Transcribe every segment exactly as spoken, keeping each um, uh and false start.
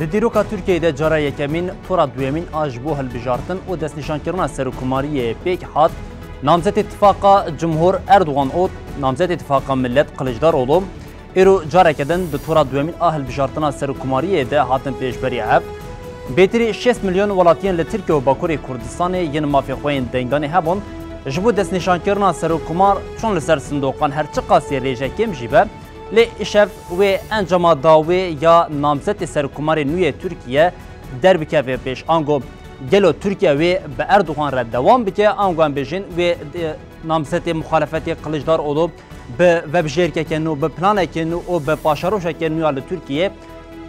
Di dîroka Tirkiyeyê de cara yekemîn, tora duyemîn a ji bo hilbijartin û destnîşankirina serokkomariyê pêk hat. Namzetê Tifaqa Cumhur Erdogan û namzetê Tifaqa Millet Kiliçdaroglu îro careke din di tora duyemîn a hilbijartina serokkomariyê de hatin pêşberî hev. Bêtirî şêst milyon welatiyên li Tirkiye û Bakurê Kurdistanê yên mafê xwe yên denganê hebûn, ji bo destnîşankirina serokkomar çûn li ser sindoqan her çiqasî rêje kêm jî be, lê îşev wê encama dawê ya namzetê serokkomarê nû yê Tirkiye derbikeve pêş. Ango gelo Tirkiye wê bi Erdogan re dewam bike, ango em bêjin wê, e, namzetê muxalefetê Kiliçdaroglu bi vebijêrkeke nû, bi planeke nû û bi paşeroşeke nû ya li Tirkiyê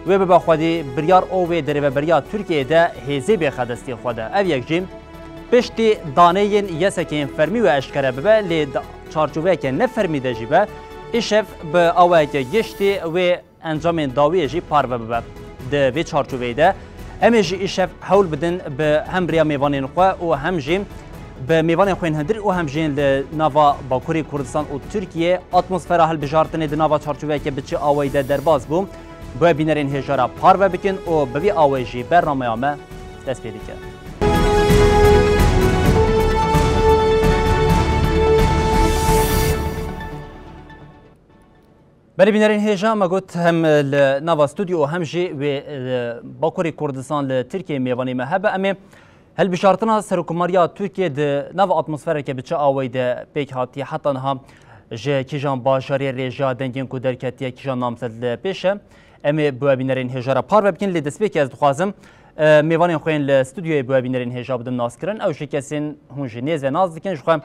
wê bibe xwedî biryar û wê di rêveberiya Tirkiyeyê de hêzê bêxe destê xwe de. Ev yek jî piştî daneyên yaseke yên fermî wê eşkere bibe, lê di çarçoveyeke ne fermî de jî be, îşev bi awayeke giştî wê encamên dawiyê jî parve bibe. Di vê çarçoveyê de em ê jî îşev hewl bidin bi hem rêya mêvanên xwe û hem jî bi mêvanên xwe yên hundir û hem jî li nava Bakurê Kurdistan û Tirkiye atmosfera hilbijartinê di nava çarçoveyeke bi çi awayî de derbas bû, bi we bînerên hêja re parve bikin û bi vî awayî jî bernameya me dest pê dike. Belê bînerên hêja, me got hem li nava stûdyo û hem jî wê, e, Bakurê Kurdistan li Tirkiyeyê mêvanê me hebe. Em ê hilbijartina serokkomariya Tirkiyê di nava atmosfereke bi çi awayî de pêk hatiye, heta niha ji kîjan bajarê rêjeya dengên ku derketiye, kîjan namzet li pêş e. Em ê bi we bînerên hêja re parve bikin, lê destpêkê ez dixwazim, e, mêvanên xwe yên li stûdyoyê bi we bînerên hêja bidim naskirin. Ew jî kesên hûn ji nêz ve nas dikin. Ji xwe,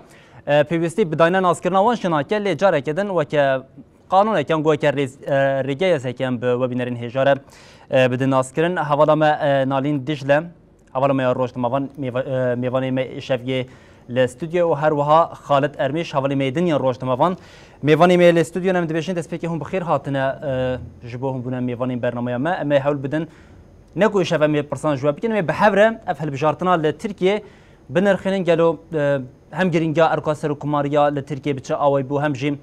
e, pêwîstî bi dayîna naskirina wan jî nake, lê careke din weke qanûneke, ango weke rêz-, e, rêgeyeseke em bi we bînerên hêja re, e, bidin naskirin. Hevala me, e, Nalîn Dicle, hevala me ya Rojnamevan, mêva-, e, mêvanê me îşev yê li stûdyoyê û her wiha Xalid Ermîş, hevalê me yê din yên Rojnamevan. Mêvanê me yê li stûdyoyê em dibêjin destpêkê hûn bi xêr hatine, e, ji bo hûn bûne mêvanên bernameya me. Em ê hewl bidin ne ku îşev em ê pirsan ji we bikin, em ê bi hev re ev hilbijartina li Tirkiyê binirxînin. Gelo, e, hem girîngiya erka serokkomariya li Tirkiyê bi çi awayî bû, hem jî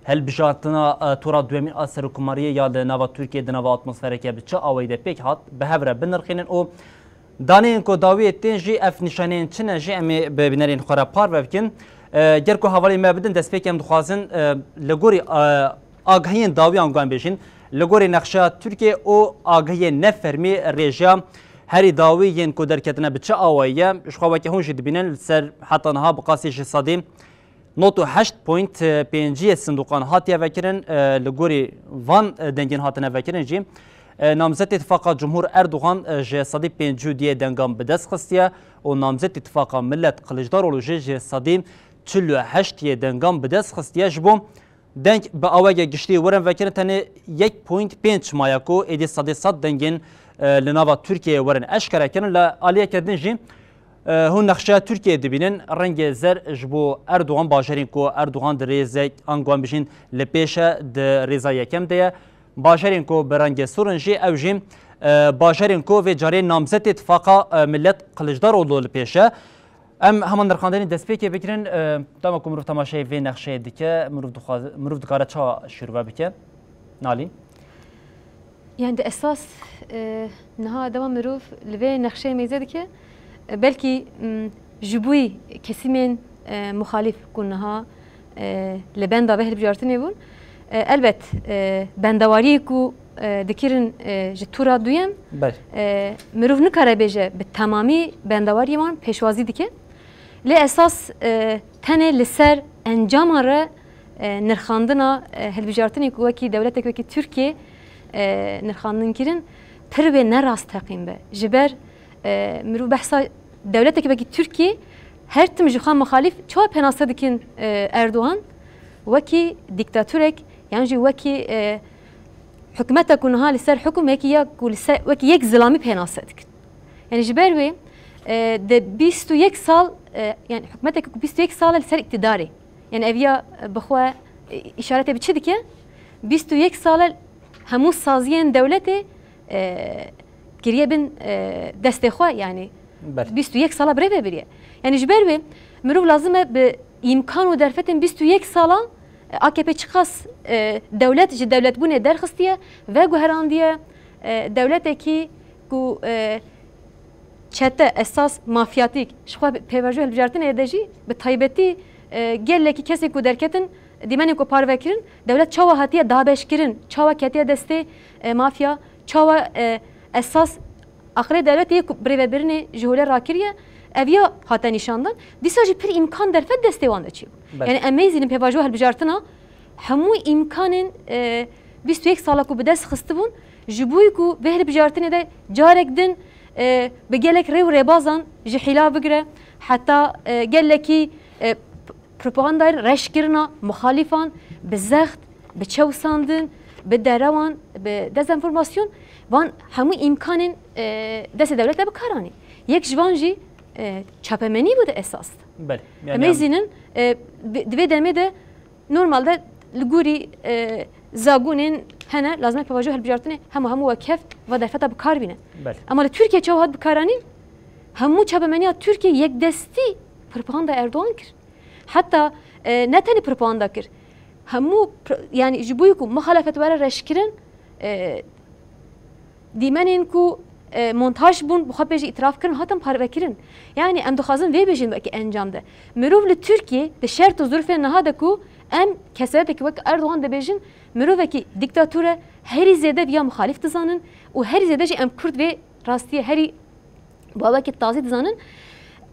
hilbijartina, e, tora duyemîn a serokkomariyê ya li nava Tirkiyê di nava atmosfereke bi çi awayî de pêk hat, bi hev re binirxînin û daneyên ku dawiyê tên jî ev nîşaneyên çi ne jî em ê bi bînerên xwe re parve bikin. E, ger ku hevalên me bidin destpêkê em dixwazin, e, li gorî, e, agahiyên dawî ango em bêjin, li gorî nexşeya Tirkiyê û agahiyên nefermî rêjeya herî dawî yên ku derketine bi çi awayî ye? Ji xwe weke hûn jî dibînin li ser heta niha bi qasî ji sedî nod û heşt point pêncî yê sindoqan hatiye vekirin, e, li gorî van, e, dengên hatine vekirin jî, e, namzetê Tifaqa Cumhur Erdogan, e, ji sedî pêncî û du yê dengan bi dest xistiye û namzetê Tifaqa Millet Kiliçdaroglu jî ji sedî çil û heşt yê dengan bi dest xistiye. Ji bo deng bi awayeke giştî werin vekirin, tenê yek point pênc maye ku êdî sedê sed dengên, e, li nava Tirkiyeyê werin eşkere kirin. Li aliyeke din jî, e, hûn nexşeya Tirkiyeyê dibînin. Rengê zer ji bo Erdogan, bajarên ku Erdogan di rêzek, ango em bijîn, li pêş e, di rêza yekem de ye. Bajarên ku bi rengê sor in jî, ew jî, e, bajarên ku vê carê namzetê Tifaqa, e, Millet Kiliçdaroglu li pêş e. Em hema nirxandinê destpêkê bikirin, e, dema ku mirov temaşeyê vê nexşeyê dike, mirov dixwaz-, mirov dikare çawa şîrove bike? Nalîn? Yani di esas, e, niha dema mirov li vê nexşeyê mêze dike, e, belkî, m, ji bo kesîmên, e, muxalîf ku niha, e, li benda vê hilbijartinê bûn, e, elbet, e, bendewariyê ku, e, dikirin, e, ji tûra duyem, Belê. e, mirov nikare bêje bi temamî bendewariyê wan pêşwazî dike. Lê esas, e, tenê li ser encama re, e, nirxandina, e, hilbijartinê ku wekî dewletek wekî Tirkiye, e, nirxandin kirin, pir wê ne rast teqîn be. Ji ber, e, mirov behsa dewletek wekî Tirkiye her tim ji xwe muxalîf çawa pênase dikin, e, Erdogan? Wekî dîktatorek yan jî wekî, e, hikûmeta ku niha li ser hukm wekî ya ku li ser, wekî yek zilamî pênase dikin. Yani ji ber wê, e, de bîst û yek sal, e, yani hikûmeteke ku bîst û yek sal e li ser îktidarê. Yani ev ya, e, bi xwe, e, îşarete bi çi dike? Bîst û yek sal e hemû saziyên dewletê, e, kiriye bin, e, destê xwe, yani Belê. bîst û yek sala birêve biriye. Yani ji ber wê mirov lazim e bi îmkan û derfetên bîst û yek sala, e, A K P çiqas, e, dewlet ji dewletbûnê derxistiye, veguherandiye, e, dewletekî Ku e, çete, esas, mafyatîk, ji xwe pêvajoya hilbijartinê de jî bi taybetî e, gelekî kesên ku derketin dîmenên ku parve kirin, dewlet çawa hatiye dabeşkirin, çawa ketiye destê e, mafya, çawa e, esas aqilê dewletê yê ku birêvebirinê ji holê rakiriye, ev ya hate nîşandan. Dîsa jî pir îmkan derfet destê wan de çêbû. Belê. Yani em mêzînin pêvajoya hilbijartina hemû îmkanên e, bîst û yek sala ku bi dest xistibûn, ji bo ku vê hilbijartinê de carek din e, bi gelek rê û rêbazan ji hîla bigire, heta e, gelekî e, propagandayên reşkirina muxalîfan bi zext, bi çewsandin, bi derewan, bi dezenformasyon, van hemû îmkanên e, destê dewlet de bi kar anî. Yek ji van jî e, çapemenî bû di esas de. Belê. Em ê zînin e, di, di vê demê de normalde li gorî e, zagonên hene, lazim e pêvajoya hilbijartinê hema hemû wekhev va derfeta bi kar bîne. Belê. Ama li Tirkiye çawa hat bikaranîn? Hemû çapemeniya Tirkiye yekdestî propaganda Erdogan kir. Heta e, ne tenê propaganda kir. Hemû pro- yani ji bo ku muxalefet were reşkirin, e, dîmenên ku e, montaj bûn, bi xwe pê jî îtiraf kirin, hatin parvekirin. Yani em dixwazin vê bêjin wekî encam de. Mirov li Tirkiye di şert û zirfên niha de ku em kesayetekî wek Erdogan dibêjin, mirovekî dîktator e, herî zêde viya muxalîf dizanin û herî zêde jî em Kurd vê rastiyê herî bi awekî tazî dizanin.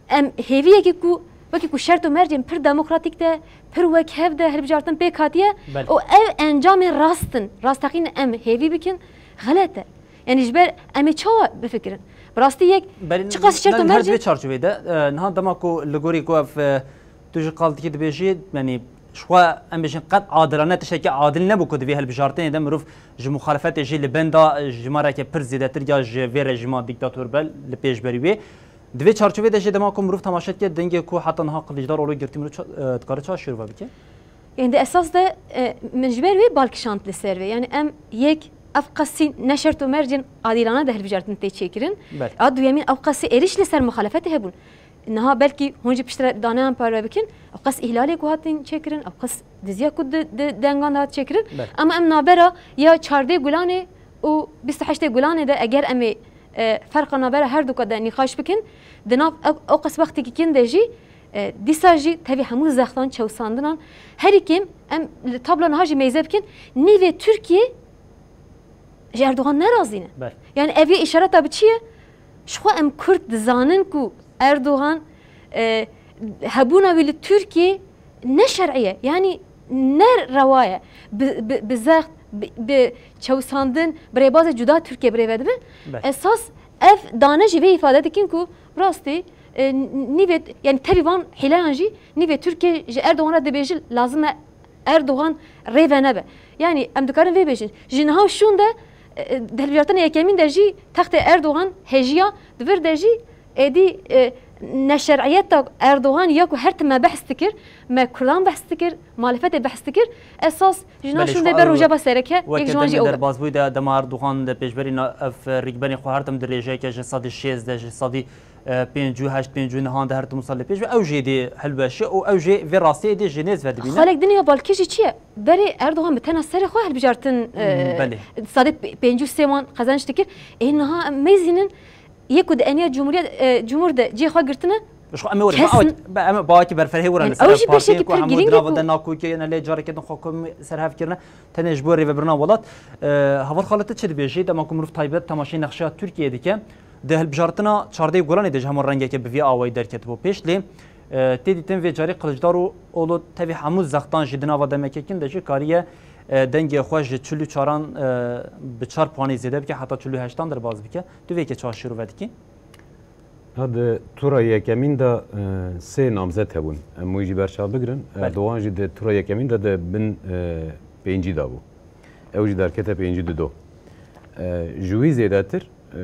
Em hêviyekî ku wekî ku şert û mercên pir demokratîk de, pir wekhev de hilbijartin pêk hatiye Belê. û ev encamên rast in. Rasteqîn em hêvî bikin, xelet e. Yani ji ber em ê çawa bifikirin? Bi rastî yek Belê, çiqas şert û ne, her mercên di vê çarçovê de, e, niha dema ku li gorî ku ev, e, tu ji qal dikî dibêjî, yani ji xwe em bêjin qet adilane tiştekî adil nebû ku di vê hilbijartinê de mirov ji muxalefetê jî li benda, e, jimareke pir zêdetir ya ji vê rejîma dîktator be li pêşberî wê. Di vê çarçovê de jî dema ku mirov temaşe dike dengê ku heta niha Kiliçdaroglu girtî mirov ça-, e, dikare çawa şêrove bike? Yani di esas de e, min ji ber wê bal kişand li ser vê. Yani em yek ev qasî ne şert û mercên adîlane de hilbijartin tê çêkirin. Belê. A duyemîn ev qasî êrîş li ser muxalefetê hebûn. Niha belkî hûn jî piştre daneyan parve bikin. Ev qas îhlalê ku hatin çêkirin, ev qas diziya ku di, di dengan de hat çêkirin. Belê. Ama em navbera ya çardê Gulanê û bîst û heştê Gulanê de eger em ê e, ferqa navbera her duka de nîqaş bikin, di nav ew, ew qas wextekî kin de jî e, dîsa jî tevî hemû zextan çewsandinan herî kêm em li tablo niha jî mêze bikin, nîvê Tirkiye ji Erdogan nerazî ne. Belê. Yani ev yê îşareta bi çi ye? Ji xwe em Kurd dizanin ku Erdogan e, hebûna wî li Tirkiye ne şer'î ye. Yani ne rewa ye. Bi, bi, bi zext, bi, bi çewsandin, bi rêbazê cuda Tirkiye birêve dibe. Belê. Esas ev dane jî vê îfade dikin ku rastî e, nîvê, yani tevî van hîleyan jî nîvê Tirkiye ji Erdogan re dibêjin lazim e Erdogan rê venebe. Yani em dikarin vê bêjin. Ji niha û şûn de e, e, di hilbijartina yekemîn de jî textê Erdogan hêjiya, di vir de jî êdî e, neşer'iyeta Erdogan ya ku her tim me behs dikir, me Kurdan behs dikir, muhalefetê behs dikir, esas ji niha Belê, şûn ji de xwe ber ew rojeva sereke, yek weke ji wan jî demê ew be. Derbazbûyî de dema Erdogan de pêşberî na-, ev rîkbenê xwe her tim dirêjeke ji sedî şêzdeh, ji sedî e, pêncî û heşt, pêncî û neh de her tim wisa lê pêş be. Ew jê dê hilweşe û ew jê vê rastiyê dê ji nêz ve dibîne. Xalek din ya balkê jî çi ye? Berê Erdogan bi tena serê xwe hilbijartin, e, Hmm, belê. sedê pêncî û sê wan qezenç dikir. Ê niha em mêzînin yê ku di eniya cumhuriyet, e, cumhur de cihê xwe girtine. Ji xwe em ê werin, Kes be, n- be, em ê bawekî berferhê werin Yani li ser ew ev jî partiyên beşekî ku pir hemû girîng e di nava ku de nakokê ne lê carekê din xwe kom ser hev kirine. Tenê ji bo rêvebirina welat. E, Heval Xalid, tu çi dibêjî? Dema ku mirov taybet temaşeyê nexşeya Tirkiyeyê dike, di hilbijartina çardehê Gulanê de jî hema rengeke bi vî awayî derketibû pêş. Lê, e, tê dîtin vê carê Kiliçdaroglu tevî hemû zextan jî di nava demeke kin de jî kariye, e, dengê xwe ji çil û çaran, e, bi çar puanî zêde bike, heta çil û heştan derbas bike. Tu vê yekê çawa şîrove dikî? Ha, di tura yekemîn de, e, sê namzet hebûn. Em wî jî berçav bigirin. Belê. Erdogan jî di tura yekemîn de di bin, e, pêncî de bû. Ew jî derkete pêncî û du. E, ji wî zêdetir, e,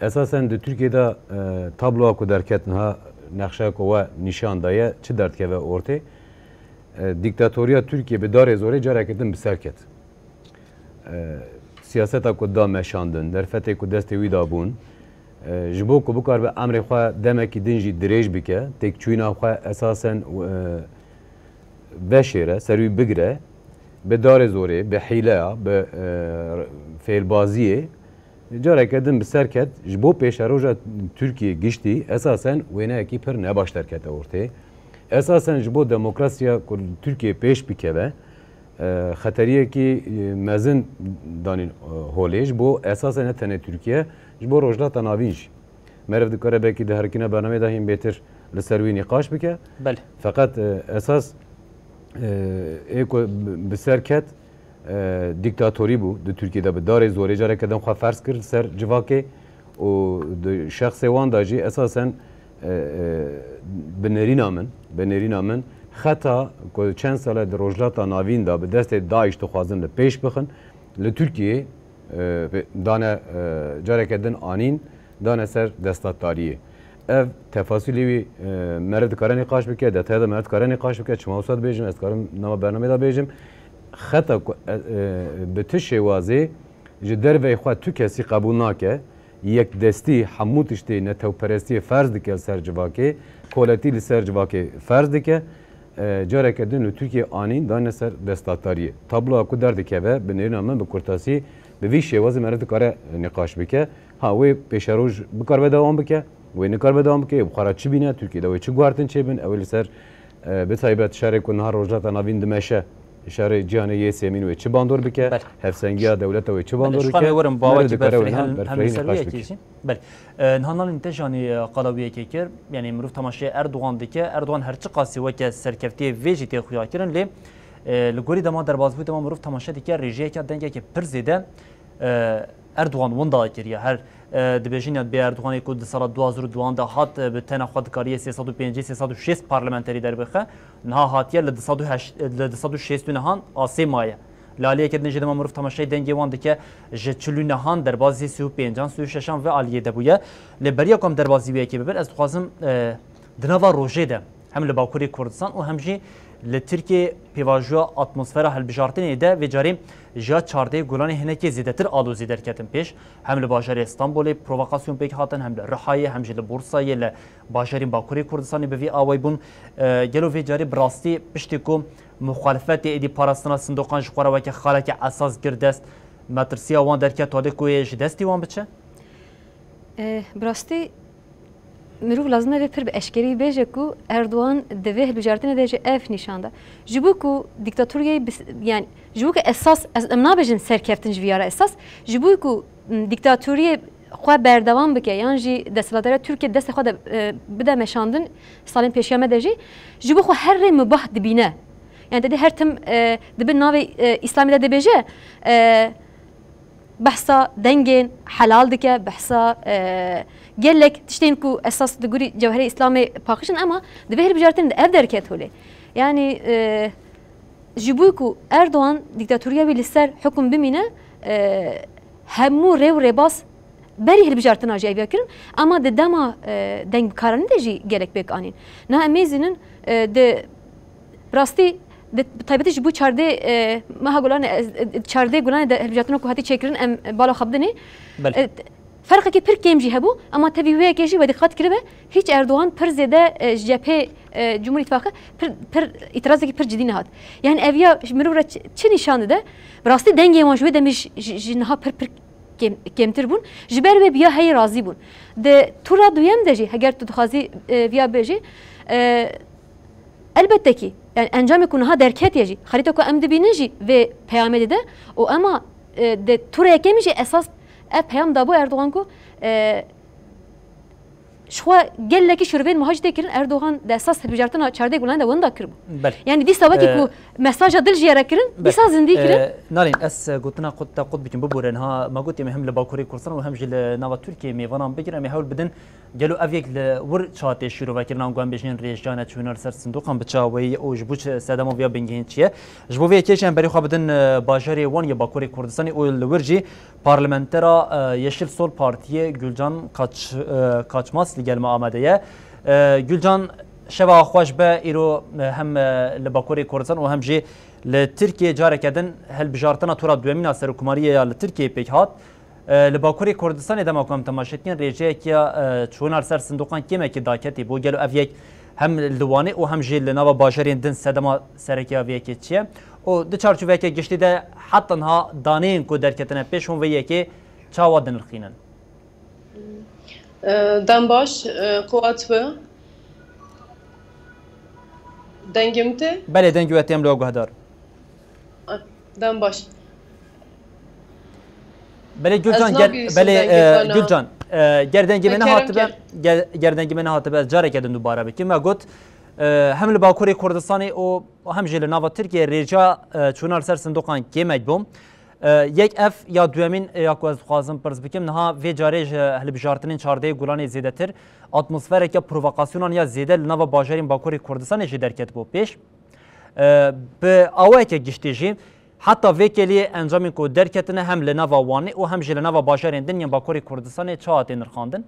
esasen di Tirkiyê de, e, tabloya ku derket niha nexşeya ku we nîşan daye, çi derdikeve ortê? E, dîktatoriya Tirkiyê bi darê zorê careke din bi ser ket. E, siyaseta ku da meşandin, derfetê ku destê wî de bûn, e, ji bo ku bikaribe emrê xwe demekî din jî dirêj bike, têkçûna xwe esasen, e, veşêre, ser wî bigire, bi darê zorê, bi hîleya, bi, e, fêlbaziyê, Careke din bi ser ket, ji bo pêşeroja Tirkiyê giştî esasen wêneyekî pir nebaş derkete ortê. Esasen ji bo demokrasiya ku li Tirkiyê pêş bikeve, e, xeteriyekî, e, mezin danîn, e, holê ji bo esasen ne tenê Tirkiye, ji bo Rojhilata Navîn jî. Meriv dikare belkî di herikîna bernameyê de hîn bêtir li ser wî nîqaş bike. Belê. Feqet, e, esas, e, ê ku bi, bi ser ket, e, dîktatorî bû di Tirkiyê de, bi darê zorê careke din xwe ferz kir li ser civakê û di şexsê wan de jî esasen, e, e, bi nêrîna min, bi nêrîna min xeta ku çend sale di Rojhilata Navîn de bi destê DAIŞ dixwazin li pêş bixin, li Tirkiyê, e, dane, e, careke din anîn, dane ser desthilatdariyê. Ev tefasîlê wî, e, meriv dikare nîqaş bike, detaya de meriv dikare nîqaş bike, çima wisa dibêjim, ez dikarim nava bernamê de bêjim. Xeta ku, e, e, bi tu şêwazê ji derveyê xwe tu kesî qebûl nake, yekdestî hemû tiştê netewperestiyê ferz dike li ser civakê, koletî li ser civakê ferz dike, e, careke din li Tirkiyê anîn dane ser desthilatdariyê. Tabloya ku derdikeve, bi nêrîna min bi kurtasî bi vî şêwazê meriv dikare nîqaş bike. Ha, wê pêşeroj bikaribe dewam bike, wê nikaribe dewam bike, wê bi xwe re çi bîne, Tirkiyê de wê çi guhertin çêbin, ew ê li ser, e, bi taybet şerê ku niha Rojhilata Navîn dimeşe, şerê cîhanê yê sêmîn wê çi bandor bike, Belê. hevsengiya dewleta wê çi Belê, bandor ji xwe bike, em ê werin bi meriv awakî dikare berfirehî wêna hem, hem li berfirehî ser wê nîqaş yekê bike. jî. Belê. E, niha Nalîn te jî anî, e, qala wî yekê kir. Yanî mirov temaşeyê Erdogan dike. Erdogan her çiqasî weke serkeftiyê vê jî tê xuya kirin, lê, e, li gorî dema derbasbûyî dema mirov temaşe dike, rêjeyeke dengekê pir zêde, e, Erdogan winda kiriye. Her, e, dibêjin ya bê Erdoganê ku di sala du hazar û duan de hat, e, bi tena xwe dikariye sê sed û pêncî, sê sed û şêst parlamenterî derbixe. Niha hatiye li du sed û heşt, li du sed û şêst û nehan asê maye. Li aliyeke din jî dema mirov temaşeyê dengê wan dike, ji çil û nehan derbazî sî û pêncan, sî û şeşan ve aliyê de bûye. Lê beriya ku em derbazî wê yekê bibin, ez dixwazim, e, di nava rojê de hem li Bakurê Kurdistan û hem jî li Tirkiyê pêvajoya atmosfera hilbijartinê de vê carê ji ya çardeh Gulanê hinekê zêdetir alozî derketin pêş. Hem li bajarê Stenbolê provokasyon pêk hatin, hem li Rihayê, hem jî li Bursayê, li bajarên Bakurê Kurdistanê bi vî awayî bûn. E, gelo vê carê bi rastî piştî ku muxalifetê êdî parastina sindoqan ji xwe re weke xaleke esas gir dest, metirsiya wan derket holê ku yê ji destî wan biçe? E, bi rastî mirov lazim e vê pir bi eşkerî bêje ku Erdogan di vê hilbijartinê de jî ev nîşan da. Ji bo ku dîktatoriyê bis-, yani ji bo ku esas, ez, em nabêjin serkeftin ji vî ya re esas, ji bo ku, m, dîktatoriyê xwe berdewam bike yan jî desthilatdariya Tirkiye destê xwe de, e, bide meşandin salên pêşiya me de jî, ji bo xwe her rê mubah dibîne. Yani te dê her tim, e, di bin navê, e, Îslamê de dibêje, e, behsa dengên helal dike, behsa, e, gelek tiştên ku esas di gorî cewherê Îslamê paqij in, ema di vê hilbijartinê de ev derket holê. Yani, e, ji bo ku Erdogan dîktatoriya wî li ser hukum bimîne, e, hemû rê û rêbaz berî hilbijartina jî ev ya kirin, ema di dema, e, dengbikaranî de jî gelek pêk anîn. Niha em mêzînin, e, di Bi rastî, di, bi taybetî ji bo çardê, e, meha Gulanê, e, e, çardê Gulanê de hilbijartina ku hatî çêkirin, em, e, bala xwe bidinê. Belê. E, ferqekî pir kêm jî hebû, ema tevî wê yekê jî we dîqat kiribe, hîç Erdogan pir zêde, e, ji cephê, e, Cumhur Îttifaqê pir, pir îtirazekî pir cidî nehat. Yani ev ya ji mirov re çi, çi nîşan dide? Bi rastî dengê wan ji wê demê ji, ji, ji niha pir, pir kêm, kêmtir bûn. Ji ber wê bi ya heyî razî bûn. Di tura duyem de jî, heger tu dixwazî, e, viya bêjî, e, Elbette kî, yani encamê ku niha derketiye jî, xerîta ku em dibînin jî vê peyamê dide û ema, e, di tura yekemî jî esas ev peyam dabû Erdogan ku, e, ji xwe gelekî şurvên wiha jî tê kirin, Erdogan di esas hilbijartina çardeh Gulanê de wenda kiribû. Belê. Yani dîsa wekî E, ku mesaja dil ji ye re kirin, Belê. dîsa zindî kirin. E, Nalîn, ez, e, gotina xwe te qut bikim, bibûre niha me got em ê hem li Bakurê Kurdistan û hem jî li nava Tirkiyê mêvanan bigirin, em ê hewl bidin Gelo ev yek li wir çawa tê şîrovekirina, ango em bêjin rêjane çûna li ser sindoqan bi çi awayî û ji bo çi sedema vê ya bingehîn çi ye? Ji bo vê yekê jî em berê xwe bidin, e, bajarê Wan ya Bakurê Kurdistanê û li wir jî parlamentera, e, Yeşil Sol Partiyê Gülcan Kaç-, e, Kaçmaz li gel me amade ye. E, Gülcan, şeva xweş be, îro, e, hem, e, li Bakurê Kurdistan û hem jî li Tirkiyê careke din hilbijartina tura duyemîn a serokkomariyê ya li Tirkiyeyê pêk hat. E, li Bakurê Kurdistanê dema ku em temaşe dikin, rêjeyek ya, e, çûna li ser sindoqan kêmekî daketî bû. Gelo ev yek hem li Wanê û hem jî li nava bajarên din sedema sereke ya vê yekê çi ye? Û di çarçoveyeke giştî de heta niha daneyên ku derketine pêş hûn vê yekê çawa dinirxînin? Dem baş, qewat bi. Dengê min tê? Belê, dengê we tê, em li we guhdar. Dem baş. Belê Gulcan, ger, belê e, Gulcan, e, ger dengê me nehatibe, ger, ger dengê me nehatibe, ez careke din dubare bikim. Me got, e, hem li Bakurê Kurdistanê û hem jî li nava Tirkiyê rêca, e, çûna li ser sindoqan kêmek bû. E, yek ev ya duyemîn, e, ya ku ez dixwazim pirs bikim, niha vê carê ji hilbijartinên çardehê Gulanê zêdetir atmosfereke provokasyonan ya zêde li nava bajarên Bakurê Kurdistanê jî derketibû pêş. E, bi awayeke giştî jî, heta vê keliyê encamên ku derketine hem li nava Wanê û hem jî li nava bajarên din yên Bakurê Kurdistanê çawa tê nirxandin?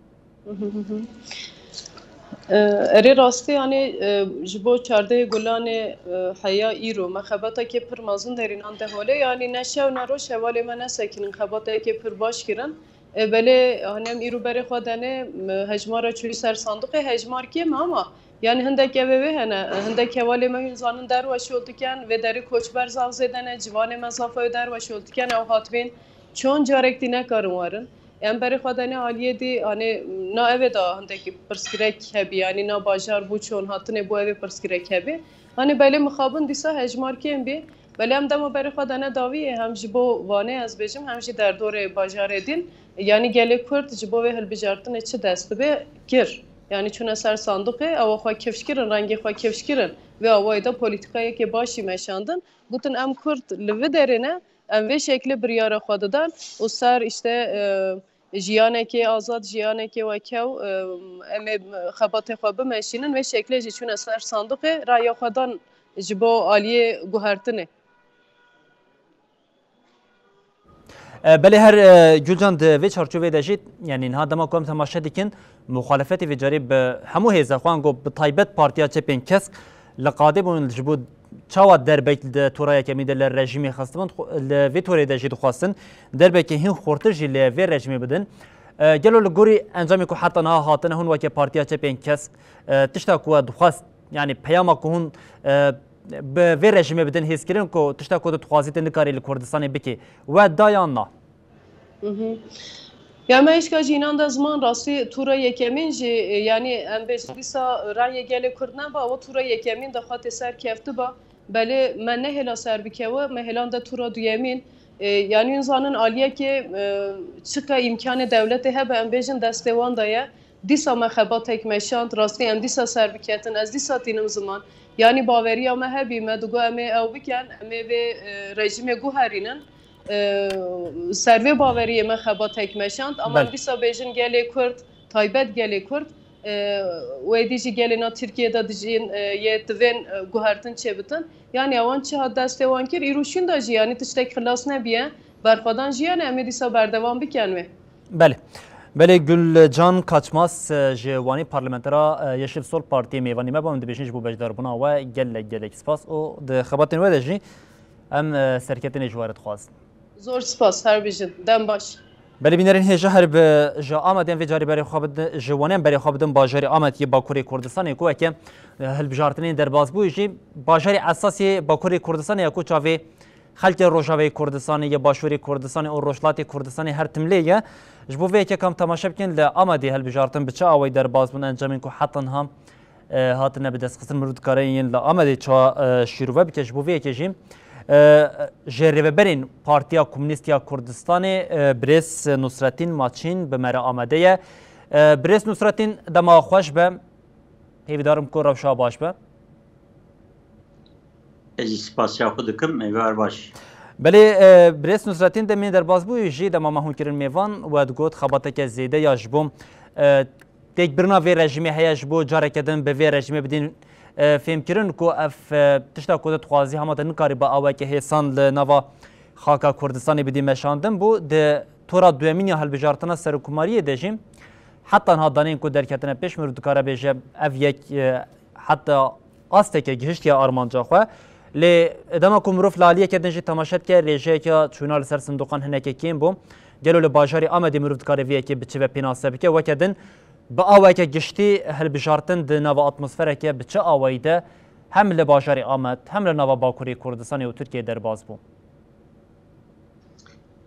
Erê rastî, yanî, e, ji bo çardehê Gulanê, e, heya îro me xebatekê pir mezin derînan de holê, yanî ne şew ne roj hevalê me nesekinin, xebatekê pir baş kirin. E, belê, hani em îro berê xwe denê, e, hejmara çûyî ser sanduqê, hejmar kêm e ama, yanî hindek ev ê wê hene, e, hindek hevalê me hûn zanin derve şol diken, vê derê koçber zaf zêde ne, ciwanê me zaf ew derve şol diken, ew hatibîn çond carek dî nekarin werin. Em berê xwe denê aliyê dî, hani na ev ê de hindek pirsgirek hebî, yanî na bajar bû çon hatinê bû ev ê pirsgirek hebî. Hani belê mixabin dîsa hejmar kêm bî. Belê em dema berê xwe dene dawiyê, hem ji bo Wanê ez bêjim, hem jî derdorê bajarê din. Yanî gelê Kurd ji bo vê hilbijartinê çi dest dibe kir. Yanî çûne ser sanduqê, ewa xwe kifş kirin, rengê xwe kifş kirin. Vê awayê de polîtîkayekê baş jî meşandin. Gotin em Kurd li vê derê ne, em vê şeklê biryara xwe didan û ser işte, e, jiyanekê azad, jiyanekê wekhew, e, em ê xebatê xwe bimeşînin, vê şeklê jî çûne ser sanduqê, raya xwe dan ji bo aliyê guhertinê. E, belê her, e, Gulcan, di vê çarçovê de jî, yanî niha dema ku em temaşe dikin, muxalefetê vê carê bi hemû hêza xwe, ango bi taybet Partiya Çepên Kesk li qadê bûn ji bo çawa derbek di tora yekemî de li rejîmê xistibin, li vê torê de jî dixwestin derbekê hîn xurtir jî li vê rejîmê bidin. E, gelo li gorî encamê ku heta niha hatine, hûn weke Partiya Çepên Kesk, e, tişta ku we dixwest, yanî peyama ku hûn, e, bi vê rejîmê bidin hêzkirin ku tişta ku tu dixwazî tu nikarî li Kurdistanê bikî, we da yan na? Ya me hişka jî înan de ziman rastî tûra yekemîn jî, e, yanî em bêjin dîsa rayê gelê Kurd neba, ew tûra yekemîn de xwe tê ser keftiba. Belê me nehêla ser bikewe, me hêlan de tûra duyemîn. E, yanî hûn zanin aliyekê, e, çiqe îmkanê dewletê hebe, em bêjin destê wan de ye. Dîsa me xebatek meşand, rastî em dîsa ser biketin, ez dîsa tînim ziman. Yanî baweriya me hebî, me digo em ê ew bikin, em ê vê, e, rejîmê guherînin. E, ser vê baweriyê me xebatek meşand, ama em dîsa bêjin gelê Kurd, taybet gelê Kurd, e, wê dî jî gelê na Tirkiyê de dijîn, e, yê divên, e, guhertin çêbitin. Yanî ewan çi hat destê wan kir, îro şûn de jî yanî tiştek xilas nebiye, berxwedan jiyan e, em ê dîsa berdewam bikin wê. Belê. Belê Gulcan Kaçmaz, e, ji Wanê parlamentera, e, Yeşil Sol Partiyê mêvanî me bû, em dibêjin ji bo beşdarbûna we gelek gelek spas û di xebatên we de jî em, e, serketinê ji we re dixwazin. Zor spas, her bijin. Dem baş. Belê bînerên hêja, her bi ji Amedê em vê carî berê xwe bidin, ji Wanê em berê xwe bidin bajarê Amed yê Bakurê Kurdistanê ku weke, e, hilbijartinên derbasbûyî jî bajarê esasê Bakurê Kurdistanê ye ku çavê xelkê Rojavayê Kurdistanê, yê Başûrê Kurdistanê û Rojhilatê Kurdistanê her tim lê ye. Ji bo vê yekê ka em temaşe bikin, li Amedê hilbijartin bi çi awayî derbas bûn, encamên ku heta niha, e, hatine bi destxistin, mirov dikare yên li Amedê çawa, e, şîrove bike. Ji bo vê yekê jî, e, ji rêveberên Partiya Komûnîst ya Kurdistanê, e, birêz Nusretîn Maçîn bi me re amade ye. E, birêz Nusretîn, dema xweş be. Hêvîdarim ku rewşa baş be. Ez jî spasiya xwe dikim, êvar baş. Belê, e, birêz Nusretîn demê derbas bûyî jî dema me hûn kirin mêvan, we digot xebateke zêde ya ji bo, e, têkbirina vê rejîmê heye, ji bo careke din bi vê rejîmê bidin, e, fêmkirin ku ev, e, tişta ku tu dixwazî hema te nikarî bi aweke hêsan li nava xaka Kurdistanê bidî meşandin bû. Di tora duyemîn ya hilbijartina serokkomariyê de jî heta niha daneyên ku derketine pêş, mirov dikare bêje ev yek, e, heta asteke gihiştiye armanca xwe. Lê dema ku mirov li aliyeke din jî temaşe dike, rêjeyeke çûna li ser sindoqan hineke kêm bû. Gelo li bajarê Amedê mirov dikare vê yekê bi çi ve pênase bike? Weke din, bi aweke giştî hilbijartin di nava atmosfereke bi çi awayî de hem li bajarê Amed, hem li nava Bakurê Kurdistanê û Tirkiyeyê derbas bû?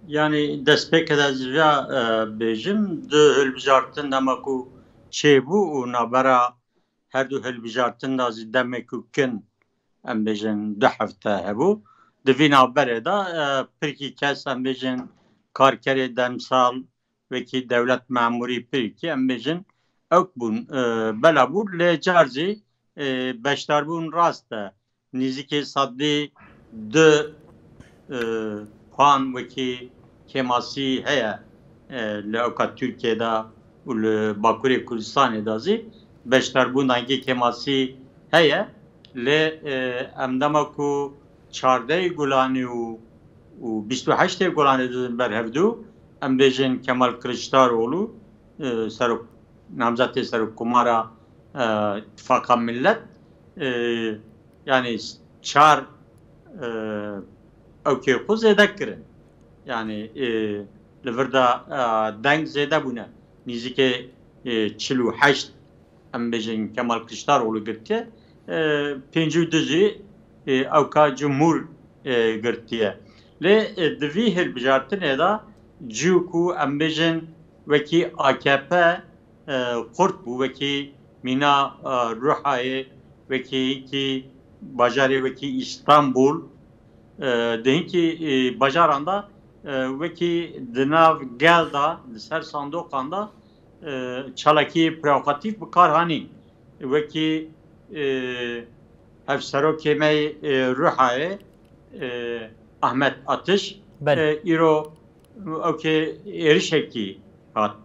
Yanî destpêkê de ez vêya e, bêjim, du hilbijartin dema ku çêbû û navbera her du hilbijartin de zî demê ku kin, em bêjin du hefte hebû. Di vî navberê de e, pirkî kes, em bêjin karkerê demsal, wekî dewlet memurî pirkî, em bêjin ewk bûn, e, bela bûn, lê car zî e, beşdarbûn rast e. Nîzikê sedî du e, puan wekî kêmasî heye e, li ewka Tirkiyê de û li Bakurê Kurdistanê de zî beşdarbûn dengê kêmasî heye. Lê e, em dema ku çardehê Gulanê û û bîst û heştê Gulanê didin ber hevdu, em bêjin Kemal Kiliçdaroglu, e, serok, namzetê serokkomara e, Tifaqa Millet, e, yanî çar e, ewkê xwe zêde kirin. Yanî e, li vir de e, deng zêde bûne. Nîzikê e, çil û heşt, em bêjin, Kemal Kiliçdaroglu girtiye. E, pêncî û du jî e, ewka Cumhur e, girtiye. Lê e, di vî hilbijartinê de cî ku em bêjin wekî A K P e, qurt bû, wekî mîna e, Ruhayê, wekî hinkî bajarê wekî Îstanbul, e, di hinkî e, bajaran de e, wekî di nav gel de, di ser sandoqan de e, çalakiyê provokatîf bi kar hanîn. Wekî e, hevserokê me yê e, Ruhayê, e, Ahmet Atiş, Belê. e, îro ewkê êrişekî hat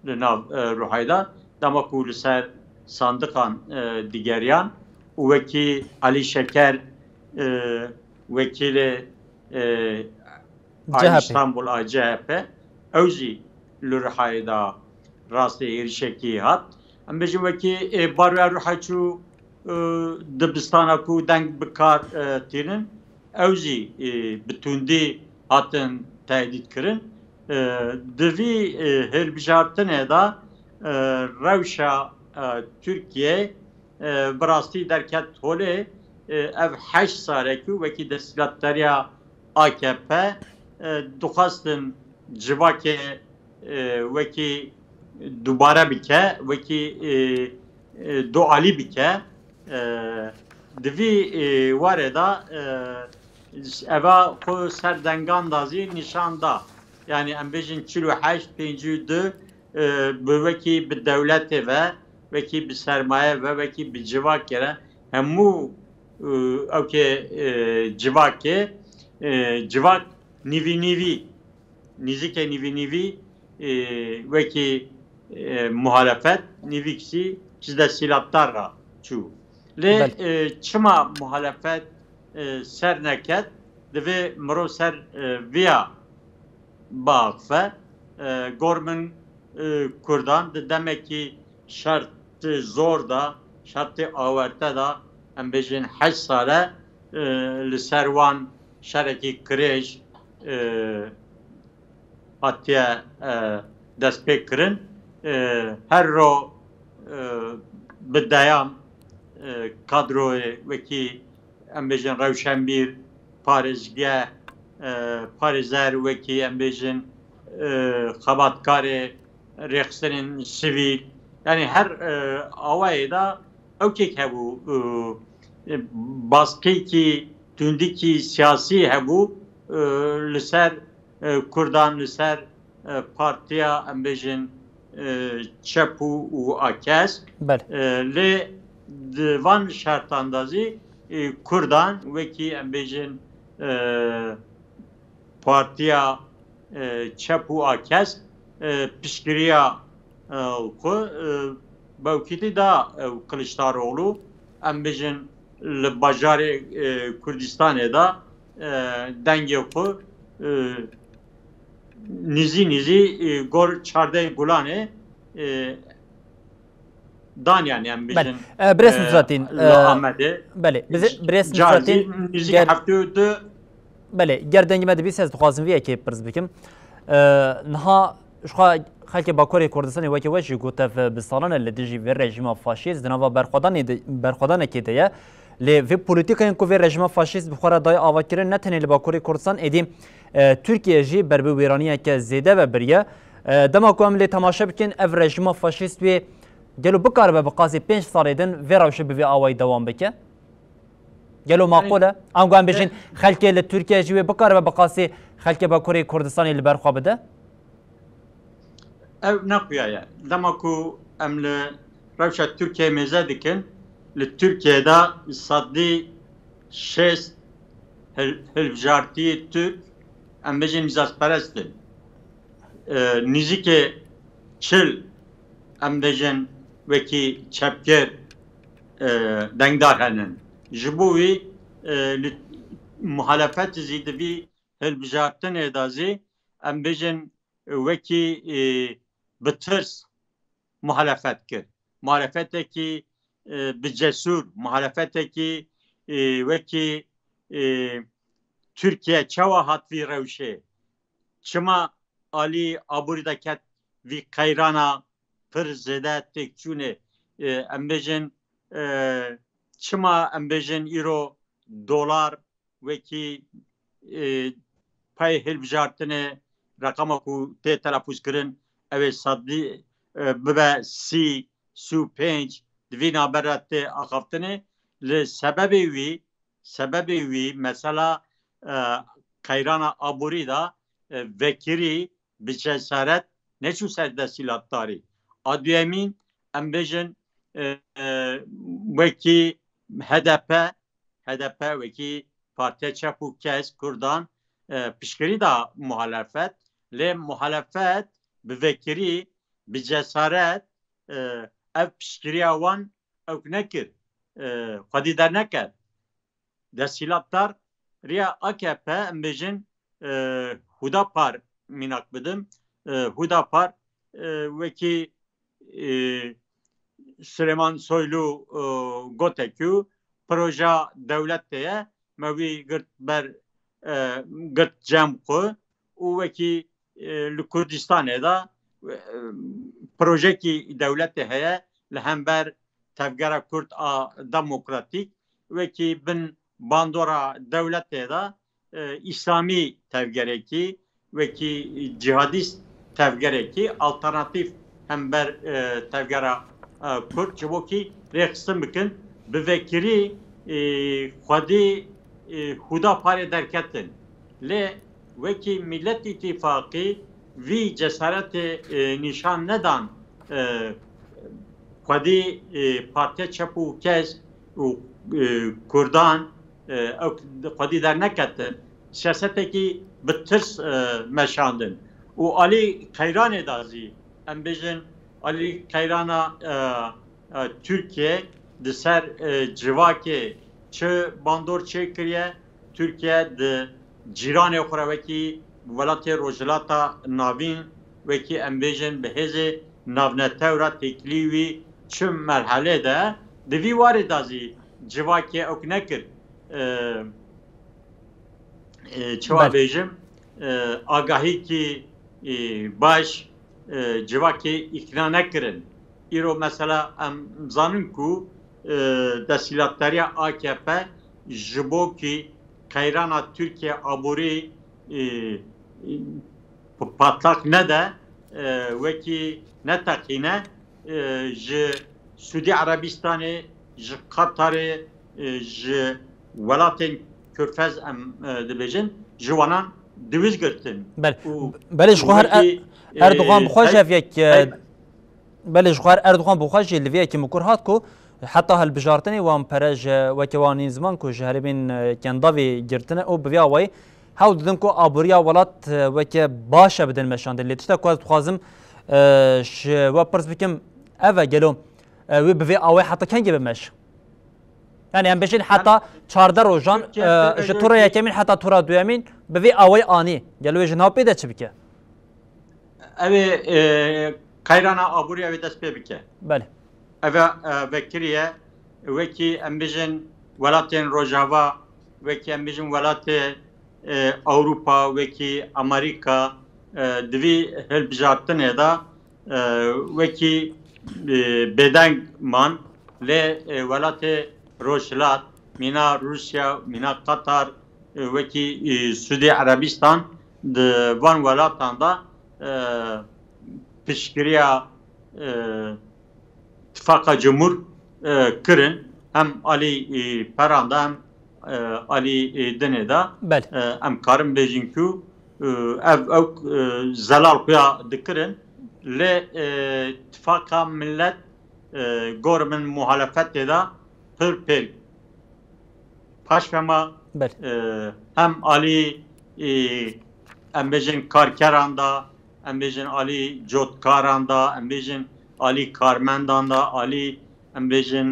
li nav e, Ruhayê de, dema ku li ser sandiqan e, digeriyan û wekî Elî Şeker, e, wekîlê e, A K P. Îstanbul a C H P, ew jî li Ruhayê de rastê êrişekî hat. Em bêjin wekî e, Baroya Ruhayê çû e, dibistana ku deng bi kar e, tînin, ew jî e, bi tundî hatin tehdît kirin. E, di vî e, hilbijartinê de e, rewşa e, Tirkiyê e, bi rastî derket holê. E, ev heşt sal e ku wekî desthilatdariya A K P e, dixwestin civakê e, wekî dubare bike, wekî e, e, dualî bike. E, di vî e, warê de e, eva xwe ser dengan da zî nîşan da. Yanî em bêjin çil û heşt, pêncî û du e, bi wekî bi dewletê ve, wekî bi sermaye ve, wekî bi civakê re, hemû e, ewkê e, civakê, e, civak nîvî nîvî, nîzikê nîvî nîvî e, wekî e, muhalefet, nîvîksî ji desthilatdar re çû. Lê Belê. e, çima muhalefet e, ser neket, divê mirov ser e, viya biaxife. E, gor min e, Kurdan di demekî şertê zor de, şertê awerte de, em bêjin heşt sal e, e, li ser wan şerekî kirêj e, hatiye e, destpêk kirin. E, her ro e, bi deyan e, kadroyê wekî, em bêjin, rewşenbîr, parêzgeh, e, parêzer, wekî, em bêjin, e, xebatkarê rêxistinên sivîl, yanî her e, awayê de ewkek hebû, e, baskîkî, tundikî siyasî hebû e, li ser e, Kurdan, li ser e, partiya, em bêjin, e, çep û, û A K S. Belê. E, lê di van şertan de zî e, Kurdan wekî, em bêjin, e, partiya e, çep û A K S e, piştgiriya e, xwe e, bi ewkîtî da e, Kiliçdaroglu, em bêjin, li bajarê e, Kurdistanê de e, dengê xwe e, nîzî nîzî e, gor çardeh Gulanê e, dan, yanî em Belê. bêjin E, Birêz e, Nusretîn, li e, Amedê. Belê, Birê-, Birêz Car Nusretîn, zî nîzî ger heftê û du. Belê, ger dengê me dibîse, ez dixwazim vê yekê pirs bikim. E, niha ji xwe xelkê Bakurê Kurdistanê weke we jî got, ev bi salan e li dijî vê rejîma faşîst di nava berxwedanê de, berxwedanekê de ye. Lê vê polîtîkayên ku vê rejîma faşîst bi xwe re daye avakirin ne tenê li Bakurê Kurdistan, êdî, e, Tirkiye jî ber bi wêraniyeke zêde ve biriye. E, dema ku em lê temaşe bikin, ev rejîma faşîst wê gelo bikaribe bi qasî pênc salê din vê rewşê bi vê awayî dewam bike? Gelo maqul e? Ango em bêjin, xelkê li Tirkiye jî wê bikaribe bi qasî xelkê Bakurê Kurdistanê li ber xwe bide? Ev ne xuya ye. Dema ku em li rewşa Tirkiyeyê mêze dikin, li Tirkiyeyê de sedî şêst hil-, hilbijartiyê Tirk, em bêjin, mîzasperest in. E, nîzîkê çil, em bêjin, wekî çepgir, e, dengdar henin. Ji bo wî, e, li muhalefet zî di vî hilbijartinê de zî, em bêjin, wekî, e, bi tirs muhalefet kir. Muhalefetekî, e, bi cesûr, muhalefetekî, e, wekî, e, Tirkiye çawa hat vî rewşê? Çima alî aborî de ket vî qeyrana pir zêde têkçûnê? E, em bêjin, e, çima em bêjin îro dolar wekî, e, payê hilbijartinê, reqama ku tê telafûz kirin, ew ê sedî, e, bibe sî, sî û pênc, di vî navbera tê axaftinê. Li sebebê wî, sebebê wî mesela, e, qeyrana aborî de, e, vekirî bi cesaret neçû ser desthilatdarî. A duyemîn, em bêjin, e, e, wekî H D P, H D P wekî partiya çep û kesk Kurdan, e, piştgirî da muhalefet, lê muhalefet bi vekirî, bi cesaret, e, ev piştgiriya wan ewk nekir, e, xwedî derneket. Desthilatdar riya A K P, em bêjin, e, Hudapar mînak bidim. E, Hudapar, e, wekî, e, Süleyman Soylu, e, gotekî, proja dewletê ye, me wî girt ber, e, girt cem xwe û wekî, e, li Kurdistanê de, e, projekî dewletê heye li hember tevgera Kurd a demokratîk, wekî bin bandora dewletê de, e, îslamî tevgerekî, wekî cihadîst tevgerekî alternatîf hember, e, tevgera, e, Kurd, ji bo kî rêxistin bikin, bi vekirî, e, xwedî, e, Hudaparê derketin. Lê wekî Millet Îtîfaqî vî cesaretê, e, nîşan nedan, e, xwedî, e, partiya çep û kesk û, e, Kurdan, e, ew xwedî derneketin. Siyasetekî bi tirs, e, meşandin. Û alî qeyranê de zî, em bêjin, alî qeyrana, e, e, Tirkiye di ser, e, civakê çi bandor çêkiriye, Tirkiye di cîranê xwe re wekî welatê Rojhilata Navîn, wekî em bêjin bi hêzê navnetew re têkilî wî çi merhelê de, di vî warê de zî civakê ewk nekir, e, e, çawa Belê. bêjim, e, agahîkî, e, baş, e, civakê îkna nekirin. Îro mesela em zanin ku, e, desthilatdariya A K P ji bo kî qeyrana Tirkiye aborî, e, e, patlak nede, e, wekî neteqîne, e, ji Sûdî Erebistanê, ji Qatarê, e, ji welatên Körfez em, e, dibêjin, ji wanan döviz girtin. Bel-, Û belê ji xwe her wekî, Er-, Erdogan e, bi xwe jî hey-, ev yek, e, hey- belê ji xwe her Erdogan bi xwe jî li vê yekê mikur hat ku heta hilbijartinê wan pere ji weke wan nîn ziman ku ji herêmên, e, Kendavê girtine û bi vê awayî hewl didin ku aboriya welat, e, weke baş e bidin meşandin. Lê tişta ku ez dixwazim, e, ji we pirs bikim, ev e gelo, e, wê bi vê awayî heta kengê bimeş? Yani em bêjin heta çardeh rojan, Tirkiye e, ji tura yekemîn heta tura duyemîn bi vê awayî anî. Gelo wê ji nav pê de çi bike? Ev ê, e, qeyrana aborî ev ê dest pê bike. Belê. Ev e, e, vekiriye wekî em bêjin welatên Rojava, wekî em bêjin welatê, e, Ewropa, wekî Amerîka, e, di vî hilbijartinê de, e, wekî, e, bêdeng man, lê, e, welatê Rojhilat, mîna Rûsya, mîna Qatar, e, wekî, e, Sûdî Erebîstan, di van welatan de, e, piştgiriya, e, Tifaqa Cumhur, e, kirin, hem alî, e, peran de, hem, e, alî, e, dinê de. Belê. E, em karin bêjin ku, e, ev, ew, e, zelal xuya dikirin, lê, e, Tifaqa Millet, e, gor min muhalefetê de pir pêl. Paşvema, Belê. e, hem alî, e, em bêjin karkeran de, em bêjin alî cotkaran de, em bêjin alî karmendan de, alî em bêjin,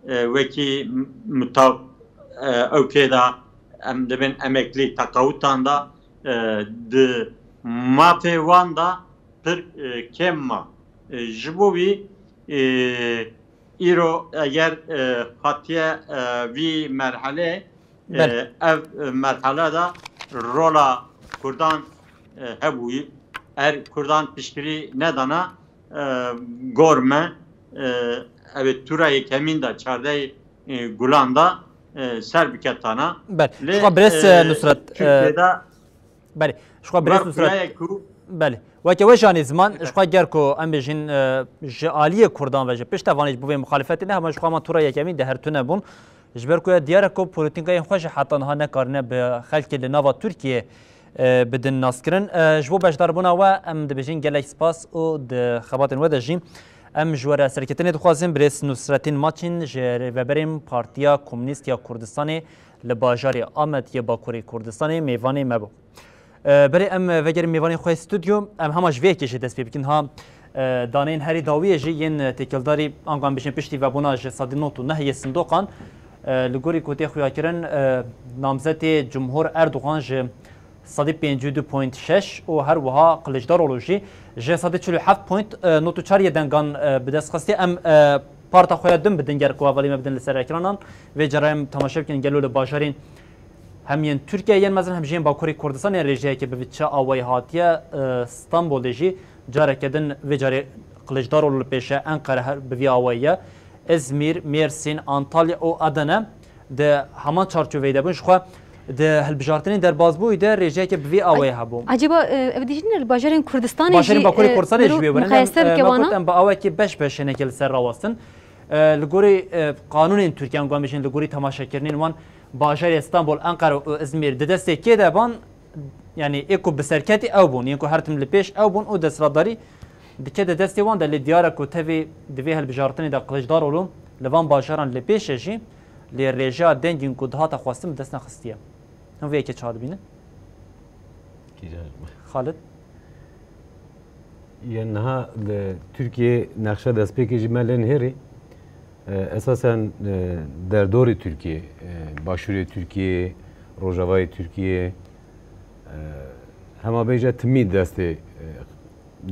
e, wekî m-, mutav-, e, ewkê de, em dibin emeklî teqawutan de, e, di mafê wan de pir, e, kêm ma. E, ji bo wî, e, îro eger, e, hatiye, e, vî merhelê, Belê. e, ev, e, merhele de rola Kurdan, e, hebûyî. Er Kurdan piştgirî nedana, e, gor me, e, ev ê tûra yekemîn de çardeh, e, gulan de, e, ser biketana. Belê. Lê, Ji xwe birêz, e, e, Nusret, e, Tirkiyê de Belê. Ji xwe birêz Nusret. Belê. Weke we janî ziman, ji xwe ger ku em bêjin, e, ji aliyê Kurdan ve ji piştevanê ji bo vê muxalefetê ne, hema ji xwe hema tûra yekemîn de her tune bûn. Ji ber ku diyar e ku polîtîkayên xwe jî heta niha nekarine bi xelkê li nava Tirkiyê, e, bidin naskirin. E, ji bo beşdarbûna we em dibêjin gelek spas û di xebatên we de jî em ji we re serketinê dixwazin. Birêz Nusretîn Maçîn ji rêveberên Partiya Komûnîst ya Kurdistanê li bajarê Amed yê Bakurê Kurdistanê mêvanê me bû. E, berê em vegerin mêvanên xwe yê stûdyo, em hema ji vê yekê jî dest pê bikin. Ha, e, daneyên herî dawiyê jî yên têkildarî, ango em bêjin piştî vebûna ji sedî nod û neh yê sindoqan, e, li gorî ku tê xuyakirin, e, namzetê Cumhur Erdogan ji sedî pêncî û du point şeş û her wiha Kiliçdaroglu jî ji sedî çil û heft point nod û çar yê dengan, e, bi dest xistiye. Em, e, parta xwe ya din bidin, ger ku hevalî me bidin li ser ekranan. Vê cara em temaşe bikin, gelo li bajarên hem yên Tirkiyeyê yên mezin hem jî yên Bakurê Kurdistanê rêjeyeke bi çi awayî hatiye, e, Stenbolê jî careke din vê carê Kiliçdaroglu li pêş e, Enqere her bi vî awayî ye. Îzmîr, Mêrsîn, Antalya û Adana di heman çarçoveyê de bûn. Ji xwe di hilbijartinên derbazbûyî de rêjeyeke bi vî awayî hebû. Ecêba, e, ev dîjîne li bajarên Kurdistanê Bajarên jî, Bakurê e, Kurdistanê jî mirov wê were. muqayese Em, e, bike me wana? got em bi awayekî beş beş hinekê li ser rawestin. E, li gorî, e, qanûnên Tirkiye, em bêjin li gorî temaşekirinên wan, bajarê Stenbol, Enqere û Îzmîr di destê kê de ban, yanî ê ku bi serketî ew bûn, yên ku her tim li pêş ew bûn û desthilatdarî dike di destê wan de, lê diyar e ku tevî di vê hilbijartinê de Kiliçdaroglu li van bajaran li pêş e jî, lê rêjeya dengên ku dihate xwestin bi dest nexistiye. Hûn vê yekê çawa dibînin? Kîjan ji me? Xalid? Yên niha li Tirkiyê nexşa destpêkê jî me lê nihêrî. E, esasen, e, derdorê Tirkiyê, e, başûrê Tirkiyê, rojavayê Tirkiyê, e, hema bêje timî destê, e,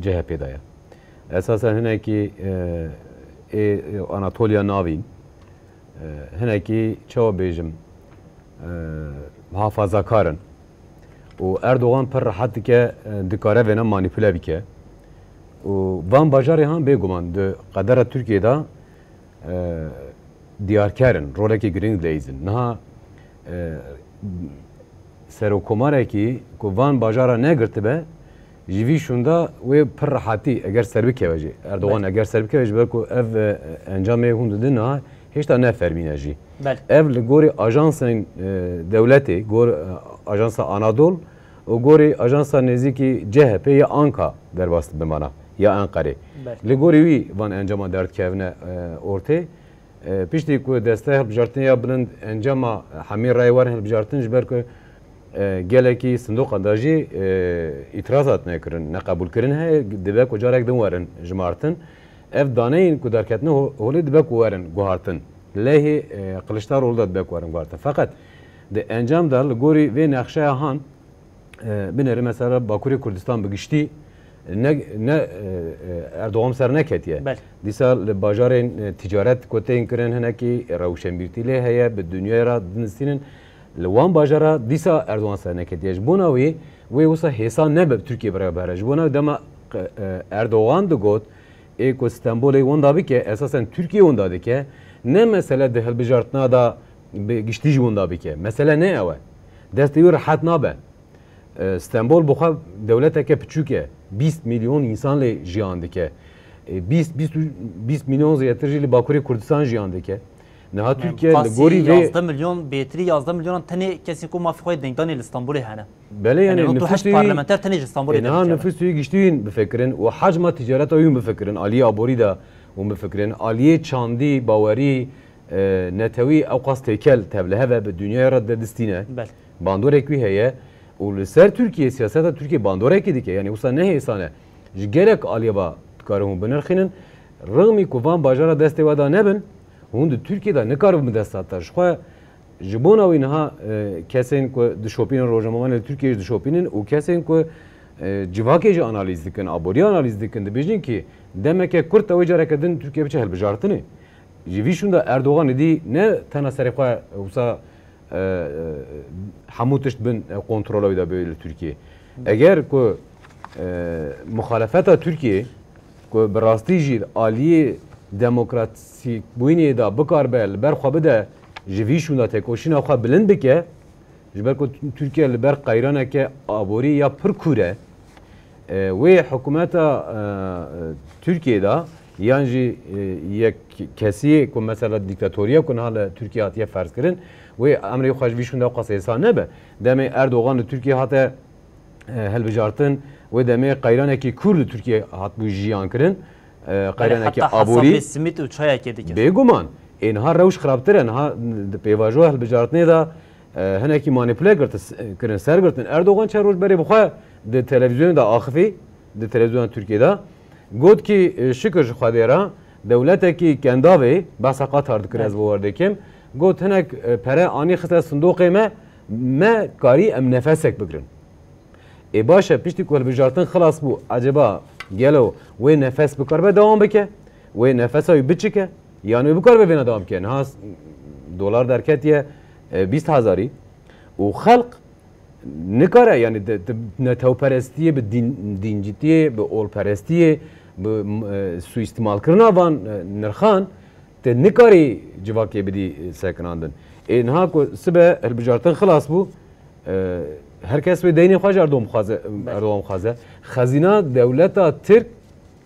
C H P de ye. Esasen hinekî, e, ê, ê Anatoliya Navîn, e, hinekî çawa bêjim, e, muhafazakar in. Û Erdogan pir rehet dike, e, dikare vêne manîpule bike. Û van bajarê han bêguman di qedera Tirkiyê de, e, diyarker in, rolekê giring dileyîzin. Niha, e, serokomarekî ku van bajara negirtibe, ji vî şûnda wê pir rehetî eger serbikeve jî. Erdogan Belê. eger serbikeve jî, ber ku ev, e, encamê hûn didin niha hêşta nefermîne jî. Belê. Ev li gorî ajansên, e, dewletê, gor, e, Ajansa Anadol û gorî ajansa nêzîkî C H P ya Anka derbas dibe mana, ya Enqerê. Belê. Li gorî wî van encama derdikevine, e, ortê. E, piştî ku destê hilbijartinê ya bilind encama hemî rayê werin hilbijartin, ji ber ku, e, gelekî sindoqan de jî, e, îtirazat nekirin, neqebûlkirin heye, dibe ku carek din werin jimartin. Ev daneyên ku derketine ho-, holê dibe ku werin guhartin. Lehê, e, Kiliçdaroglu de dibe ku werin guhartin. Feqet di encam de li gorî vê nexşeya han, e, binêre mesela Bakurê Kurdistan bi giştî ne, ne, e, e, Erdogan ser neketiye. Belê. Dîsa li bajarên, e, ticaret ku tên kirin hinekî rewşenbîrtî lê heye, bi dinyayê re dinistînin. Li wan bajara dîsa Erdogan ser neketiye. Ji bona wî, wê wisa hêsan nebe bi Tirkiye beraber e. Ji bona wî dema, e, Erdogan digot, ê ku Stenbolê wenda bike, esasen Tirkiye wenda dike. Ne mesele di hilbijartina de bi giştî ji winda bike. Mesele ne ew e. Destê wî rehet nabe. E, Stenbol bi xwe dewleteke piçûk e. Bîst milyon însan lê jiyan dike. E, bîst, bîst û, bîst milyon zêdetir jî li Bakurê Kurdistan jiyan dike. Niha Tirkiye li gorî vê yazdeh milyon, bêtirî yazdeh milyonan tenê kesên ku mafê xwe yê dengdanê li Stenbolê hene. Belê, yani, yanî nifûs hûn heşt parlamenter tenê ji Stenbolê, e, niha nifûs wî giştî wîn bifikirin û hecma ticareta wî wîn bifikirin, aliyê aborî de hûn bifikirin, aliyê çandî, bawerî, e, netewî ew qas têkel tevlihev e, bi dinyayê re de distîne. Belê. Bandorek wî heye û li ser Tirkiye, siyaseta Tirkiye bandorekî dike. Yani wisa ne hêsan e. Ji gelek aliyê ve dikarin hûn binirxînin. Rixmî ku van bajara destê we de nebin, hûn di Tirkiye de nikaribin bi dest hate. Ji xwe Ji bona wî niha, e, kesên ku dişopînin, rojnamevanê li Tirkiyeyê jî dişopînin û kesên ku, e, civakê jî analîz dikin, aborî analîz dikin, dibêjin kî demeke kurt e wê careke din Tirkiye biçe hilbijartinê. Ji vî şûnda Erdogan êdî ne tena serê xwe wisa, e, e, hemû tişt bin, e, kontrola wî de bê li Tirkiyeyê. Eger ku, e, muxalefeta Tirkiyeyê ku bi rastî jî aliyê demokratîkbûyînê de bikaribe li ber xwe bide, ji vî şûnda têkoşîna xwe bilind bike, ji ber ku Tirkiye li ber qeyraneke aborî ya pir kûr e. E, wê hikûmeta, e, Tirkiyê de yan jî, e, yek kesiyê ku mesela dîktatoriya ku niha li Tirkiye hatiye ferzkirin, wê emrê xwe ji vî şûnda qas hêsan nebe. Demê Erdogan li Tirkiye hate e, hilbijartin, wê demê qeyranekî kûr li Tirkiye hatibû jiyan kirin. E, qeyranekî aborî. Heta hesabê simît û çayekê dikir. Bêguman. Ê niha rewş xirabtir e. Niha di pêvajoya hilbijartinê de, e, hinekî manîpule girtin, kirin, sergirtin. Erdogan çend roj berê bi xwe di televîzyonê de axifî, di televîzyona Tirkiye de. Got kî, e, şikir ji Xwedê re, dewletekî kendavê, behsa Qatar dikir, ez bo we dikim. Got hinek, e, pere anî xiste sindoqê me, me karî em nefesek bigirin. Ê baş e, piştî ku hilbijartin xilas bû, eceba gelo wê nefes bikaribe dewam bike? Wê nefesa wî biçike? Yan wê bikaribe vêna dewam bike? Niha s-, dolar derketiye, e, bîst hezarî û xelq nikare, yani di, di netewperestiyê, bi dîn, dîncitiyê, bi olperestiyê, bi, e, suîstimalkirina van, e, nirxan, te nikarî civakê bidî, e, sekinandin. Ê niha ku sibe hilbijartin xilas bû, e, her kes wê deynê xwe ji Erdogan bixwaze, Erdogan bixwaze. Xezîna dewleta Tirk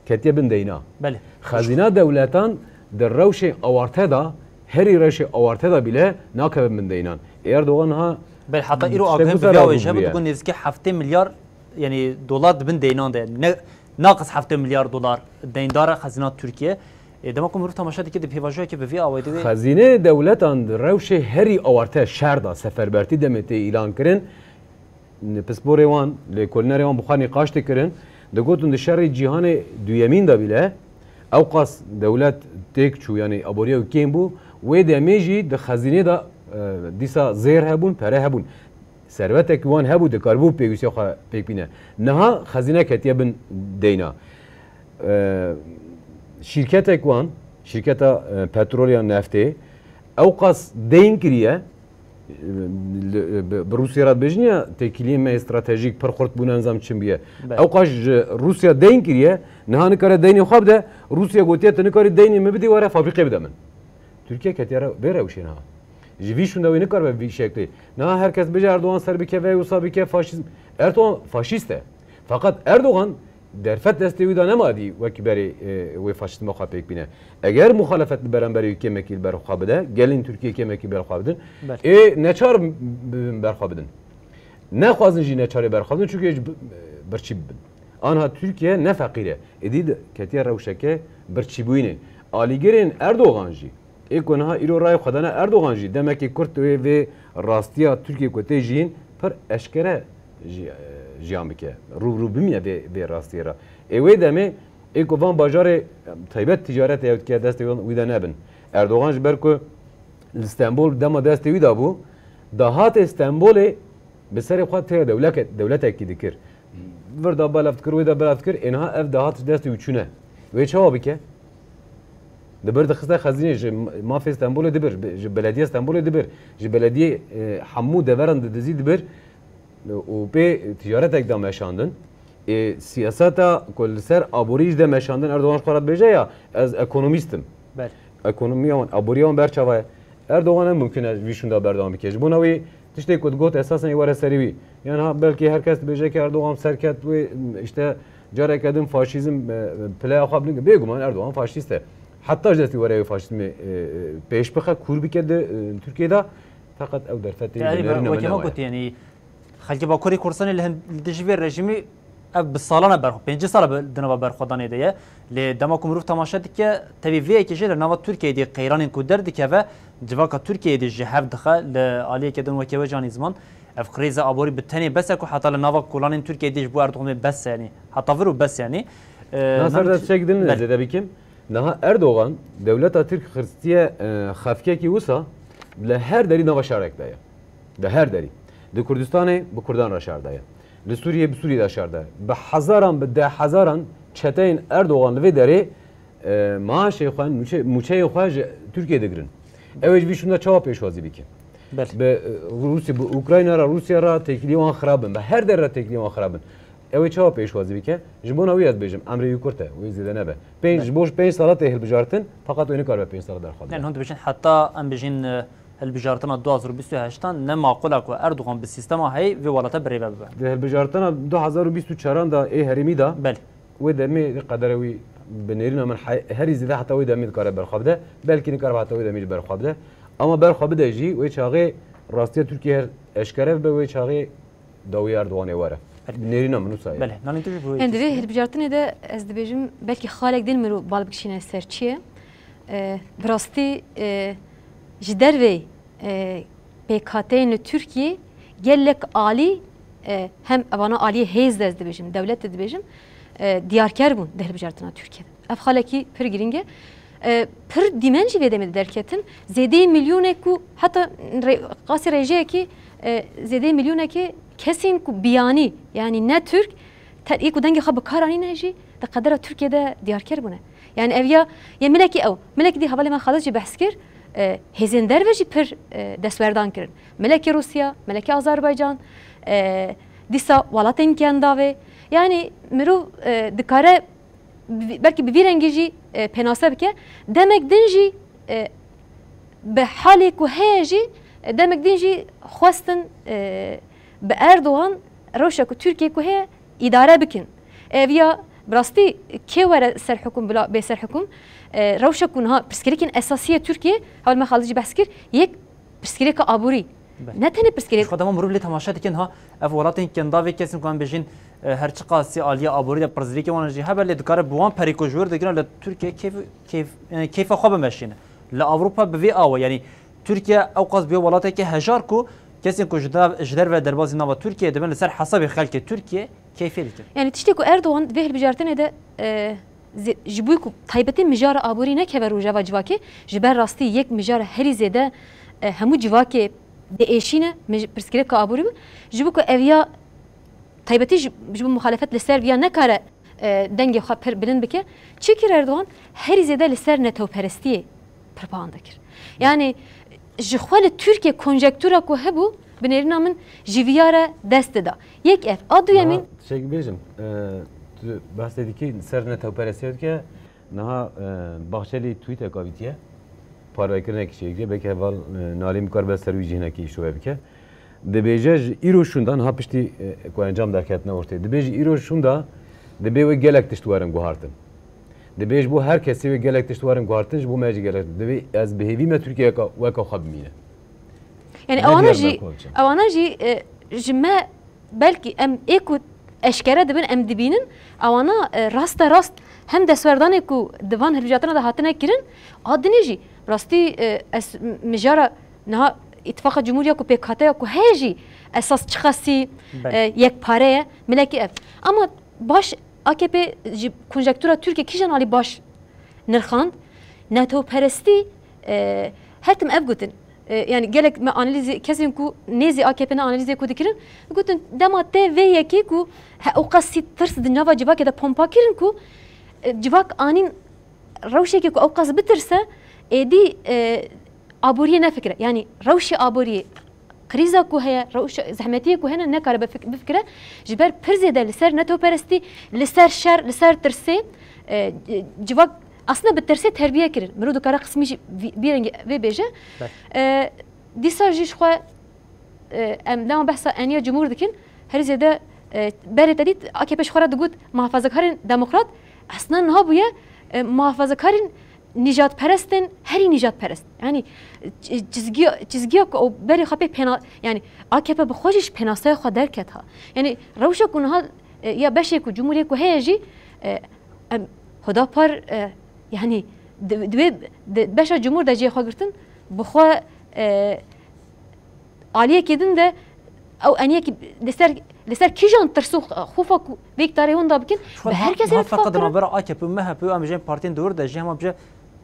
ketiye bin deyna. Belê. Xezîna dewletan di rewşê awarte de, herî rewşê awarte de bîle nakeve bin deynan. Ê Erdogan ha Belê, heta îro tiştek agahî bi vîya wê ji hev bûye. Digot nêzîkî heftê milyar, yani dolar di bin deynan de. Ne, naqis heftê milyar dolar deyndar e xezîna Tirkiye. E, dema ku mirov temaşe dike di pêvajoyeke bi vî awayî de wê. Xezîneyê dewletan di rewşê herî awarte şer de seferbertî demê tê îlan kirin. Pisporê wan, lêkolînerê wan bi xwe nîqaş dikirin. Digotin di şerê cîhanê duyemîn de bîle ew qas dewlet têk çû, yanî aboriya wî kêm bû. Wê demê jî di xezînê de, e, dîsa zêr hebûn, pere hebûn. Servetek wan hebû, dikaribû pêwîstiya xwe pêk bîne. Niha xezîne ketiye bin deyna. E, şîrketek wan, şîrketa, e, petrol ya neftê, ew qas deyn kiriye, li, bi, bi Rûsya re dibêjin ya têkiliyên me stratejîk pir xurt bûne, nizam çi bûye. Belê. Ew qas ji Rûsya deyn kiriye, niha nikare deynê xwe bide, Rûsya gotiye, tu nikarî deynê min bidî, were fabrîqê bide min. Tirkiye ketiye re-, vê rewşê niha. Ji vî şûnde wê nikaribe vî şeklê. Niha her kes bêje Erdogan ser bikeve, wisa bike, faşîzm. Erdogan faşîst e. Feqet Erdogan derfet destê wî de nema dî wekî berê, e, wê faşîzma xwe pêk bîne. Eger muxalefet li beramberê wî kêmekî li ber xwe bide, gelên Tirkiyê kêmekî ber xwe bidin, Belê. Ê neçar bibin ber xwe bidin. Nexwazin jî neçarê ber xwe bidin, çunke ji bi-, birçî bibin. Anha Tirkiye ne feqîr e. Êdî di-, ketiye rewşeke birçîbûyînê. Alîgirên Erdogan jî, ê ku niha îro rayê xwe dane Erdogan jî, demekî kurt wê vê rastiya Tirkiye ku tê jiyîn pir eşkere jî-, jiyan bike. Rû bi rû bimîne vê, vê rastiyê re. Ê wê demê, ê ku van bajarê taybet ticaretê ew dike, destê wî de nebin. Erdogan ji ber ku li Stenbol dema destê wî de bû, dahatê Stenbolê bi serê xwe têya dewleke-, dewletekî dikir. Vir da belav dikir, wê da belav dikir, ê niha ev dahat ji destê wî çûne. Wê çawa bike? Dibir dixiste xezînê, ji mafê Stenbolê dibir, bi-, ji belediya Stenbolê dibir, ji belediyê, e, hemû deveran didizî dibir û pê ticaretek da meşandin. Ê, siyaseta ku li ser aborî jî de meşandin, Erdogan ji xwe re dibêje ya, ez ekonomîst im. Belê. Ekonomiya wan, aboriya wan ber çava ye. Erdogan ne mumkin e vî şûnda berdewam bike. Ji bona wî tiştê ku digot esasen ê were serê wî. Yan ha belkî her kes dibêje ki Erdogan serket wê, işte careke din faşîzm, e, pileya xwe bilind. Bêguman Erdogan faşîst e. Heta ji destî were wê faşîzmê, e, e, pêş bixe, kûr bike di, e, Tirkiyê de. Feqet ew derfetê Erî, nêrîna wekî min me ew e. Gotî, yanî xelkê Bakurê Kurdistanê li hin-, li dijî vê rejîmî ev bi salan e berxwe, pêncî sal e bi, di nava berxwedanê de ye. Lê dema ku mirov temaşe dike, tevî vê yekê jî li nava Tirkiyeyê dê qeyranên ku derdikeve, civaka Tirkiyeyê dê ji hev dixe, li aliyeke din wekî we jî anî ziman, ev krîza aborî bi tenê bes e ku heta li nava kolanên Tirkiyeyê dê ji bo Erdogan bê bes e, yanî heta vir û bes e, yanî. E, Na ser de tiştek din Belê. Zêde bikim. Niha Erdogan dewleta Tirk xistiye, e, xefkekî wisa li her derî nava şerek de ye. Li her derî. Di Kurdistanê bi Kurdan re şer de ye. Li Sûriyê bi Sûriyê de şer de ye. Bi hezaran, bi deh hezaran çeteyên Erdogan li vê derê, e, maaşê xwe, mûçe-, mûçeyê xwe ji Tirkiyê digirin. Ew ê ji vî şûnda çawa pêşwazî bike? Belê. Bi, e, Rûsya, bi Ukrayna re, Rûsya re têkilî wan xirab in. Bi her der re têkilî wan xirab in. Ew ê çawa pêşwazî bike? Ji bona wî ez dibêjim, emrê wî kurt e, wê zêde nebe. Pênc, Belê. Ji bo pênc sala tê hilbijartin, feqet wê nikaribe pênc sala derxwe bide. Yani hûn dibêjin heta em bijîn, e, hilbijartina du hazar û bîst û heştan ne maqul e ku Erdogan bi sîstema heyî vê welata bi rê ve bibe. Di hilbijartina du hazar û bîst û çaran de ê herêmî de Belê. wê demê qedera wî bi nêrîna min he-, herî zêde heta wê demê dikare berxwe bide. Belkî nikaribe heta wê demê jî berxwe bide. Ama berxwe bide jî wê çaxê rastiya Tirkiye her eşkere bibe, wê çaxê dawî Erdoganê were. Belê. Nêrîna min wisa ye. Belê. Nanî tu jî bi wê Em di vê yekê hilbijartinê de ez dibêjim belkî xalek din mirov bal bikişîne ser çi ye. E, bi rastî, e, ji derveyî, e, pêkhateyên li Tirkiyê gelek alî, e, hem evana aliyê hêz de ez dibêjim, dewlet de dibêjim, e, diyarker bûn di hilbijartina Tirkiyê de. Ev xalekî pir girîng e. E, pir dîmen jî vê demê de derketin. Zêdeyî milyonek ku heta re-, qasî rêjeyekî, e, zêdeyî milyonekê kesên ku biyanî, yanî ne Tirk, te-, ê ku dengê xwe bi kar anîne jî di qedera Tirkiyê de diyarker bûne. Yanî ev ya, ya milekî ew, milekî dî hevalê me Xalid jî behs kir, e, hêzên derve jî pir, e, destwerdan kirin. Milekî Rûsya, milekî Azerbaycan, e, dîsa welatên Kendavê. Yanî mirov, e, dikare bi-, belkî bi vî rengî jî, e, pênase bike. Demek din jî, e, bi halê ku heye jî, e, demek din jî xwestin, e, bi Erdogan rewşa ku Tirkiye ku heye îdare bikin. Ev ya bi rastî kê were ser hukm bila bê ser hukm, e, rewşa ku niha pirsgirêkên esasî yê Tirkiye, heval me Xalid jî behs kir, yek pirsgirêka aborî. Belê. Ne tenê pirsgirêk- Ji xwe dema mirov lê temaşe dikin ha, ev welatên Kendavê kesên ku em bêjin, e, her çiqasî aliya aborî de pirsgirêkê wan jî hebe lê dikare bi wan perê ku ji wir digire li Tirkiye keyf, keyf, e, keyfa xwe bimeşîne. Li Ewropa bi vê awe, yanî Tirkiye ewqas bûye welateke hejar ku kesên ku ji da-, ji derve derbasî nava Tirkiye dibin li ser hesabê xelkê Tirkiye keyfê dikin. Yanî tiştê ku Erdogan di vê hilbijartinê de, e, zê-, ji bo ku taybetî mijara aborî nekeve rojeva civakê, ji ber rastî yek mijara herî zêde, e, hemû civakê diêşîne, mij-, pirsgirêka aborî bû. Ji bo ku ev ya taybetî ji, ji bo muxalefet li ser viya nekare, e, dengê xwe pir bilind bike, çi kir Erdogan? Herî zêde li ser netewperestiyê propaganda kir. Yanî ji xwe li Tirkiye konjektura ku hebû, bi nêrîna min ji viya re dest dida. Yek ev. A duyemîn. Niha tiştek bêjim, e, tu behsê dikî ser netewperestiya dike. Niha, e, Bahçelî tweetek avîtiye. Parvekirinekî çêkiriye. Belkî heval, e, Nalîn bikaribe ser wî jî hinekî îşove bike. Dibêje ji îro şûnda, niha piştî, e, ku encam derketine ortê. Dibê ji îro şûnda, dibê wê gelek tişt werin guhartin. Dibê ji bo her kesê wê gelek tişt werin guhartin, ji bo me jî gelek. Dibê ez bi hêvî me Tirkiyeyeka weka xwe bimîne. Yanî Ne ewana diyar jî, me ku çi? ewana jî, e, ji me belkî em ê ku eşkere dibin, em dibînin, ewana, e, raste rast hem destwerdanê ku di van hilbijartina de hatine kirin, a dinê jî rastî, e, ez m-, mijara niha Îtifaqa Cumhuriya ku pêk hate ya ku heye jî esas çiqasî, Belê. e, yekpare ye, milekî ev. Ama baş A K P ji konjektura Tirkiye kîjan alî baş nirxand? Netewperestî, e, her tim ev gotin. E, yani gelek me analîzê, kesên ku nêzî A K P ne analîzê ku dikirin, gotin dema te vê yekê ku he ewqasî tirs di nava civakê de pompa kirin ku, e, civak anîn rewşekê ku ewqas bitirse, êdî, e, aboriyê nefikire. Yani rewşê aboriyê, krîza ku heye, rewşa zehmetiyê ku hene nekare bifik-, bifikire. Ji ber pir zêde li ser netewperestî, li ser şer, li ser tirsê, e, civak Aslında bi tirsê terbiye kirin. Mirov dikare qismî jî vî-, vî rengî vê bêje. Belê. E, dîsa jî ji xwe, e, em dema behsa eniya cumhur dikin, herî zêde, e, berê te dît, A K P ji xwe re digot muhafazakarên demokrat, aslında niha bûye, e, muhafazakarên nîjadperest in, herî nîjadperest. Yani, çi-, çizgiya, çizgiya ku ew berê xwe pê pêna-, yani, A K P bi xwe jî ji pênaseya xwe derket ha. Yani, rewşa ku niha, e, ya beşê ku cumhuriyê ku heye jî, e, em Hudapar, e, yani, di, di wê, di beşa cumhur de cihê xwe girtin, bi xwe, e, aliyekê din de ew eniyekî li ser, li ser kîjan tirs û xofa ku vê îktidarê wan da bikin, bi her kesê re ferq di navbera A K P û M H P û em jî partiyên dewr de jî hema bije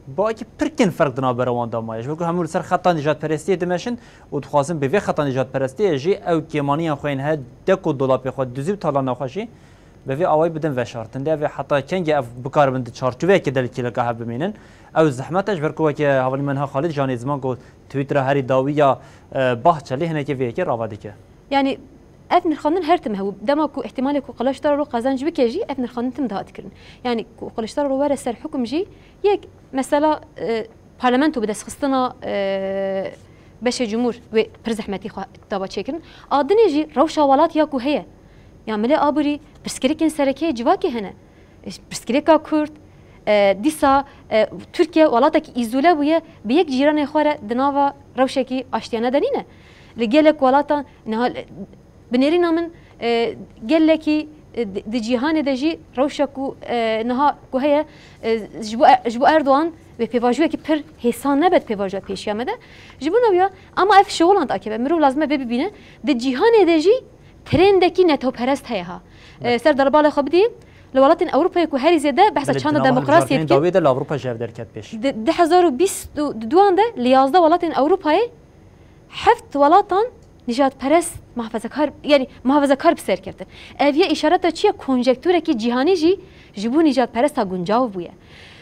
belkî pirkên ferq di navbera wan da maye. Ji ber ku hemû li ser xeta nîjadperestiyê dimeşin û dixwazin bi vê xeta nîjadperestiyê jî ew kêmaniyan xwe yên he dek û dolapê xwe duzî û talana xwe jî bi vê awayî bidin veşartin. Lê ev ê heta kengê ev bikaribin di çarçoveyekê de li kêleka hev bimînin? Ew zehmet e, ji ber ku weke hevalî me niha Xalid Janê ziman ku Twittera herî dawî ya, e, Bahçelî hinekî vê yekê rava dike. Yani ev nirxandin her tim hebû. Dema ku ihtimalê ku Kılıçdaroğlu qezenc bike jî ev nirxandin tim dihat kirin. Yani ku Kılıçdaroğlu were ser hukum jî yek mesela, e, parlamento bi destxistina, e, beşê cumhur wê pir zehmetî xwe dava çêkirin. A dinê jî rewşa welat ya ku heye. Ya milê aborî pirsgirêkên sereke yê civakê hene. E, pirsgirêka Kurd, e, dîsa, e, Tirkiye welatekî îzole bûye, bi yek cîranê xwe re di nava rewşekî aştiyane de nîne. Li gelek welatan niha, bi nêrîna min, e, gelekî, e, di, di cîhanê de jî rewşa ku, e, niha ku heye, e, ji bo, ji bo Erdogan wê pêvajoyekî pir hêsan nebe di pêvajoya pêşiya me de. Ji bo newiya, ama ev şixulan dike ve mirov lazim e vê bibîne. Di cîhanê de jî trendekî netewperest heye ha. E, ser derbalê xwe bidî, li welatên Ewropayê ku herî zêde behsa çanda demokrasiyê dikin. Dawî de li Ewropa jî ev derket pêş. Di du hezar û bîst û duan de li yazdeh welatên Ewropayê heft welatan nijadperest, muhafazakar, yani muhafazakar bi ser keftin. Ev yê îşareta çi ye? Konjektûrekî cîhanî jî ji bo nijadperesta guncav bûye.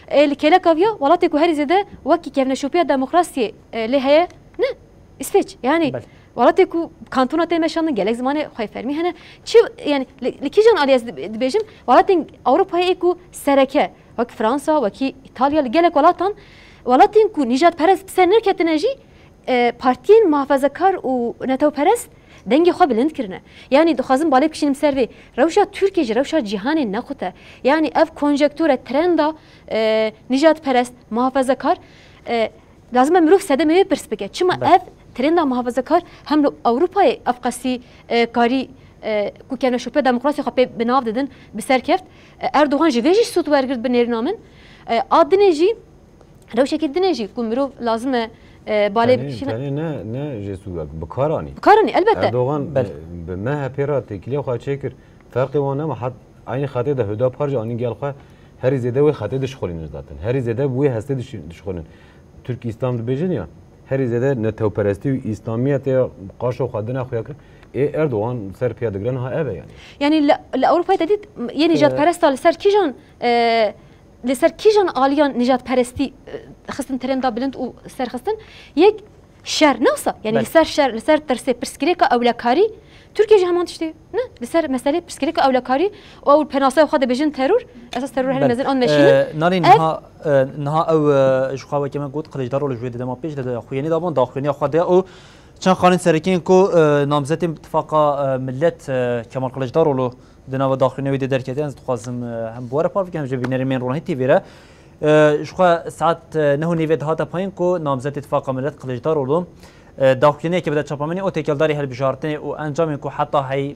E, li kêleka viya welatê ku herî zêde wekî kevneşopiya demokrasiyê, e, lê heye, ne? Îsveç. Yani, belê, welatê ku kantona tê meşandin, gelek zimanê xwe fermî hene. Çi, yani, li, li kîjan alî ez dib-, dibêjim, welatên Ewropayê ê ku sereke, wek Fransa, wekî Îtalya, li gelek welatan, welatên ku nîjadperest bi ser nirketine jî, e, partiyên muhafazakar û netewperest dengê xwe bilind kirine. Yani dixwazim balê bikişînim ser vê. Rewşa Tirkiye ji rewşa cîhanê nexute. Yani ev konjektûre, trenda, e, nîjadperest, muhafazakar, e, lazim e mirov sedemê wê pirs bike. Çima ev trenda muhafazakar hem li Ewropayê ev qasî, e, karî, e, ku kevneşopiya demokrasiyê xwe pê bi nav didin, bi ser keft? E, Erdogan ji vê jî sûd wergirt bi nêrîna min. E, a dinê jî Rewşekî din e jî ku mirov lazim e, e, balê bikişîne. Tenê, tenê ne, ne jê sûd wek, bi kar anî. Bi kar anî, elbette. Erdogan, belê, bi, bi M H P re têkiliya xwe çêkir. Ferqê wan nema, hat eynî xetê de Hüdapar jî anî gel xwe herî zêde wê xetê dişixulînin zaten. Herî zêde bi wê hestê diş-, dişixulînin. Türk İslam dibêjin ya, herî zêde netewperestî û îslamiyetê ya qaşo xwe dine xuya kir. Ê Erdogan ser piya digire niha ev e yani. Yani li, li Ewropayê te dît, yê nîjadperesta li ser kîjan, e, li ser kîjan aliyan nijadperestî, e, xistin trenda bilind û serxistin? Yek şer, ne wisa? Yani, belê, li ser şer, li ser tirsê, pirsgirêka ewlekarî, Tirkiye jî heman tiştê, ne? Li ser meselê pirsgirêka ewlekarî û ew penasaya xwe dibêjin teror, esas teror herî, belê, mezin an meşînin. E, Nalîn, ev niha, e, niha ew, e, ji xwe weke me got, Kiliçdaroglu ji wê di dema pêş de, de daxuyanî dabûn, daxuyaniya xwe de û çend xanên serekî yên ku, e, namzetên Tifaqa, e, Millet, e, Kemal Kiliçdaroglu di nava daxuyaniyê wê de derketiye, ez dixwazim, e, hem bi we re parve bikim, hem jî bînerên me yên Ronahî T V re. E, ji xwe saet, e, neh û nîvê dihate payîn ku namzetê Tifaqa Millet Kiliçdaroglu, e, daxuyaniyekê bide çapemenî û têkeldarî hilbijartinê û encamên ku heta hey,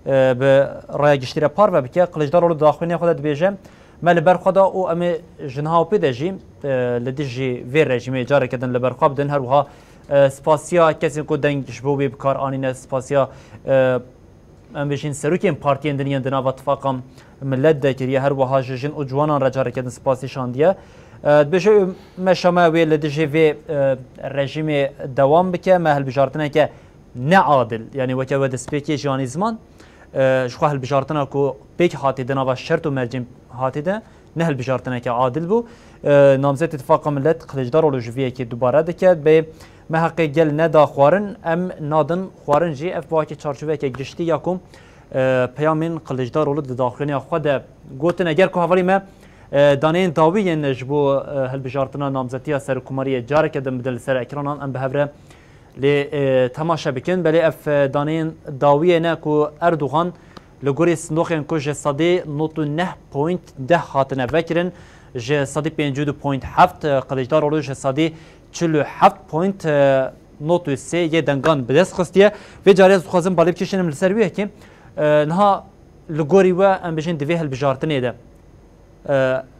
e, bi raya giştî re parve bike. Kiliçdaroglu di daxuyaniya xwe de dibêje, me li ber xwe da û em ê ji niha û pê de jî, e, li dijî vê rejîmê careke din li ber xwe bidin. Her wiha, e, spasiya kesên ku deng ji bo wê bi kar anîne, spasiya, e, em bêjin serokên partiyên din yên di nava Tifaqa Millet de kiriye, her wiha ji jin û ciwanan re careke din spas nîşandiye. E, dibêje, meşa me wê li dijî vê, e, rejîmê dewam bike, me hilbijartineke neadil, yanî weke we destpêkê jî anî ziman, e, ji xwe hilbijartina ku pêk hatî di nava şert û mercên hatî de, ne hilbijartineke adil bû. E, namzetê Tifaqa Millet Kiliçdaroglu ji vê yekê dubare dike, bê me heqê gel neda xwarin, em nadin xwarin jî. Ev bi wekî çarçoveyeke giştî ya ku, e, peyamên Kiliçdaroglu di daxuyaniya xwe de gotin. Eger ku hevalî me E, daneyên dawî yên ji bo, e, hilbijartina namzetiya serokkomariyê careke din bidin li ser ekranan, em bi hev re lê, e, temaşe bikin. Belê ev, e, daneyên dawî ye ne ku Erdogan li gorî sindoqên ku ji sedî nod û neh point deh hatine vekirin, ji sedî pêncî û du point heft, e, Kiliçdaroglu ji sedî çil û heft point nod û sê yê dengan bi dest xistiye. Vê carê ez dixwazim balê bikişînim li ser wê yekê. E, niha li gorî we em bijîn di vê hilbijartinê de, e,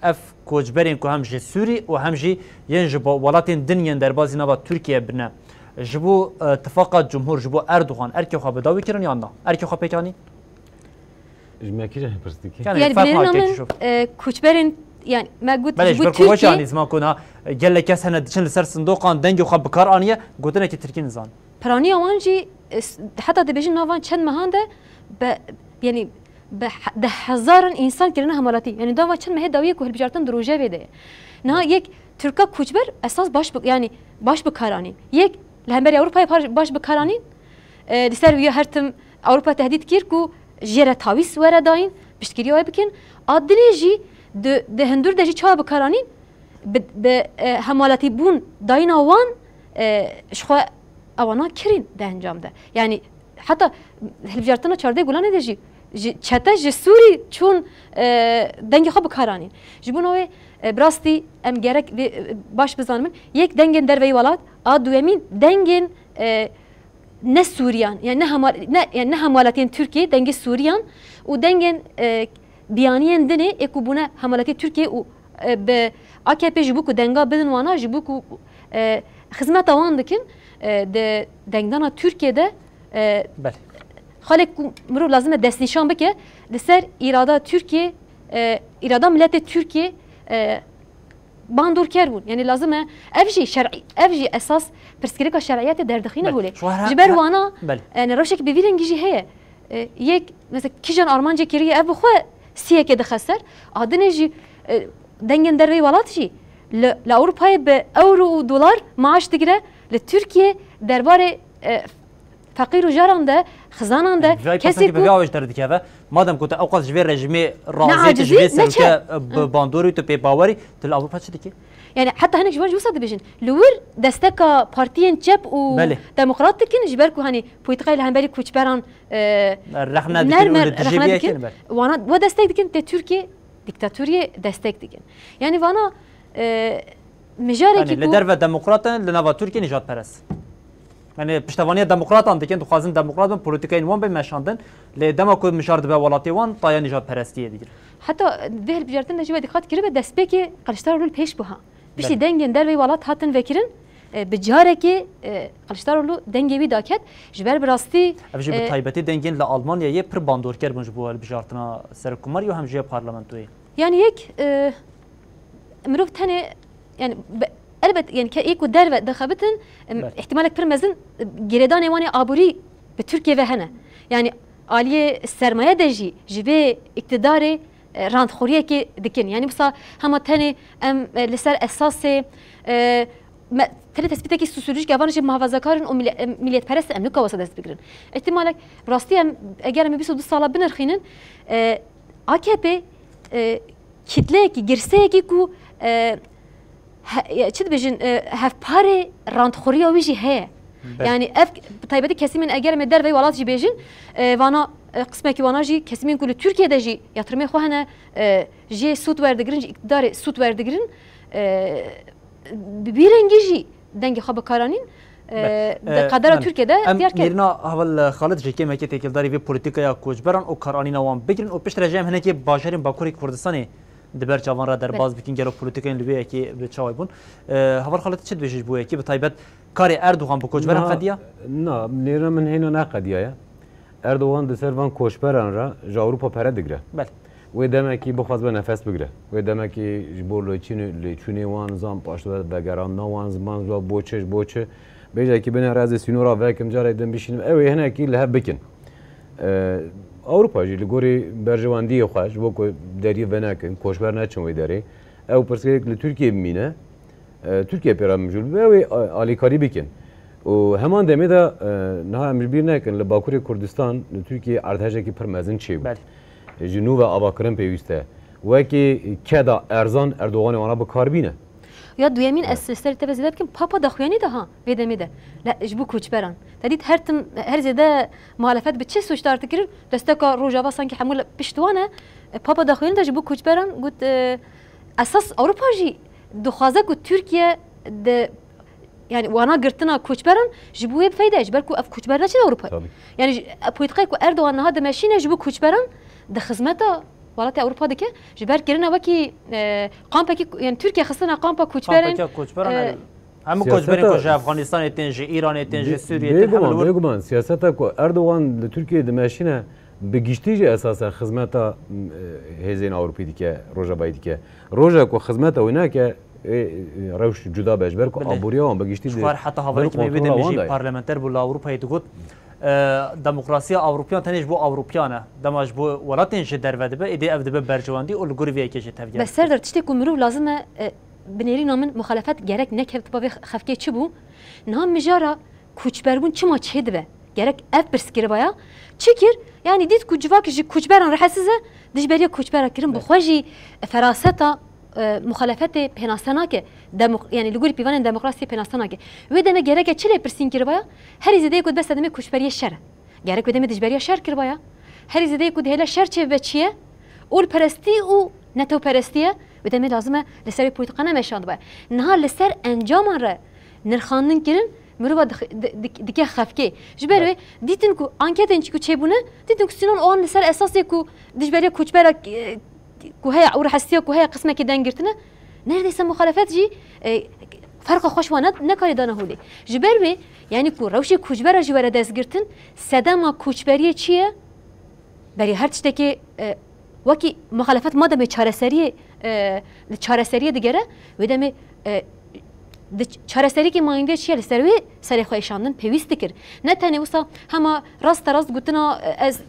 ev koçberên ku hem ji Sûrî û hem jî yên ji bo-, welatên din yên derbazî nava Tirkiye bine, ji bo, e, tifaqa cumhur, ji bo Erdogan erkê xwe bi dawî kirin yan na? Erkê xwe pêk anî? Ji me kîjan pirs dikî? Yani, Yani, ferq bilêrina nake min, kişo. e, koçberên, yani, me got, Belê, ji ji bo ber ku weş Tirkiye anî ziman ku na, e, gelek kes hene diçin li ser sindoqan dengê xwe bi kar aniye, gotinekî tirkî nizan. Piraniya wan jî, e, s-, heta dibêjin navan çend mehan de be, yani, bi he-, deh hezaran însan kirine hemalatî. Yani, dava çend mehê dawiyê ku hilbijartin di rojevê de ye. Niha yek Tirka koçber esas baş bi, yani, baş bi kar anîn. Yek li hemberî Ewropayê par-, baş bi kar anîn, e, li ser wî ya her tim Ewropa tehdît kir ku jê re tawîz were dayîn, piştgiriya wê bikin. A dinê jî di, di hundir de jî çawa bi kar anîn, bi, bi, e, hemalatîbûn dayîna wan, e, ji xwe ewana kirîn di encam de. Yani heta hilbijartina çardeh Gulanê de jî, ji çete ji Sûrî çûn, e, dengê xwe bi kar anîn. Ji bona wê, e, bi rastî em gerek vê, e, baş bizanimin. Yek dengên derveyî welat, a duyemîn dengên, e, ne Sûriyan, yani ne hema-, ne, yani ne hemalatiyên Tirkiyê, dengê Sûriyan û dengên, e, biyaniyên dinê ê ku bûne hemalatiyê Tirkiyê û, e, bi A K P ji bo ku denga bidin wana, ji bo ku, e, xizmeta wan dikin, e, di dengdana Tirkiyê de, e, Belê. xalek ku mirov lazim e destnîşan bike, li ser îrada Tirkiyê, e, îrada miletê Tirkiyê, e, bandorker bûn. Yani lazim e ev jî şer'î, ev jî esas pirsgirêka şer'iyetê derdixîne Belê. holê. Ji ber wana, Belê. yani rewşek bi vî rengî jî heye. E, yek, mesela kîjan armancê kiriye ev bi xwe siyekê dixe ser. A dinê jî, e, dengên derveyî welat jî li, li Ewropayê bi euro û dolar maaş digire. Li Tirkiye derbarê, e, feqîr û jaran de, xizanan de, Yani, vay kesê pasanki ku bi vê awêj derdikeve. Madem ku te ewqas ji vê rejimê razî, tu ji vê serokê, e, bi bandorî, tu pê bawerî, tu li Ewropa çi dikî? Yani heta hinek ji wan jî wisa dibêjin. Li wir desteka partiyên çep û Belê. demokrat dikin, ji ber ku hani polîtîkayê li hemberî koçberan, e, Rexne dikin nerm û e, li dijî rexne vê dikin. yekê ne ber. Wana we destek dikin, tê Tirkiye dîktatoriyê destek dikin. Yani vana, e, mijarê Yani ki li ku derve demokrat in, li nava Tirkiye nîjadperest. Yani piştevaniya demokratan dikin, dixwazin demokrat bin, polîtîkayên wan bên meşandin. Lê dema ku mijar dibe welatê wan, taya nîjadperestiyê digirin. Heta vê hilbijartin de jî we dîqat kiribe destpêkê Kiliçdaroglu li pêş bû ha. Piştî Belê. dengên derveyî welat hatin vekirin, e, bi carekê, e, Kiliçdaroglu dengê wî daket. Ji ber bi rastî, Ev jî bi e, taybetî dengên li Almanyayê pir bandorker bûn ji bo hilbijartina serokkomariyê û hem jî ya parlamentoyê. Yani yek, e, mirov tenê, yani be-, elbet, yani ke ê ku derve dixebitin, em, Belê. ihtimalek pir mezin, e, girêdanê wan ê aborî bi Tirkiye ve hene. Yani aliyê sermaye de jî ji vê îktidarê, e, randxoriyekê dikin. Yani wisa hema tenê em, e, li ser esasê, e, me, tenê tespitekî sosyolojîk evan jî muhafazakarên û mile-, e, milletperest em nika wisa dest bigirin. Ihtimalek rastî em eger em bîst û du sala binirxînin, e, A K P, e, kitleyekî, girseyekî ku, e, he-, ya, çi dibêjin, e, hevparê randxoriya wî jî heye. Belê. Yani ev bi taybetî kesîmên eger em ê derveyî welat jî bêjin, e, vana, e, qismekî wana jî kesîmên ku li Tirkiye de jî yatrimê xwe hene, e, jê sûd werdigirin, ji îktidarê sûd werdigirin, e, bi vî rengî jî dengê xwe bikaranîn, e, Belê. di E, qedera belê. Tirkiye de Em diyar ket. nêrîna heval Xalid jî kêmekê têkildarî vê polîtîkaya koçberan û karanîna wan bigirin û piştre jî em hinekê bajarên Bakurê Kurdistanê di ber çavan re derbas Belê. bikin, gelo polîtîkayên li wê yekê bi çawa bûn. E, heval Xalid çi dibêjî ji bo yekê, bi taybet karê Erdogan bi koçberan Na, qediya? na, nêrîna min hêna neqediyaye. Erdogan di ser van koçberan re ji Ewropa pere digre. Belê. Wê demekî bixwaze nefes bigire. Wê demekî ji bo lêçînê-, lêçûnê wan, zan paşve vegerandina wan, ziman ji bo çi, ji bo çi. Bêjekî bine ez ê sînora vekim, carê din bişînim. Ew ê hinekî li hev bikin. E, Ewropa jî li gorî berjewendiyê xwe, ji bo ku deriyê venekin, koçber neçin wê derê. Ew pirsgirêk li Tirkiyê bimîne. E, Tirkiye pê re mijûl bibe, ew ê a-, alîkarî bikin. Û heman demê de, e, niha em ji bîr nekin, li Bakurê Kurdistan, li Tirkiyê erdhejekî pir mezin çêbû. Belê. E, ji nû ve avakirin pêwîst e. Wekî keda erzan Erdoganê wana bi kar bîne. Ya duyemîn, ez li ser te ve zêde bikim, Papa daxuyanî de ha, vê demê de. Le, ji bo koçberan. Te dît her tim, her zêde muhalefet bi çi sûcdar dikirin? Desteka Rojava sanki hemû li pişt wan e. E, Papa daxuyanî de ji bo koçberan got, e, esas Ewropa jî dixwaze ku Tirkiye de, yani wana girtina koçberan ji bo wê bi feyde ye, ji ber ku ev koçber neçin Ewropa. Tabii. Yani ji, e, polîtikayê ku Erdogan niha dimeşîne ji bo koçberan di xizmeta welatê Ewropa dike, ji ber kirina wekî, e, kampekî, yani Tirkiye xistina kampa koçberên, Kampeke koçberan, e, yani hemû Siyaseta koçberên ku ji Afganistanê tên, ji Îranê tên, ji Sûriyê tên, hemû li wir. Bêguman, bêguman, siyaseta ku Erdogan li Tirkiyeyê dimeşîne, bi giştî jî esas e xizmeta, e, hêzên Ewropî dike, Rojavayî dike. Roja ku xizmeta wî neke, ê, ê, rewş cuda be, ji ber ku Belê. Aboriya wan bi giştî Ji xwe heta havarê ber kimê wê kontrola demê wan jî de ye. Parlamenter bû li Ewropayê digot, e, demokrasiya Ewropiyan tenê ji bo Ewropiyan e. Dema ji bo welatên ji derve dibe, êdî ev dibe berjewendî û li gorî vê yekê jî tevger Be dike. Serdar, tiştê ku mirov lazim e, e, binêrîna min muxalefet gerek nekevtiba vê xefkê çi bû? Niha mijara koçberbûn çima çêdibe? Gerek ev pirs kiribaya. Çi kir? Yani dît ku civak ji koçberan rehetsiz e, dijberiya koçbera kirin, bi Be. Xwe jî feraseta, e, muxalefetê pênase nake. Demok-, yani li gorî pîvanên demokrasiyê pênase nake. Wê demê gereke çi lê pirsîn kiribaya? Herî zêde yê ku dibe sedemê koçberiyê şer e. Gerek wê demê dijberiya şer kiribaya. Herî zêde yê ku dihêle şer çêbibe çi ye? Olperestî û netewperestî ye. Wê demê lazim e li ser wê polîtîka nemeşandibaya. Niha li ser encaman re nirxandin kirin, mirova dix-, di-, di-, dike xefkê. Ji ber Be. Wê dîtin ku anketên çi ku çêbûne, dîtin ku Sinan Oğan li ser esasê ku dijberiya koçbera, e, ku heye û rehestiya ku heye qismekî deng girtine, neredeyse muxalefet jî, e, ferqa xwe ji wan ne-, nekarî dane holê. Ji ber wê, yani ku rewşê koçbera jî were destgirtin, sedema koçberiyê çi ye? Berî her tiştekê, e, wekî muxalefet mademê çareseriyê, e, li çareseriyê digere, wê demê, e, di ç-, çareseriyekê mayînde çi ye, li ser wê serê xwe êşandin pêwîst dikir. Ne tenê wisa hema rasterast gotina, e, ez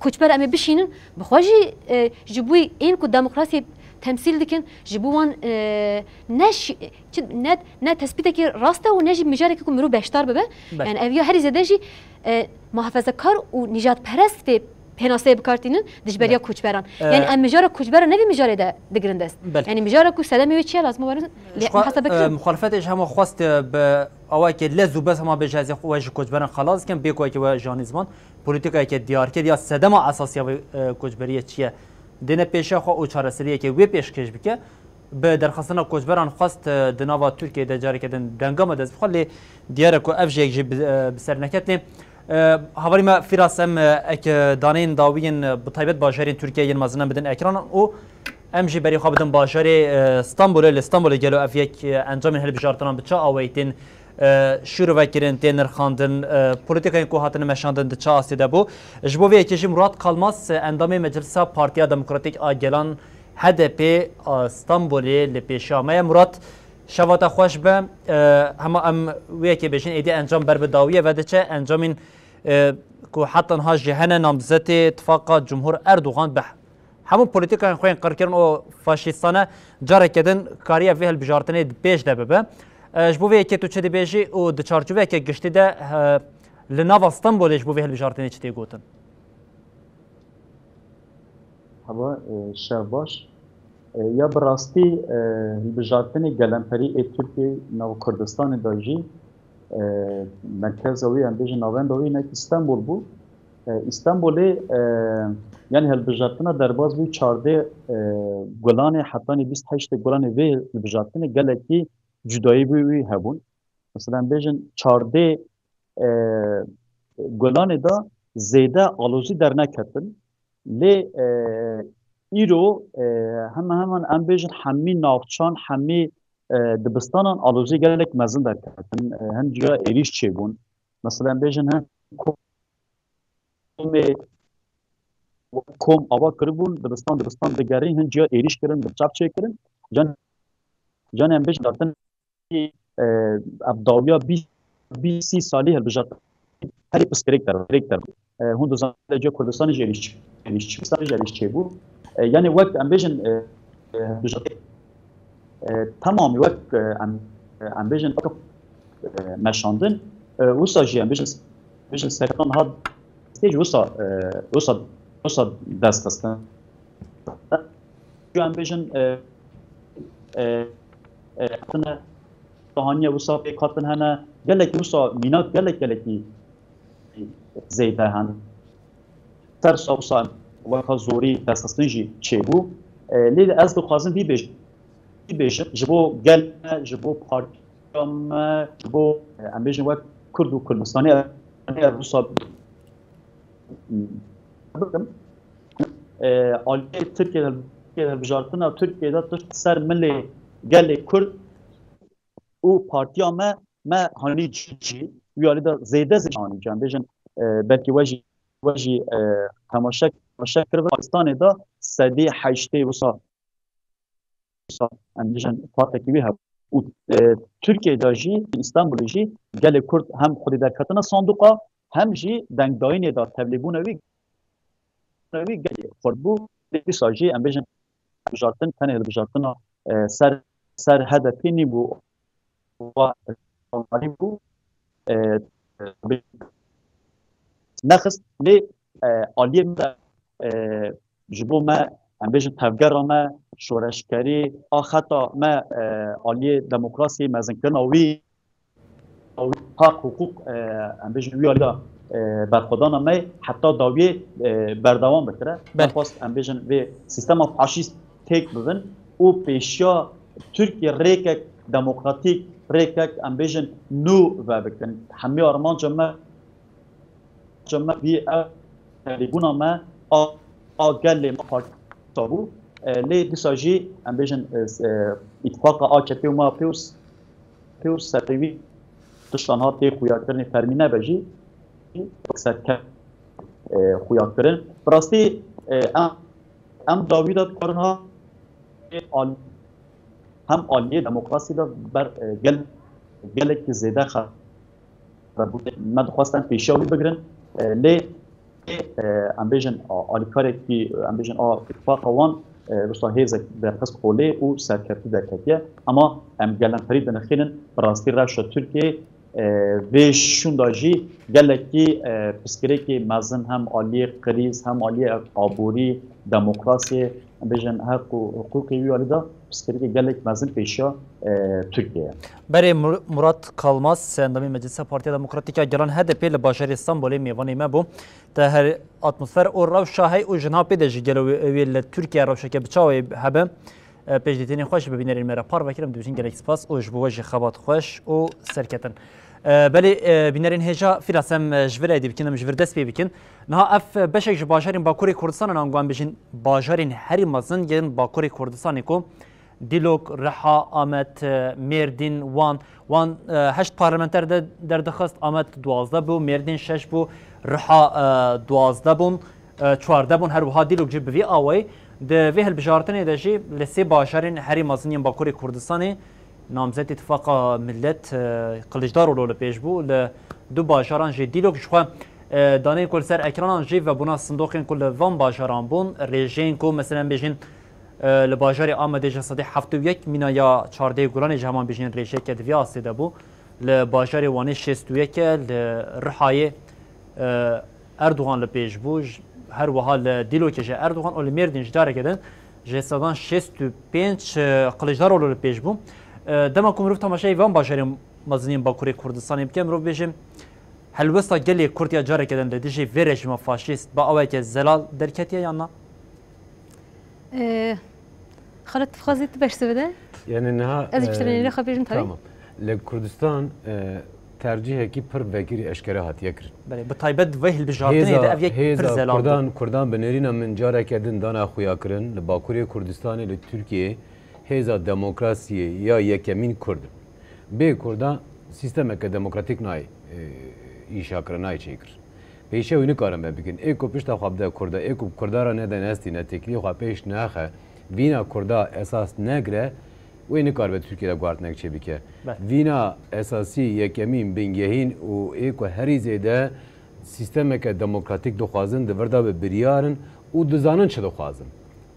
koçber em ê bişînin, bi xwe jî, e, ji bo ên ku demokrasiyê temsîl dikin, ji bo wan, e, ne şi-, çi, ne, ne tespîtekî rast e û ne jî mijarekî ku mirov beşdar bibe. Belê. Yani ev ya herî zêde jî, e, muhafezekar û nîjadperest vê pênaseyê bi kar tînin dijberiya Belê. Koçberan. E, Yani em mijara koçbera ne vî mijarê de digirin dest. Belê. Yani mijara ku sedemê wê çi ye, lazim e werin Ji xwe, muhasebe e, kirin. Muxalefetê ji hema xwest, e, bi awayekê lez û bez hema bêje ez ê we ji koçberan xelas dikim, bê ku wekî we janî ziman. Polîtîkayeke diyarkir ya sedema esasiya vê, e, koçberiyê çi ye? Dêne pêşiya xwe û çareseriyekê wê pêşkêş bike. Bi derxistina koçberan xwest, e, di nava Tirkiyeyê de careke din denga me dest bi xwe, lê diyar e ku ev jî yek jî bi, e, bi ser neket. Lê, e, havarî me Fîras, em, e, ek, e, daneyên dawiyên, e, bi taybet bajarên Tirkiyeyê yên mezin em bidin ekran û em jî berê xwe bidin bajarê, e, Stenbolê. Li Stenbolê gelo ev yek, e, encamên hilbijartinan bi çi awayî tên, e, şîrove kirin, tên nirxandin, e, polîtîkayên ku hatine meşandin di çi astê de bû. Ji bo vê yekê jî Murat Kalmaz, e, endamê Meclisa Partiya Demokratîk a Gelan, H D P, a Stenbolê li pêşiya me ye. Murat, şeva te xweş be. E, hema em wê yekê bêjin, êdî encam ber bi dawiyê ve diçe. Encamên, e, ku heta niha jî hene, namzetê Tifaqa Cumhur Erdogan bi hemû polîtîkayên xwe yên qirkirin û faşîstane careke din kariye vê hilbijartinê di pêş de bibe. E, ji bo vê yekê tu çi dibêjî û di çarçoveyeke giştî de, e, li nava Stenbolê ji bo vê hilbijartinê çi tê gotin? Hava, e, şev baş. E, ya bi rastî, e, hilbijartinê gelemperî ê Tirkiyê nav Kurdistanê de jî, e, merkeza wî, em bêjin navenda wî hinekî Stenbol bû. E, Stenbolê, e, yanî hilbijartina derbas bû çardê, e, Gulanê, hetanî bîst heştê Gulanê vê hilbijartinê gelekî cudayî bû wî hebûn. Mesela em bêjin çardê, e, Gulanê de zêde alozî derneketin. Lê, e, îro, e, hemen hemen em bêjin hemî navçan, hemî, e, dibistanan alozî gelek mezin derketin. E, hin ciya êrîş çêbûn. Mesela em bêjin hin komê kom ava kiribûn, dibistan, dibistan digerîn, hin ciya êrîş kirin, bi çap çêkirin. Can, can em bêjin dartin e, ev dawiya bîst, bîst, sî salî hilbijart herî piskirêk der, kirêk der. E, hûn dizanî lê cê Kurdistanê jî êrîş, êrîş, Kurdistanê jî êrîş çêbû. E, yani wek em bêjin, e, e, hilbijartê, e, temamî wek, e, em, em bêjin, e, meşandin, e, wisa jî em bêjin, bêjin serkan hat stêj wisa, e, wisa, wisa dest xistin. em bêjin, e, e, e, hatine, haniye wisa pêk hatin hene, gelekî wisa mînak, gelek, gelekî zêde hene. Tersa wisa weka zorî destxistin jî çêbû. E, lê ez dixwazim vî bêj-, vî bêjim, ji bo gel me, ji bo partiya me, ji bo, e, em bêjin wek Kurd û Kurdistanê, ev wisa bikim. E, aliyê Tirkiye de, Tirkiye de hilbijartina Tirkiye de tişt ser milê gelê Kurd û partiya me, me hanî cî, wî alî de zêde zêde hanî cî. Em bêjin, e, belkî we jî, we jî, e, temaşe, temaşe kiribe. Pakistanê de sedî heştê wisa, wisa, em bêjin, partekî wî hebû. Û, e, Tirkiyeyê de jî, Îstanbulê jî gelê Kurd hem xwedî derketine sanduqa, hem jî dengdayînê de tevlîbûna wî, wî gelê xurt bû. Dîsa jî em bêjin hilbijartin, tenê hilbijartina, e, ser, ser H D P nîbû, wa, nîbû, e, nexist, lê, e, aliyê me, e, ji bo me, em bêjin tevgera me, şoreşgerî, a xeta me, e, aliyê demokrasiyê mezinkirina wî, haq, hiqûq, e, em bêjin wî alî de, e, berxwedana me heta dawiyê, e, berdewam bikire. Belê. Nexwest em bêjin vê sîstema faşîst têk bibin û pêşiya Tirkiye rêkek demokratîk, rêkek em bêjin nû vebikin. Hemî armanca me, armanca me vî ev tevlîbûna me a, a gelê me parça bû. E, lê dîsa jî em bêjin, e, s-, e, îtifaqa A K P û M H P û s-, P û serê wî tiştan ha tê xuyakirinê fermî nebe jî, wek serkeft, e, xuyakirin. Bi rastî, e, em, em dawî de dikarin ha, e, al-, hem aliyê demokrasî de ber, e, gel-, gelekî zêde xerab bû. Me dixwest em pêşiya wî bigirin, e, lê, e, em bêjin a-, alîkarekî, em bêjin a îtifaqa wan, e, wisa hêzek derxist holê û serkevtî derketiye. Ema em gelemperî dinixînin, bi rastî rewşa Tirkiyeyê, e, vê şûnda jî gelekî, e, pirsgirêkê mezin hem aliyê krîz, hem aliyê aborî, demokrasiyê, em bêjin heq û hiqûqê wî alî de pirsgirêkê gelek mezin pêşiya, e, Tirkiye ye. Berê Mur-, Murat Kalmaz, endamê Meclisa Partiya Demokratîk ya Gelan H D P li bajarê Stenbolê mêvanê me bû. Te her atmosfer û rewşa hey û ji niha pê de jî gelo wê, wê li Tirkiye rewşeke bi çawa hebe? E, pêşdîtinên xwe jî bi bînerên me re parve kirin. Em dibêjin gelek spas û ji bo we jî xebat xweş û serketin. E, belê, e, bînerên hêja, Fîras, em, e, ji vir êdî bikin, em ji vir dest pê bikin. Niha ev, e, beşek ji bajarên Bakurê Kurdistanê, ango em bêjin bajarên herî mezin yên Bakurê Kurdistanê ku Dîlok, Riha, Amed, e, Mêrdîn, Wan, Wan, e, heşt parlamenter de derdixist, Amed duwazdeh bû, Mêrdîn şeş bû, Riha, e, duwazdeh bûn, e, çardeh bûn, her wiha Dîlok jî bi vî awayî. Di vê hilbijartinê de jî li sê bajarên herî mezin yên Bakurê Kurdistanê namzet Îtifaqa Millet, e, Kiliçdaroglu li pêş bû. Li du bajaran jî Dîlok jixwe, e, daneyên ku li ser ekranan jî vebûna sindoqên ku li van bajaran bûn, rêjeyên ku, meselen, bêjin, e, li bajarê Amedê jî sedê heftê û yek mîna ya çardehê Gulanê jî heman bêjin rêjeyeke di vî astê de bû. Li bajarê Wanê şêst û yek e, li Rihayê, e, Erdogan li pêş bû, j-, her wiha li Dîlokê jî Erdogan û li Mêrdîn ji careke din ji sedan şêst û pênc, e, Kiliçdaroglu li pêş bû. E, dema ku mirov temaşeyê van bajarên mezin yên Bakurê Kurdistanê bike, mirov bêje, helwesta gelê Kurd ya careke din li dijî vê rejîma faşîst bi awayeke zelal derketiye yan na? Ee, Xalit, dixwazî tu bersiv bide? Yani niha, Ez ê piştre e, nêrê xwe bêjim tabii. Tamam. Li Kurdistan, e, tercihekî pir vekirî eşkere hatiye kirin. Belê, bi taybet vê hilbijartinê de ev yek pir hêza zelal bû. Kurdan, Kurdan bi nêrîna min careke din dana xuya kirin. Li Bakurê Kurdistanê, li Tirkiyeyê hêza demokrasiyê ya yekemîn Kurd in. Bê Kurdan sîstemeke demokratîk nayê, e, îşa kirin, nayê çêkir. Pêşiya wî nikarin ve bikin. Ê ku pişta xwe bide Kurda, ê ku Kurda re nede nestî, ne têkiliyê xwe pêş nexe, vîna Kurda esas negire, wê nikaribe Tirkiye de guhartinek çêbike. Belê. Vîna esasî, yekemîn, bingehîn û ê ku herî zêde sîstemeke demokratîk dixwazin, di vir de bi biryar in û dizanin çi dixwazin.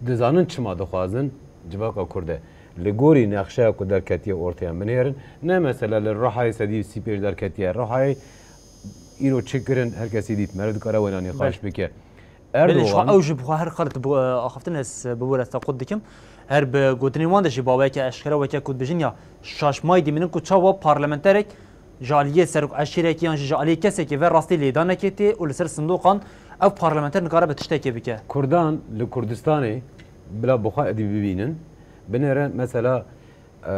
Dizanin çima dixwazin civaka Kurd e. Li gorî nexşeya ku derketiye ortaya binêrin. Ne mesela li Rihayê sedî û sî pênc derketiye. Rihayê îro çi kirin, her kesî dît. Meriv dikare wêna nîqaş Belê. bike. Belê, ji xwe Erdogan ew ji bi xwe her xalit bi, e, axaftin ez, e, bi wir ez te qut dikim. Her bi gotinên wan de jî baweyeke eşkere weke ku dibêjin ya şaşmayî dimînin ku çawa parlamenterek ji aliyê serok eşîrekî yan jî ji aliyê kesekî ve rastî lêdanekê tê û li ser sindoqan ev parlamenter nikare bi tiştekê bike. Kurdan li Kurdistanê bila bi xwe êdî bibînin, binêre mesela, e,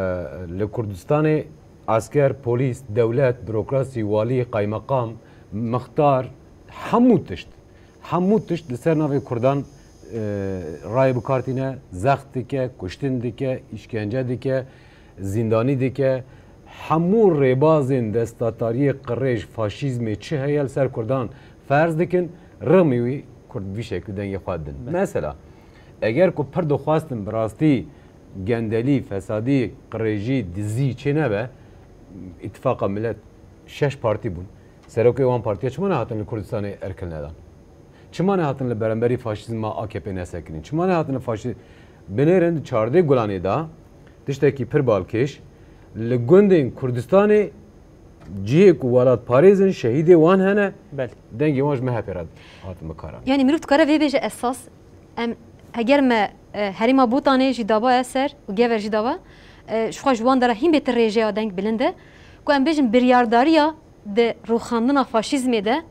li Kurdistanê esker, polîs, dewlet, burokrasî, walî, qaymeqam, mixtar, hemû tişt, hemû tişt li ser navê Kurdan, e, rayê bi kar tîne, zext dike, kuştin dike, îşkence dike, zîndanî dike. Hemû rêbazên desthilatdariyê, qirêj, faşîzmê çi heye li ser Kurdan ferz dikin, rixmî wî Kurd vî şeklî dengê xwe didin. Belê. Mesela, eger ku pir dixwastin bi rastî gendelî, fesadî, qirêjî, dizî çênebe, îtifaqa milet şeş partî bûn. Serokê wan partiya çima nehatin li Kurdistanê erkil nedan? Çima nehatin li beramberî faşîzma A K P nesekinîn? Çima nehatin li faşî-, binêrin di çardeh Gulanê de tiştekî pir balkêş, li gundên Kurdistanê cihê ku welatparêz in, şehîdê wan hene, Belê. dengê wan ji M H P re hatin bikaranîn. Yanî mirov dikare vê bêje esas, em, heger me, e, herêma Botanê jî dabaye ser û Gever jî daba, e, ji xwe ji wan dera hîn bêtir rêjeya deng bilind e, ku em bêjin biryardariya di rûxandina faşîzmê de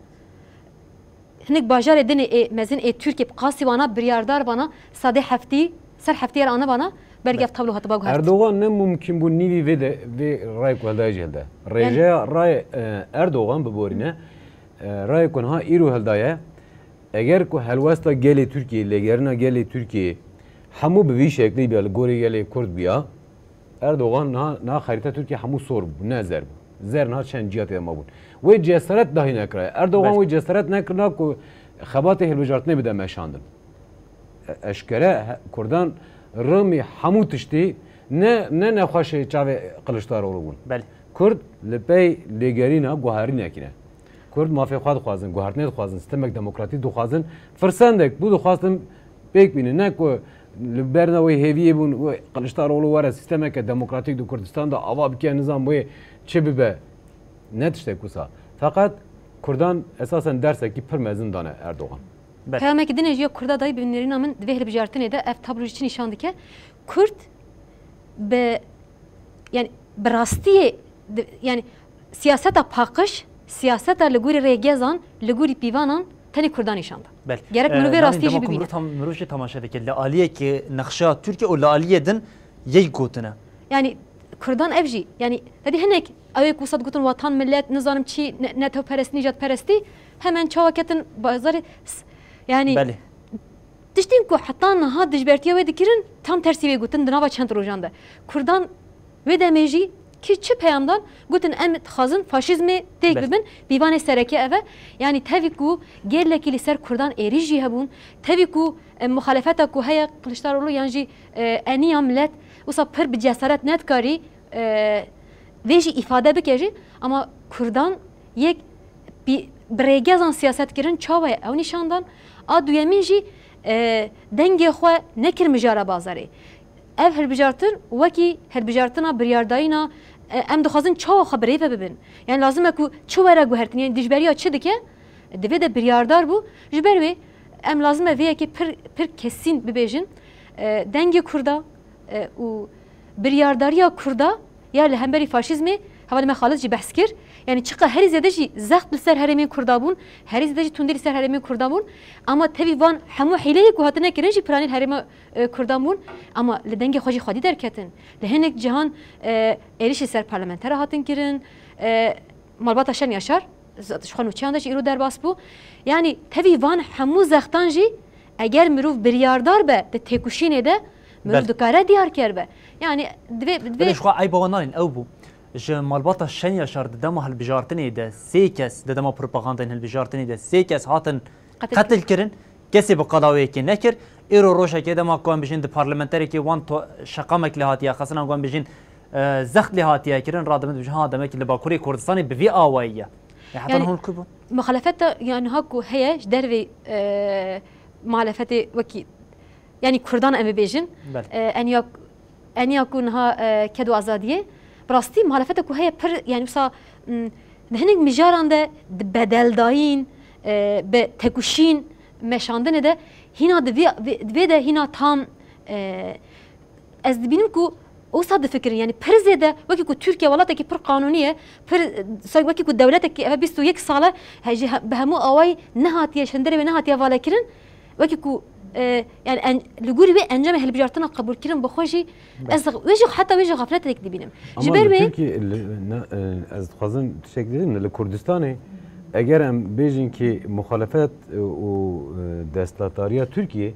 hinek bajarê din ê mezin ê Tirkiyê bi qasî wana biryardar bana, sadê heftî, ser heftî yer anibana, belkî ev tablo hatiba guhert. Erdogan ne mumkin bû nîvî vê de, vê rayê ku hildaye jî hilde. Rêjeya rayê, e, Erdogan biborîne, e, rayê ku niha îro hildaye, eger ku helwesta gelê Tirkiyê, lêgerîna gelê Tirkiyê hemû bi vî şeklî bîya li gorî gelê Kurd bîya, Erdogan niha, niha xerîta Tirkiye hemû sor bû, ne zer bû. Zer niha çend cihatê de mabûn. Wê cesaret dahî nekiraye. Erdogan Belê. wê cesaret nekirina ku xebatê hilbijartinê bide meşandin. E-, eşkere he-, Kurdan rihmî hemû tiştî ne, ne nexweşê çavê Kiliçdaroglu bûn. Belê. Kurd li pey lêgerîna guherînekî ne. Kurd mafê xwe dixwazin, guhertinê dixwazin, sistemek demokratîk dixwazin. Firsendek bû dixwastin pêk bînin. Ne ku li berna wê hêviyê bûn, wê Kiliçdaroglu were sîstemeke demokratîk di Kurdistan de ava bike, nizam wê çi bibe. Ne tiştek wisa. Feqet Kurdan esasen dersekî pir mezin dane Erdogan. Belê. Peyamekî din ê jî ya Kurda dayî bi nêrîna min di vê hilbijartinê de ev tablo jî çi nîşan dike? Kurd bi, yani bi rastiyê di, yani siyaseta paqij, siyaseta li gorî rêgezan, li gorî pîvanan tenê Kurdan nîşan da. Belê. Gerek Ee, mirov vê Navîn, rastiyê jî dema ku bibîne. Mirov tam, mirov jî temaşe dike. Li aliyekî nexşa Tirkiye û li aliyê din yek gotine. Yani Kurdan ev jî, yani tedî hinek ew ê ku wisa digotin watan, millet, nizanim çi, ne-, netewperestî, nîjadperestî, hemen çawa ketin bazarê s-, yani Belê. Tiştên ku heta niha dijbertiya wê dikirin, tam tersî wê gotin di nava çend rojan de. Kurdan wê demê jî kî çi peyam dan, gotin em dixwazin faşîzmê têk Belê. bibin, pîvanê sereke ev e. Yani tevî ku gelekî li ser Kurdan êrîş jî hebûn, tevî ku, e, muxalefeta ku heye Kiliçdaroglu yan jî, e, eniya milet wisa pir bi cesaret nedikarî, e, vê jî îfade bike jî, ama Kurdan yek bi, bi rêgezan siyaset kirin, çawa ye ew nîşan dan. A duyemîn jî, e, dengê xwe nekir mijara bazarê. Ev hilbijartin wekî hilbijartina biryardayîna, e, em dixwazin çawa xwe bi rê ve bibin. Yani lazim e ku çi were guhertin, yani dijberiya çi dike, divê de biryardar bû. Ji ber wê em lazim e vê yekê pir, pir kesîn bibêjin. E, dengê Kurda, e, û biryardariya Kurda ya li hemberî faşîzmê, hevalê me Xalid jî behs kir. Yani çiqa herî zêde jî zext li ser herêmên Kurda bûn, herî zêde jî tundî li ser herêmên Kurda bûn. Ama tevî van hemû hîleyê ku hatine kirin jî piranî li herêma, e, Kurdan bûn. Ama li dengê xwe jî xwedî derketin. Li hinek cihan, e, êrişî ser parlamentera hatin kirin. E, Malbata Şen Yaşar, ji xwe nûçeyan de jî îro derbas bû. Yani tevî van hemû zextan jî eger mirov biryardar be di têkoşînê de, mirov Belê. dikare diyarker be. Yani divê, divê Belê, ji xwe eyba wan nayên, ew bû. Ji malbata Şen Yaşar di dema hilbijartinê de sê kes, di dema propagandayên hilbijartinê de sê kes hatin Qetil. qetil kirin. Kesê bi qada wê yekê nekir. Îro rojekê dema ku em bijîn di parlamenterekê wan to-, şeqamek lê hatiye xistin, an ku em bijîn, e, zext lê hatiye kirin, radibin dibêjin, ha, demek li Bakurê Kurdistanê bi vî awayî ye. E, heta Yani, niha hûn ku bûn? Muxalefeta ya niha ku heye ji dervê, e, muxalefetê wekî, yani Kurdan em bibêjin, Belê. e, eniya, eniya ku niha, e, ked û azadiyê, bi rastî muxalefeta ku heye pir, yani wisa, m, di hinek mijaran de di bedeldayîn, e, bi têkoşîn, meşandinê de hîna di vê, vê, di vê de hîna tam, e, ez dibînim ku wisa difikirin, yanî pir zêde, wekî ku Tirkiye welatekî pir qanûnî ye, pir, e, sanki wekî ku dewletekî eve bîst û yek sal e, he, ji he-, bi hemû awayî nehatiye, ji hundirê wê nehatiye valekirin, wekî ku, e, yanî en-, li gorî wê encamê hilbijartina qebûlkirin bi xwe jî, ez wê jî, heta wê jî xefletek dibînim. Ji Ama ber li wê Tirkiye, li, ne, e, ez dixwazim tiştek dibînim, li Kurdistanê eger em bêjin ki muxalefet, e, û, e, desthilatdariya Tirkiye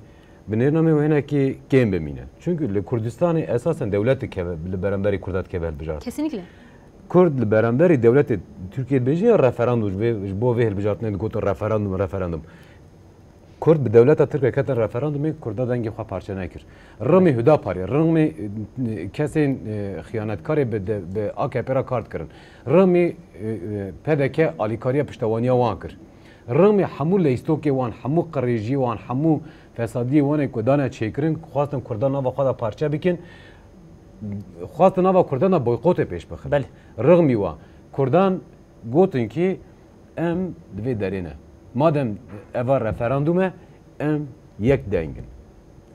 bi nêrnamê wê hinekî kêm bimîne. Çünkü li Kurdistanê esasen dewlet dikeve, li beramberî Kurda dikeve hilbijartin. Kesinlikle. Kurd li beramberî dewletê Tirkiye dibêje ya referandum, ji vê, ji bo vê hilbijartinê digotin referandum, referandum. Kurd bi dewleta Tirk re ketin referandumê, Kurda dengê xwe parçe nekir. Rihmî Hudaparê, rihmî, e, kesên, e, xiyanetkarê bi de-, bi A K P re kar dikirin. Rihmî, e, e, P D K alîkariya piştewaniya wan kir. Rihmî hemû leyîstokê wan, hemû qirêjiyê wan, hemû fesadiyê wan ê ku dane çêkirin, xwestin Kurdan nava xwe de parçe bikin, xwestin nava Kurdan de boykotê pêş bixin. Belê. Rihmî wan. Kurdan gotin ki em di vê derê ne. Madem eva referandum e, em yek deng in.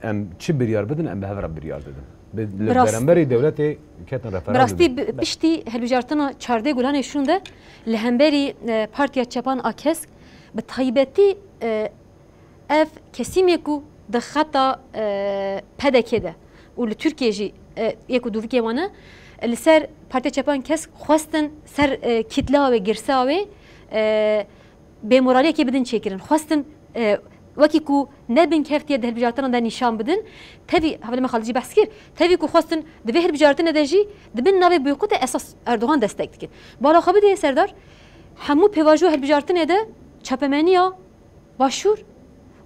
Em çi biryar bidin, em bi hev re biryar didin. Bi, li Bi rast- beramberî dewletê ketin Bi referandumê. rastî bi, Be- piştî hilbijartina çardeh Gulanê şûn de li hemberî, e, Partiya Çepan a Kesk bi taybetî, e, ev kesîmê ku di xeta, e, P D K de û li Tirkiye jî, e, yek û dûvikê wan e, li ser Partiya Çepan Kesk xwestin ser, e, kitleya wê, girseya wê, e, bêmoraliyekê bidin çêkirin. Xwestin, e, wekî ku ne binkeftiye di hilbijartinan de nîşan bidin. Tevî, hevalê me Xalid jî behs kir, tevî ku xwestin di vê hilbijartinê de jî di bin navê boykotê esas Erdogan destek dikin. Bala xwe bidê Serdar, hemû pêvajoya hilbijartinê de çapemeniya Başûr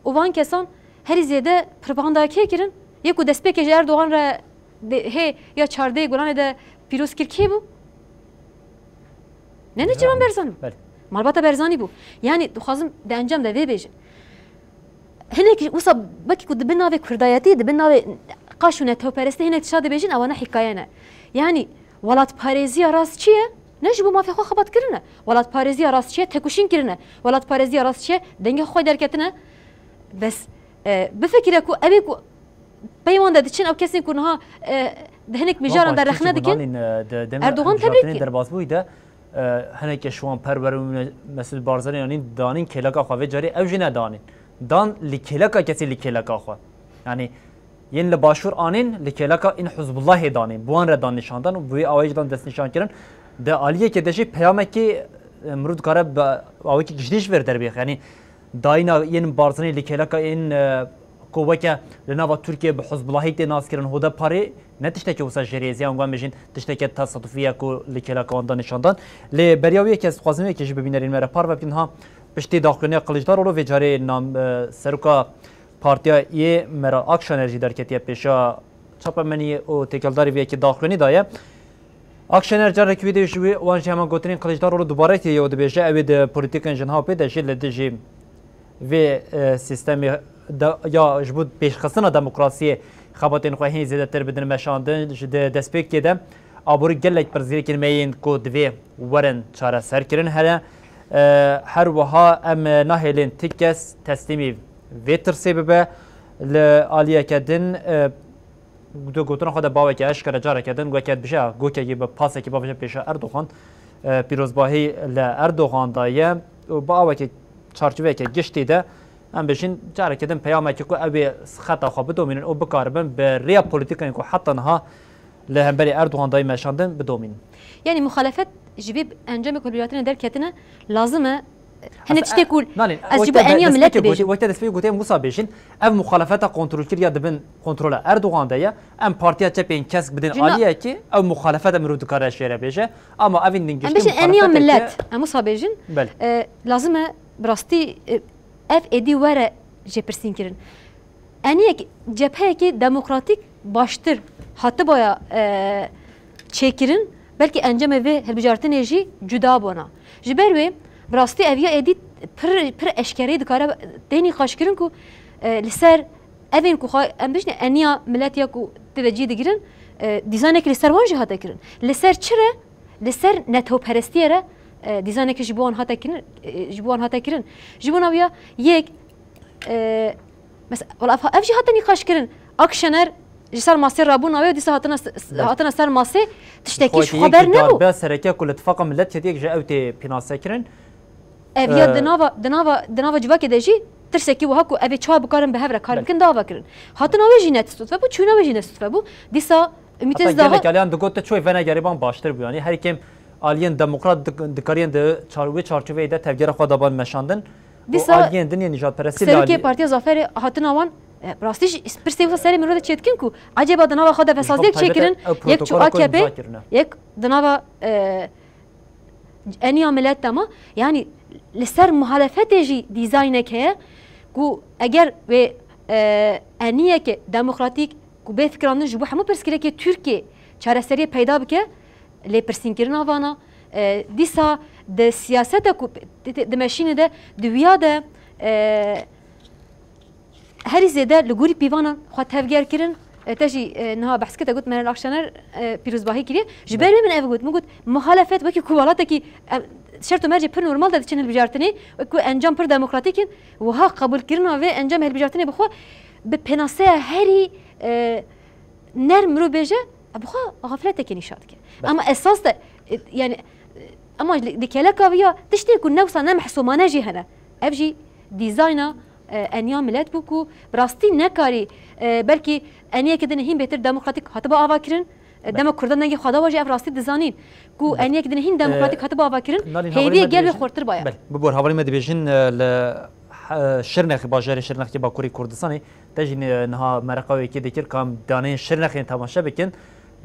û van kesan herî zêde propagandaya kê kirin? Yê ku destpêkê ji Erdogan re de, hê ya çardeh Gulanê de pîroz kir kê bû? Ne Nêçîrvan Berzanî bû. Belê. Malbata Berzanî bû. Yanî dixwazim di encam de vê bêjim. Hinek wisa wekî ku di bin navê kurdayetî, di bin navê qaş û netewperestî hinek tişta dibêjin, ewana hîkaye ne. Yanî welatparêziya rast çi ye? Ne ji bo mafê xwe xebat kirine. Welatparêziya rast çi ye? Têkoşîn kirine. Welatparêziya rast çi ye? Dengê xwe derketine. Bes, e, bifikire ku ew ê ku pey wan de diçin, ew kesên ku niha, e, di hinek mijaran de rexne dikin, Erdogan tebrîk kir. Derbasbûyî de, e, hinekî ji wan perwer û Mesûd Barzanî yanî danîn kêleka xwe, vê carê ew jî nedanîn. Dan li kêleka kesî, li kêleka xwe. Yanî yên li başûr anîn, li kêleka în Hizbullahê danîn. Bi wan re dan nîşandan û bi wê awayî jî dan destnîşankirin. Di aliyekê de jî peyamekî, e, mirov dikare bi awayekî gijdî ji vir derbêxe. Yanî dayîna yên Barzanî li kêleka yên, e, ku weke li nava Tirkiye bi Hizbulahî tê naskirin, Hudaparê, ne tiştekî wisa ji rêziyan wan bêjin, tiştekî tesadufî ye ku li kêleka wan da nîşandan. Lê beriya wê yekê ez dixwazim yekê jî bi bînerên me re parve bikin. Ha, piştî daxuyaniya Kiliçdaroglu vê carê nam, e, seroka Partiya Yê Meral Akşener jî derketiye pêşa çapemeniyê û têkeldarî vê yekê daxuyanî daye. Akşener carekî wê de ji wê wan jî heman gotinên Kiliçdaroglu dubare kiriye û dibêje, ew ê di polîtîkên ji niha û pê de jî li dijî vê, e, sîstemê de, ya ji bo pêşxistina demokrasiyê xebatên xwe hîn zêdetir bidin meşandin. Ji di destpêkê de aborî gelek pirsgirêkên me yên ku divê werin çareserkirin hene. E, her wiha em nahêlin ti kes teslîmî vê tirsê bibe. Li aliyeke din, e, di gotina xwe de baweke eşkere careke din weke dibêje, gokekî bi pasekî bavêje pêşa Erdogan, e, pîrozbahî li Erdogan daye û bi aweke çarçoveyeke giştî de em bêjin careke din peyamekî ku ew ê xeta xwe bidomînin û bikaribin bi rêya polîtîkayên ku heta niha li hemberî Erdogan dayî meşandin bidomînin. Yanî muxalefet ji vê encamê ku li welatê derketine lazim e. Hinek tiştê ku ez ji bo eniya millet dibêjim. Wekî te destpêkê gotiye, em wisa bêjin, ev muxalefeta kontrolkirî ya di bin kontrola Erdogan de ye. Em Partiya Çepên Kesk bidin aliyekî, ew muxalefet e, mirov dikare ji jê re bêje. Ama evîn din giştî muxalefetekê. Em bêjin eniya millet, em wisa bêjin. Belê. E, lazim e bi rastî, e, ev êdî were jêpirsînkirin. Eniyek cepheyekî demokratîk baştir hatibaya, e, çêkirin, belkî encamê vê hilbijartinê jî cuda bona. Ji ber wê, bi rastî ev ya êdî pir, pir eşkereyî dikare tê nîqaşkirin ku, e, li ser evên ku xwe, em bêjin eniya millet ya ku tê de cî digirin, e, dîzanekî li ser wan jî hate kirin. Li ser çi re? Li ser netewperestiyê re, e, dîzanekî ji bo wan hate kirin, e, ji bo wan hate kirin. Ji bona wî ya yek, e, mes-, wala ev, ev jî hate nîqaş kirin. Akşener ji ser masê rabûna wê û dîsa hatina s-, s-, Belê. hatina ser masê tiştekî ji Xwedî xwe yek ber nebû. Darbe sereke ku li tifaqa millet ketiye ji ew tê pînase kirin. Ev ya Ee, di nava, di nava, di nava civakê de jî tirsekî wiha ku ev ê çawa bikarin bi hev re kar Belê. bikin, dava kirin. Hatina wê jî ne sutfe bû, çûna wê jî ne sutfe bû. Dîsa Ümîtê Heta Zdaha gelek aliyan digot te çoy venegerê ban baştir bû. Yani her kêm aliyên demokrat dik-, dikariyên di çar-, wê çarçoveyê de tevgera xwe da ban meşandin. Û Dîsa aliyên din yên nîjadperestî lê Serokê alî- Partiya Zaferê hatina wan, e, rastî jî pirsê wisa serê mirov de çêdikin ku ecêba di nava xwe de Ji xwe vesaziye bi taybet çêkirin, ew yek çû protokola ku Akepe, em bizakirin, e. yek di nava, e, eniya milet dema, yanî li ser muhalefetê jî dîzaynek heye ku eger wê, e, eniyeke demokratîk ku bê fikirandin ji bo hemû pirsgirêkê Tirkiyê çareseriyê peyda bike, lêpirsînkirina vana, e, dîsa di siyaseta ku di, di, dimeşîne de, di wiya de, e, herî zêde li gorî pîvanan xwe tevger kirin. E, te jî, e, niha behs kir, te got Meral Akşener, e, pîrozbahî kiriye. Ji ber Belê. wê min ev got, min got, muhalefet wekî ku welatekî, e, şert û mercê pir normal de diçin hilbijartinê, wekî ku encam pir demokratîk in, wiha qebûlkirina vê encam hilbijartinê bi xwe bi pênaseya herî, e, nerm mirov bêje, e, bi xwe xefletekê nîşan dike. Belê. Ama esas de, e, yani, e, ama li, li keleka vî ya tiştê ku ne wisa ne mehsûmane jî hene. Ev jî dîzayna, e, eniya milet bû ku bi rastî nekarî, e, belkî eniyeke din hîn bêtir demokratîk hatiba ava kirin. E, Belê. dema Kurdan dengê xwe dawa jî ev rastî dizanîn ku Belê. eniyeke din hîn demokratîk E, hatiba ava kirin, Nalîn, hêviyê hevalî me gel wê dibêjin, xurtir baya. Belê, bibor, hevalî me dibêjin, e, li, e, Şirnexê, bajarê Şirnexê Bakurê Kurdistanê, te jî ne-, niha mereqa wê yekê dikir, kam daneyên Şirnexê temaşe bikin.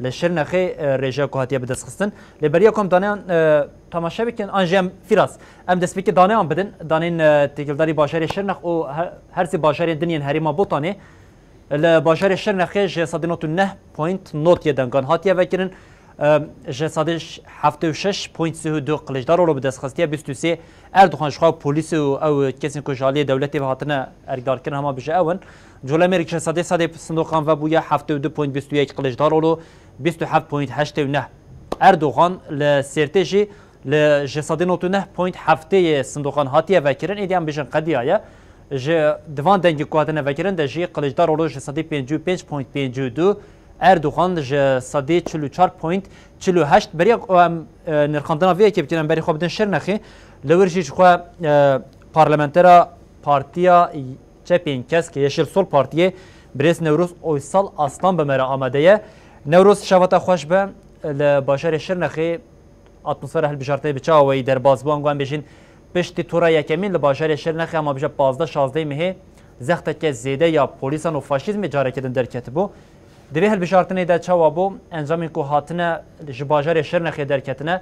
Li Şirnexê, e, rêjeya ku hatiye bidestxistin. Lê beriya ku em daneyan, e, temaşe bikin, an jî em Firas, em destpêkê daneyan bidin, danên, e, têkildarî bajarê Şirnex û he-, her sê bajarên din yên herêma Botanê. Li bajarê Şirnexê ji sedê nod û neh point nod yê dengan hatiye vekirin. Em, ji sedê heftê û şeş point sê û du Kiliçdaroglu bi dest xistiye, bîst û sê Erdogan ji xwe polîs û ew kesên ku ji aliyê dewletê ve hatine erkdarkirin hema bije ew in. Colemêrg ji sedê sedê sindoqan vebûye, heftê û du point bîst û yek Kiliçdaroglu, bîst û heft point heştê û neh Erdogan, li Sêrtê jî li ji sedê nod û neh point heftê yê sindoqan hatiye vekirin, êdî em bijin qediyaye. Ji di van dengê ku hatine vekirin de jî Kiliçdaroglu ji sedê pêncî û pênc point pêncî û du, Erdogan ji sedê çil û çar point çil û heşt. Beriya ku em, e, nirxandina vê yekê bikin, em berî xwe bidin Şirnexê. Li wir jî ji xwe, e, parlamentera Partiya Çepên Kesk, Yeşil Sol Partiyê, birêz Newroz Oysal Aslan bi me re amade ye. Newroz, şeva te xweş be. Li bajarê Şirnexê atmosfera hilbijartinê bi çi awayî derbas bû? Ango em bêjin, piştî tura yekemîn li bajarê Şirnexê, hema bije pazdeh şazdeh mehê, zexteke zêde ya polîsan û faşîzmê careke din derketibû. Di vê hilbijartinê de çawa bû? Encamên ku hatine ji bajarê Şirnexê derketine,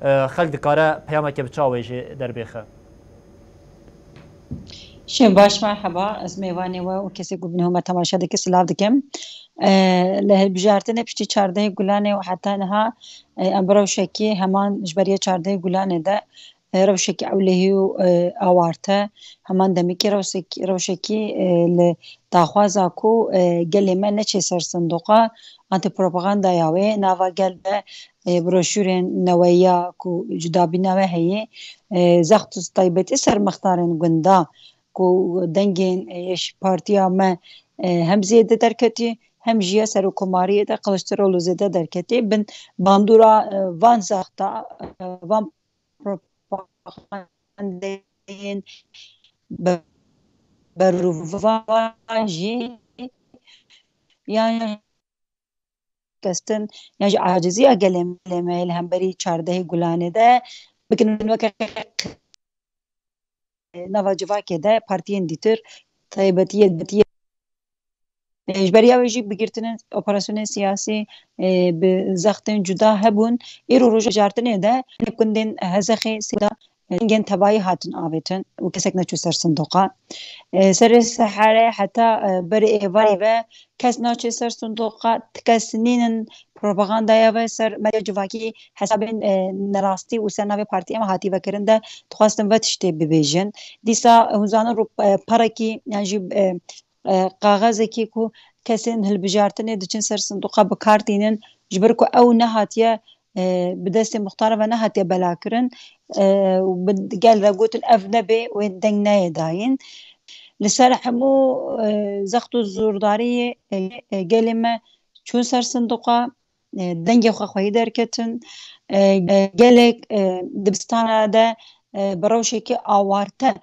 e, xelk dikare peyameke bi çi awayî jê derbêxe? Şev baş, merheba. Ez mêvanê we û kesê ku bi nihoma temaşe dike silav dikim. E, li hilbijartinê piştî çardehê Gulanê û heta niha, e, em bi rewşekî heman ji beriya çardehê Gulanê de, e, rewşekî ewlehî û, e, awarte, heman demekî rewsek-, rewşekî, e, li daxwaza ku, e, gelê me neçe ser sindoqa antipropagandaya wê, nava gel de, e, broşûrên neweya ku cudabîna we heye, e, zext û taybetî ser mixtarên gunda ku dengên, e, yê ji partiya me, e, hem zêde derketî, hem jî ya serokkomariyê de Kiliçdaroglu zêde derketî. Bin bandora, e, van zexta, e, van propagandeyên be-, berûvan jî yan kestin yan jî aciziya gelê me li hemberî çardehê Gulanê de bikin weke nava civakê de partiyên dîtir taybetiyê, taybetiyê. E, ji beriya wê jî bigirtinin operasyonên siyasî, e, bi zextên cuda hebûn. Îro roja hilbijartinê de hinek gundên Hezexê, Sêda, e, dengên tebayî hatin avêtin û kesek neçû ser sindoqa. E, serê sehare heta, e, berê êvarê ve kes naçe ser sindoqa, ti kes nînin propagandaya ve ser medya civakî hesabên, e, nerastî û ser navê partiyê me hatî vekirin de dixwastin ve tiştê bibêjin. Dîsa hûn zanin rû-, e, parekî yan jî, e, e, kaxezekî ku kesên hilbijartinê diçin ser sindoqa bi kar tînin, ji ber ku ew nehatiye, e, bi destê muxtara ve nehatiye belakirin, e, û bi gel re gotin ev nebe wê deng neyê dayîn. Li ser hemû, e, zext û zordariyê, e, e, gelê me çûn ser sindoqa, e, dengê xwe xweyî derketin. E, e, gelek, e, dibistana de, e, bi rewşekî awarte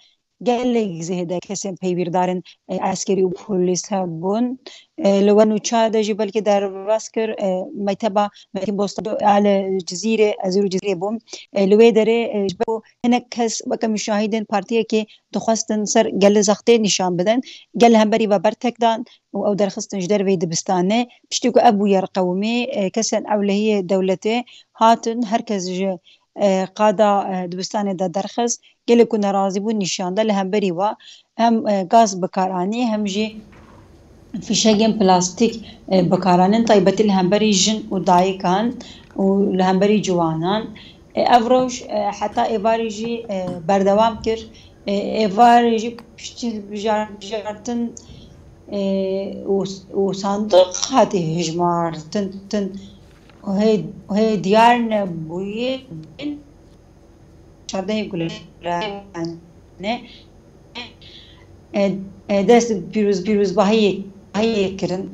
gelek zêde kesên peywîrdarên, e, eskerî û polîs hebûn. E, li we nûça de jî belkî derbas kir, e, mekteba Metin Bostancî ya li Cizîrê, ez û Cizîrê bûm. E, li wê derê, e, ji ber ku hinek kes weke muşahîdên partiyekê dixwestin ser gelê zextê nîşan bidin. Gel li hemberî ve bertek dan û ew derxistin ji derveyî dibistanê. Piştî ku ev bûyer qewimî, e, kesên ewlehiyê dewletê hatin, her kes ji, e, qada, e, dibistanê de derxist. Gelê ku nerazî bûn nîşan da, li hemberî wa hem, e, gaz bi kar anî, hem jî fîşegên plastîk, e, bi kar anin, taybetî li hemberî jin û dayikan û li hemberî ciwanan. E, ev rewş, e, heta êvarê jî, e, berdewam kir. E, êvarê jî piştî hilbijar-, hilbijartin, e, û, û sandiq hatî hijmartin û hê, û hê diyar nebûyî çardehê Gulane, e, e, dest pîroz, pîrozbahiyê, bahiyê kirin,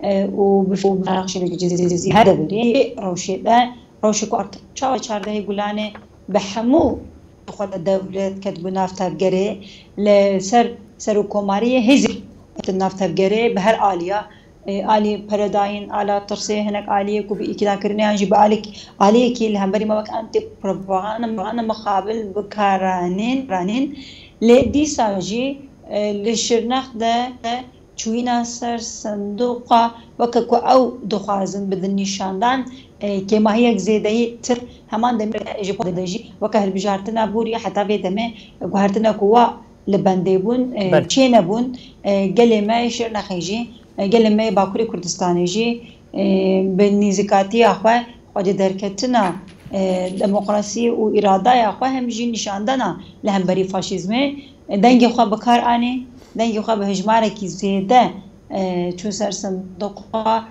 e, û bi, û bi nexşê cizî her devirê rewşê de, rewşê ku artık çawa çardehê Gulanê bi hemû xwe de dewlet ketibû nav tevgerê, li ser serokkomariyê hêzî ketin nav tevgerê bi her aliya, e, alî peredayîn, ala tirsê, hinek aliyê ku bi îkîdakirinê yan jî bi alîk-, aliyekî li hemberî me wek antîpropaganda mixabil bi kar anîn, ranîn. Lê dîsa jî, e, li Şirnex de çûyîna ser sindoqa weke ku ew dixwazin bidin nîşandan, e, kêmahiyek zêdeyî tir heman demê ji xwe de jî weke hilbijartina borî heta vê demê guhertine ku wa li bendê bûn, e, Belê. çênebûn, e, gelê me yê Şirnexê jî, e, gelê me yê Bakurê Kurdistanê jî, e, bi nîzikatiya xwe, xwedî derketina, e, demokrasî û îradaya xwe hem jî nîşandana li hemberî faşîzmê, e, dengê xwe bi kar anî, dengê xwe bi hijmarekî zêde, e, çû ser sindoqa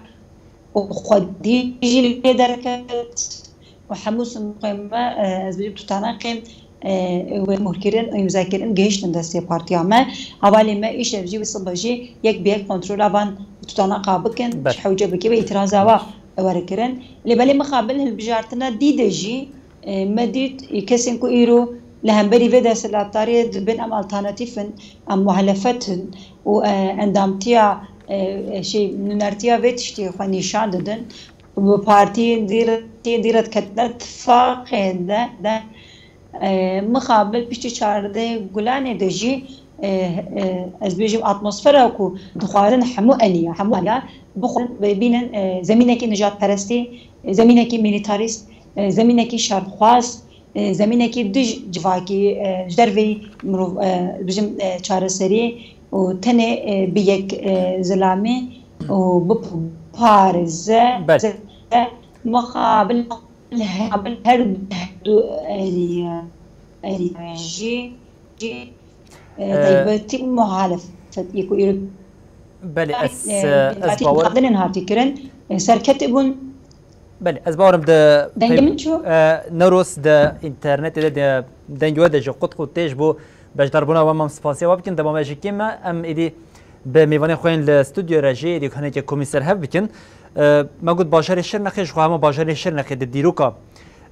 û xwedî jî lê derket û hemû sindoqên me, e, ez bêjim tutanaqên, e, wê muhkirin û îmzakirin gihiştin destê partiya me. Hevalê me îşev jî wê sibe jî yek bi yek kontrola van tutanaqa bikin, Ber. ji hewce bike ve îtiraza wa were kirin. Lê belê mixabil hilbijartina dî de jî, e, me dît, e, kesên ku îro li hemberî vê desthilatdariyê dibin em alternatîf in, em muhalefet in û, e, endamtiya, e, e, şey, nûnertiya vê tiştê xwe nîşan didin. Bi partiyên dî re, dî re diketine tifaqê de, de, e, mixabil piştî çardeh Gulanê de jî, e, e, ez bêjim atmosfera ku dixwarin hemû eniya, hemû eniya bixwin, bibînin, e, zemînekî nijadperestî, e, zemînekî milîtarîst, e, zemînekî şerxwaz, e, zemînekî dij civakî, e, ji derveyî mirov, e, bijim, e, çareserî û tenê, e, bi yek, e, zilamî û biparêze Belê. mixabil, mixabil her du eriya, eriya jî, jî, e, E, taybetî muhalefet yê ku îro Belê, ez, e, e, ez bawer- hatî kirin, e, serketî bûn. Belê, ez bawerim di Dengê pey-, min çû? e, Newroz di înternetê de, de dengê we de jî qut qut tê, ji bo beşdarbûna we mam spasiya we bikin. Dema me jî kêm e, em êdî bi mêvanê xwe yên li stûdyo re jî êdî hinekî komî ser hev bikin. E, me got bajarê Şirnexê, ji xwe hema bajarê Şirnexê di dîroka,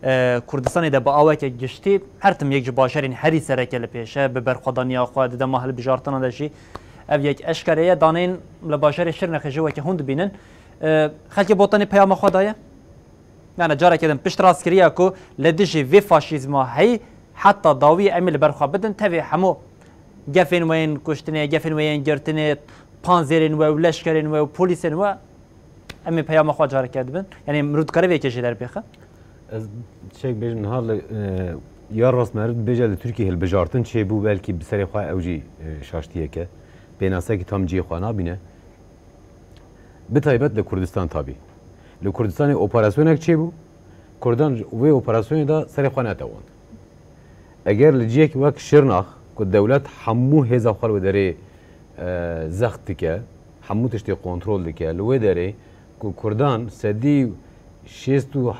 e, Kurdistanê de bi aweke giştî her tim yek ji bajarên herî sereke li pêş e, bi berxwedaniya xwe di dema hilbijartina de jî ev yek eşkere ye. Daneyên li bajarê Şirnexê jî weke hûn dibînin. E, xelkê Botanê peyama xwe daye? Yani careke din piştrast kiriye ku li dijî vê faşîzma heyî heta dawî em ê li ber xwe bidin, tevê hemû gefên we yên kuştinê, gefên we yên girtinê, panzêrên we û leşkerên we û polîsên we, em ê peyama xwe careke dibin. Yani mirov dikare vê yekê jê derbêxe? Ez tiştek bêjim niha li, e, ya rast meriv bêje li Tirkiyê hilbijartin çêbû, belkî bi serê xwe ew jî, e, şaştiyek e. Pênasekî tam cihê xwe nabîne. Bi taybet li Kurdistan tabî. Li Kurdistanê operasyonek çêbû, Kurdan ji vê operasyonê de serê xwe netewand. Eger li cihek wek Şirnax, ku dewlet hemû hêza xwe li wê derê, e, zext dike, hemû tiştê kontrol dike, li wê derê ku Kurdan sedî şêst û,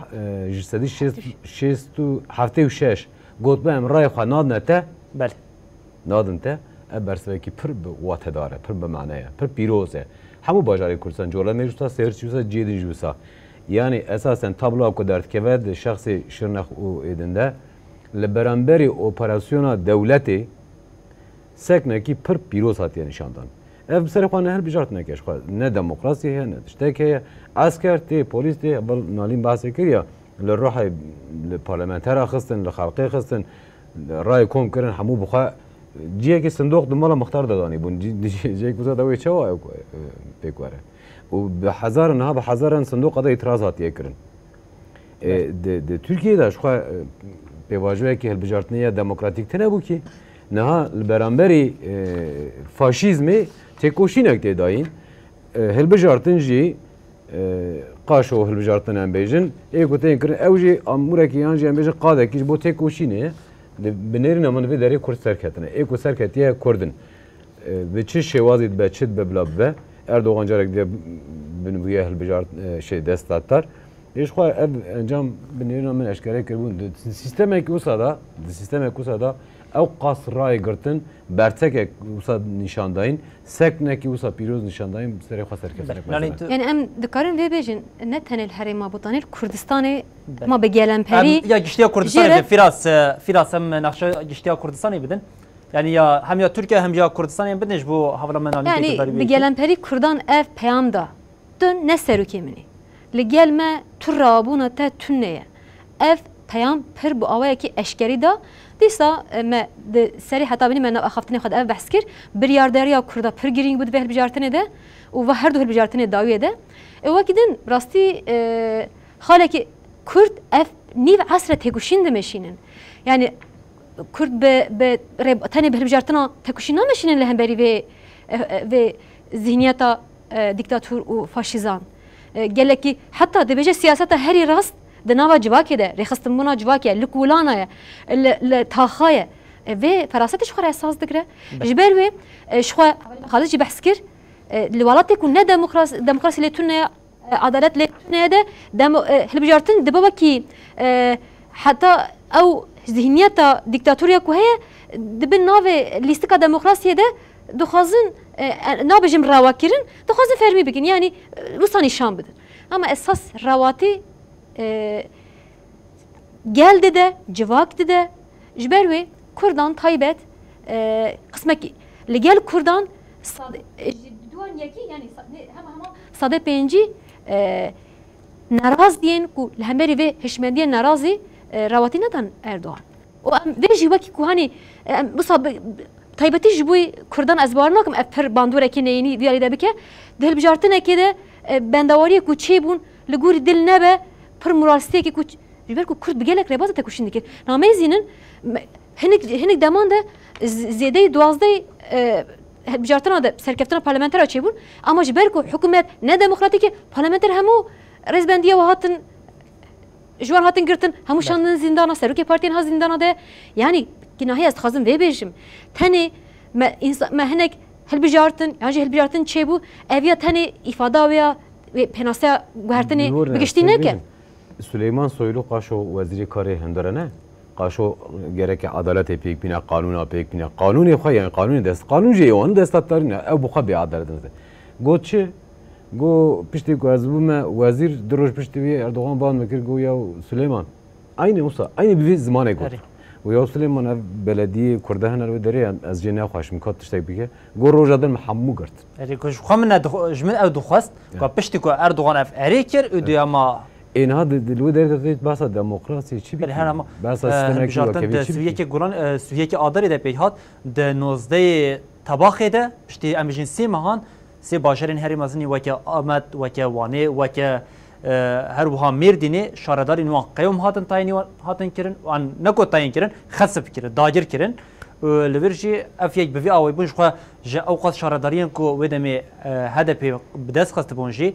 e, ji sedî şêst, şêst û heftê û şeş got, "Em rayê xwe nadine te." Belê. Nadin te. Ev bersivekî pir bi watedar e, pir bi mane ye, pir pîroz e. Hemû bajarê Kurdistan, Colemêrg jî wisa, Sêrt jî wisa, cihê din jî wisa. Yanî esasen tabloya ku derdikeve di şexsê Şirnex û êdin de li beramberî operasyona dewletê seknekî pir pîroz hatiye nîşandan. Ev bi serê xwe ne hilbijartineke ji xwe, ne demokrasî heye, ne tiştek heye. Esker tê, polîs tê, bil Nalîn behsê kiriya, li Ruhê li parlamentera xistin, li xelkê xistin, rayê kom kirin, hemû bi xwe cihekî sindoq di mala mixtar de danî bûn. Cî-, cî-, cihek wisa de wê çawa ew, e, pêk were? Û bi hezaran, niha bi hezaran sindoqa de îtiraz hatiye kirin. E, di, di Tirkiyeyê de ji xwe, e, pêvajoyekî hilbijartinê ya demokratîk tune bû kî niha li beramberî, e, faşîzmê têkoşînek tê dayîn. E, hilbijartin jî, e, qaşo hilbijartin em bêjin, ê ku tên kirin, ew jî amûrekî yan jî em bêjin qadekî ji bo têkoşînê ye. Di, bi nêrîna min vê derê Kurd serketine. Ê ku serketiye Kurd in. E, bi çi şêwazî dibe, çi dibe bila bibe. Erdogan carek dibe binbûye hilbijart, e, şey, destdar. Ê ji xwe ev encam bi nêrîna min eşkere kiribûn. Di sîstemekî wisa de, di sîstemekî wisa de ew qas rayê girtin, bertekek wisa nîşan dayîn, seknekî wisa pîroz nîşan dayîn, bi serê xwe serkeftinek Belê. Nalîn, tu Yani em dikarin vê bêjin, ne tenê li herêma Botanê, li Kurdistanê Belê. Ma bi gelemperî Em ya giştiya Kurdistanê jê re bidin, Firas, e, Firas em nexşe giştiya Kurdistanê bidin. Yani ya hem ya Türkiye hem ya Kurdistanê em bidin ji bo hevla me Nalîn Yani têkildarî bi bê. Gelemperî Kurdan ev peyam da. Tu ne serokê min î. Li gel me tu rabûna te tune ye. Ev peyam pir bi awayekî eşkerî da. Dîsa, e, me di serî heta binî me nav axaftinê xwe de ev behs kir. Biryardariya Kurda pir girîng bû di vê hilbijartinê de û va her du hilbijartinê dawiyê de. E, wekî din rastî, e, xalekî Kurd ev nîv esre têkoşîn dimeşînin. Yani Kurd bi, bi rê-, tenê bi hilbijartina têkoşîn nameşînin li hemberî vê, e, e, vê zihniyeta, e, dîktator û faşîzan. E, gelekî heta dibêje siyaseta herî rast di nava civakê de, rêxistinbûna civakê ye, li kolana ye, li, li taxa ye. E, vê ferasetê ji xwe re esas digire. Be- Ji ber wê, e, ji xwe Xalid jî behs kir, e, li welatê ku ne demokras-, demokrasî lê tune ye, e, adalet lê tune ye de demo-, e, hilbijartin dibe wekî, e, heta ew zihniyeta dîktatoriya ku heye, di bin navê lîstika demokrasiyê de dixwazin, e, e, nabêjim rewa kirin, dixwazin fermî bikin, yanî, e, wisa nîşan bidin. Ama esas rewatî, e, gel dide, civak dide. Ji ber wê Kurdan taybet, e, qismekî li gel Kurdan sad-, e, ji duan yekî, yanî sa-, ne, hema hema sedê pêncî, e, neraziyên ku li hemberî vê hişmendiyê nerazî, e, rewatî nedan Erdogan. Û em vê jî wekî ku hanî, e, em wisa bi, bi, taybetî ji bo Kurdan ez bawer nakim ev pir bandoreke neyînî diyarî de bike. Di hilbijartinekê de, e, bendawariyê ku çêbûn li gorî dil nebe, pir moralistiyekê ku ç-, ji ber ku Kurd bi gelek rêbazê têkoşîn dikir. Nameyzînin, me-, hinik, hinik deman de z-, zêdeyî duwazdeh, e, hilbijartina de serkeftina parlamentera çêbûn, ama ji ber ku hikûmet ne demokratîk e, parlamenter hemû rêzbendiya we hatin, ji wan hatin girtin, hemû Be. şandin zîndana, serokê partiyên ha zîndana de. Yanî, kînahî ez dixwazim vê bêjim. Tenê me, însa-, me hinek hilbijartin, yan jî hilbijartin çêbû, ev ya tenê îfada wê ya, wê pênaseya guhertinê Dûr ne, bi giştî sê neke. bêjim. Suleyman Soylu qaşo wezîrê karê hundir e ne? Qaşo gereke edaletê pêk bîne, qanûna pêk bîne. Qanûnê xwe, yani qanûnê dest, qanûn jî wan destdarî ne. Ew bi xwe bêedalet in. Got çi? Got piştî ku ez bûme wezîr, du roj piştî wî Erdogan bang min kir, got ya Suleyman. Aynı wisa, aynı bi vî zimanê got. Erê. Û ya Suleyman ev belediyê Kurda hene li wê derê, ez jê nexweşim, ka tiştek bike. Got roja din min hemû girt. Erê, ku ji xwe min ne dixwe-, ji min ew dixwest, Ya. ku piştî ku Erdogan ev erê kir û Ya. diya ma Ê niha di, di, li wê derê de tê behsa demokrasiyê çi Belê bikî? her ama, Behsa e, sistemekî hilbijartin wekevî di çi bikî? Siviyekê Gulan, e, Siviyekê Adarê de pêk hat, di nozdehê Tebaxê de, piştî em bijîn sê mehan, sê bajarên herî mezin weke Amed, weke Wanê, weke, e, her wiha Mêrdînê şaredarên wan qeyom hatin tayînî wan hatin kirin, an ne ku tayîn kirin, xesp kirin, dagir kirin. Û li vir jî ev yek bi vî awayî bûn, ji xwe ji ew qas şaredariyên ku wê demê, e, H D P bi dest xistibûn jî,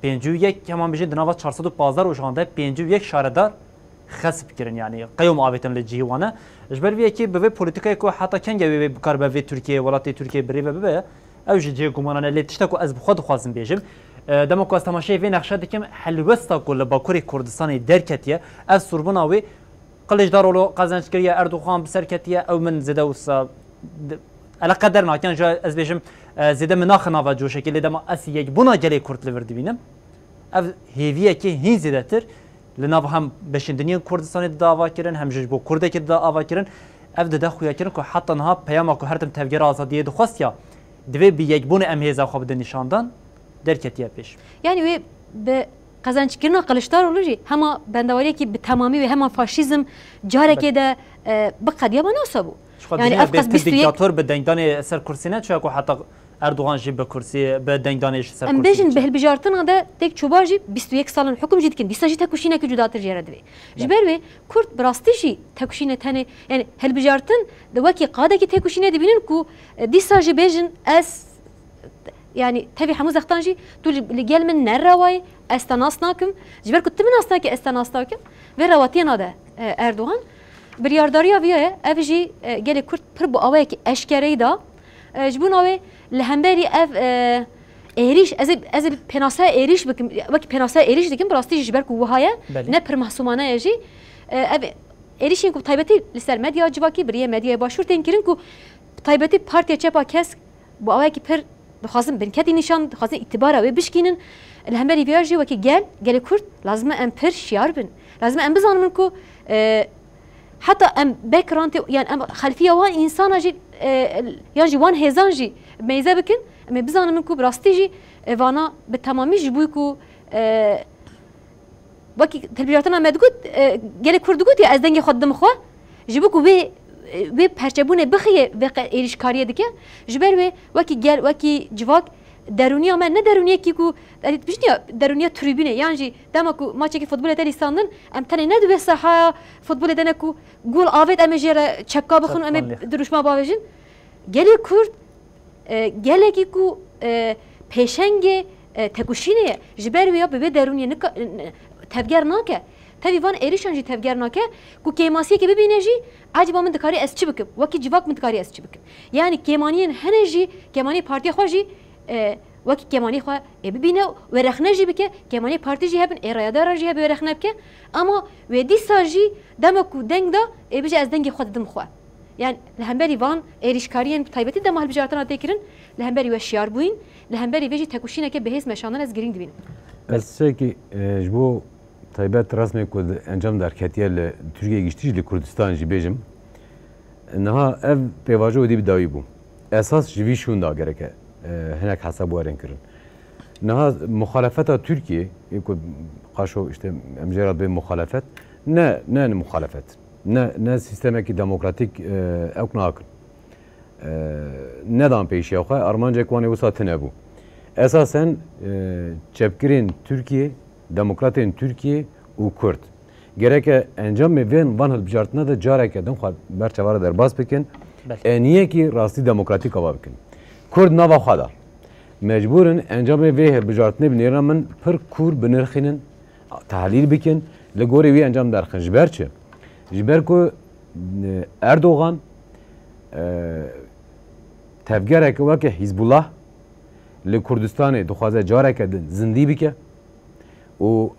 pêncî û yek, heman bijîn di nava çar sed û pazdeh rojan de pêncî û yek şaredar xesp kirin, yanî qeyom avêtin li cihê wan e. Ji ber vê yekê bi vê polîtîkayê ku heta kengê wê, wê bikaribe vê Tirkiyeyê, welatê Tirkiyeyê bi rê ve bibe, ew jî cihê gumanan e. Lê tiştek ku ez bi xwe dixwazim bêjim, e, dema ku ez temaşeyê vê nexşe dikim, helwesta ku li Bakurê Kurdistanê derketiye, ev sûrbûna wê Kiliçdaroglu qezenc kiriye, Erdogan bi ser ketiye, ew min zêde wisa di-, eleqe dernakin, ji ez bêjim, e, zêde min naxe nava coşekê, lê dema ez yekbûna gelê Kurd li vir dibînim, ev hêviyekê hîn zêdetir li nav hem beşên din yên Kurdistanê dida ava kirin, hem jî ji bo Kurdekê dida ava kirin. Ev dide xuyakirin ku heta niha peyama ku her tim tevgera azadiyê dixwestiya, divê bi yekbûnê em hêza xwe bidin nîşandan, derketiye pêş. Yani wê bi qezençkirina Kiliçdaroglu jî hema bendewariyekî bi temamî wê hema faşîzm carekê de, e, biqediya, me nasa bû. Ji xwe Yani dinya ev bê qas tu bîst û yek diktator bi dengdanê ser kursî ne, çuya ku heta Erdogan jî bi kursî, bi dengdanê ji ser Em kursî bêjin bi diçe. Hilbijartina de têk çûba jî bîst û yek sal in hukum jî dikin. Dîsa jî tekuşîneke cudatir jê re divê. Ji Belê. ber wê Kurd bi rastî jî tekuşîne tenê, yani hilbijartin de wekî qadekî tekuşîne dibînin ku, e, dîsa jî bêjin ez, yani tevî hemû zextan jî tu li, li gel min ne rewayê, ez te nas nakim. Ji ber ku tu min nas nake, ez te nas nakim. Vê rewatiya nade, e, Erdogan. Biryardariya viya ye, ev jî, e, gelê Kurd pir bi awayekî eşkereyî da. E, ji bona wê li hemberî ev, e, êrîş, ez ê, ez ê pênaseya êrîş bikim, wekî pênaseya êrîş dikim, bi rastî jî ji ber ku wiha ye, Belê. ne pir mehsûmane ye jî. E, ev êrîşên ku bi taybetî li ser medya civakî, bi riyê medyaya başûr tên kirin ku bi taybetî Partiya Çepa Kesk bi awayekî pir dixwazin binketî nîşan, dixwazin îtibara wê bişkînin. Li hemberî vê ya jî wekî gel, gelê Kurd, lazim e em pir şiyar bin. Lazim e em bizanin ku, e, heta em background, yani em xelfiya wan însana jî, e, yan jî wan hêzan jî meyze bikin, em ê bizanin ku bi rastî jî, e, vana bi temamî ji bo ku, e, Wekî hilbijartina me digot, e, gelê Kurd digot ya ez dengê xwe didim xwe, ji bo ku wê, e, wê perçebûnê bixiye vê qe-, êrîşkariyê dike, ji ber wê wekî gel, wekî civak derûniya me ne derûniyekî ku, yani, bijî ya derûniya tribûnê, yan jî dema ku maçekî futbolê te lîstandin, em tenê ne di wê sahaya futbolê de ne ku gol avêt em ê jê re çeka bixin û em ê dirûşma bavêjin. Gelê Kurd, e, gelekî ku, e, pêşengê, e, tekoşînê ye. Ji ber wê ya bi vê derûniyê nika-, n-, tevger nake. Tevî van êrîşan jî tevger nake ku kêmasiyekê bibîne jî, ecaba min dikarî ez çi bikim? Wekî civak min dikarî ez çi bikim? Yani kêmaniyên hene jî, kêmaniyê partiya xwe jî, e, wekî kêmaniyê xwe ê bibîne û wê rexne jî bike, kêmaniyê partî jî hebin, ê rayadara jî hebe wê rexne bike. Ama wê dîsa jî dema ku deng da, ê bije ez dengê xwe didim xwe. Yani li hemberî van êrîşkariyên bi taybetî dema hilbijartina tê kirin, li hemberî we şiyar bûyîn, li hemberî vê jî tekoşîneke bihêz meşandin ez girîng dibînim. Ez tiştekî, e, ji bo taybet resmê ku di encam derketiye li Tirkiyeyê giştî jî li Kurdistan jî bêjim. Niha ev pêvajo êdî bi dawî bû. Esas ji vî şûnda gereke, e, hinek hesab werin kirin. Niha muxalefeta Tirkiyê, ê ku qaşo işte em jê re dibê muxalefet, ne, ne muxalefet. Ne, ne sîstemekî demokratîk, e, ewk nakin. E, nedan pêşiya xwe, armancek wan ê wisa tune bû. Esasen, e, çepgirên Tirkiyê, demokratên Tirkiyê û Kurd. Gereke encamê vên van hilbijartina de careke din xwe ber çava re derbas bikin, Belê. eniyekî rastî demokratîk ava bikin. Kurd nava xwe da. Mecbûr in encamê vê hilbijartinê bi nêrina min pir kûr binirxînin, tehlîl bikin, li gorî wî encam derxin. Ji ber çi? Ji ber ku, e, Erdogan, e, tevgereke weke Hîzbullah li Kurdistanê dixwaze careke din zindî bike û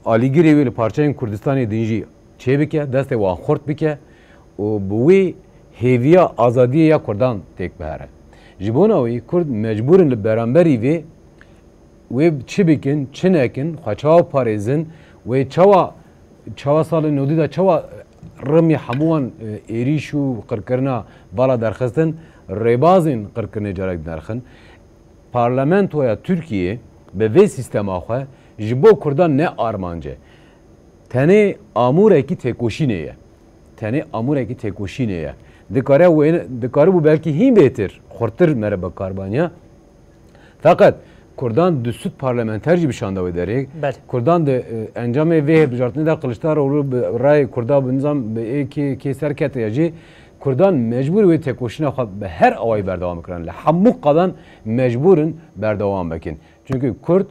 alîgirê wî li parçeyên Kurdistanê din jî çêbike, destê wan xurt bike û bi wî hêviya azadiyê ya Kurdan têk bihere. Ji bona wî Kurd mecbûr in li beramberî vê wê çi bikin, çi nekin, xwe çawa parêzin, wê çawa, çawa salên nodî de çawa rimî hemû wan, e, êrîş û qirkirina vala derxistin, rêbazên qirkirinê carek derxin. Parlamentoya Tirkiyê bi vê sîstema xwe ji bo Kurdan ne armanc e. Tenê amûrekî têkoşînê ye. Tenê amûrekî têkoşînê ye. Dikare wê, dikaribû belkî hîn bêtir, xurtir mere bikarbaniya. Feqet Kurdan du sed parlamenter jî bi şanda wê derê. Belê. Kurdan di, e, encamê vê hilbijartinê de Kiliçdaroglu bi rayê Kurda bi nizam bi ê kê, kê ser kete ya jî Kurdan mecbûr wê têkoşîna xwe bi her awayî berdewam bikin. Li hemû qadan mecbûr in berdewam bikin. Çunkî Kurd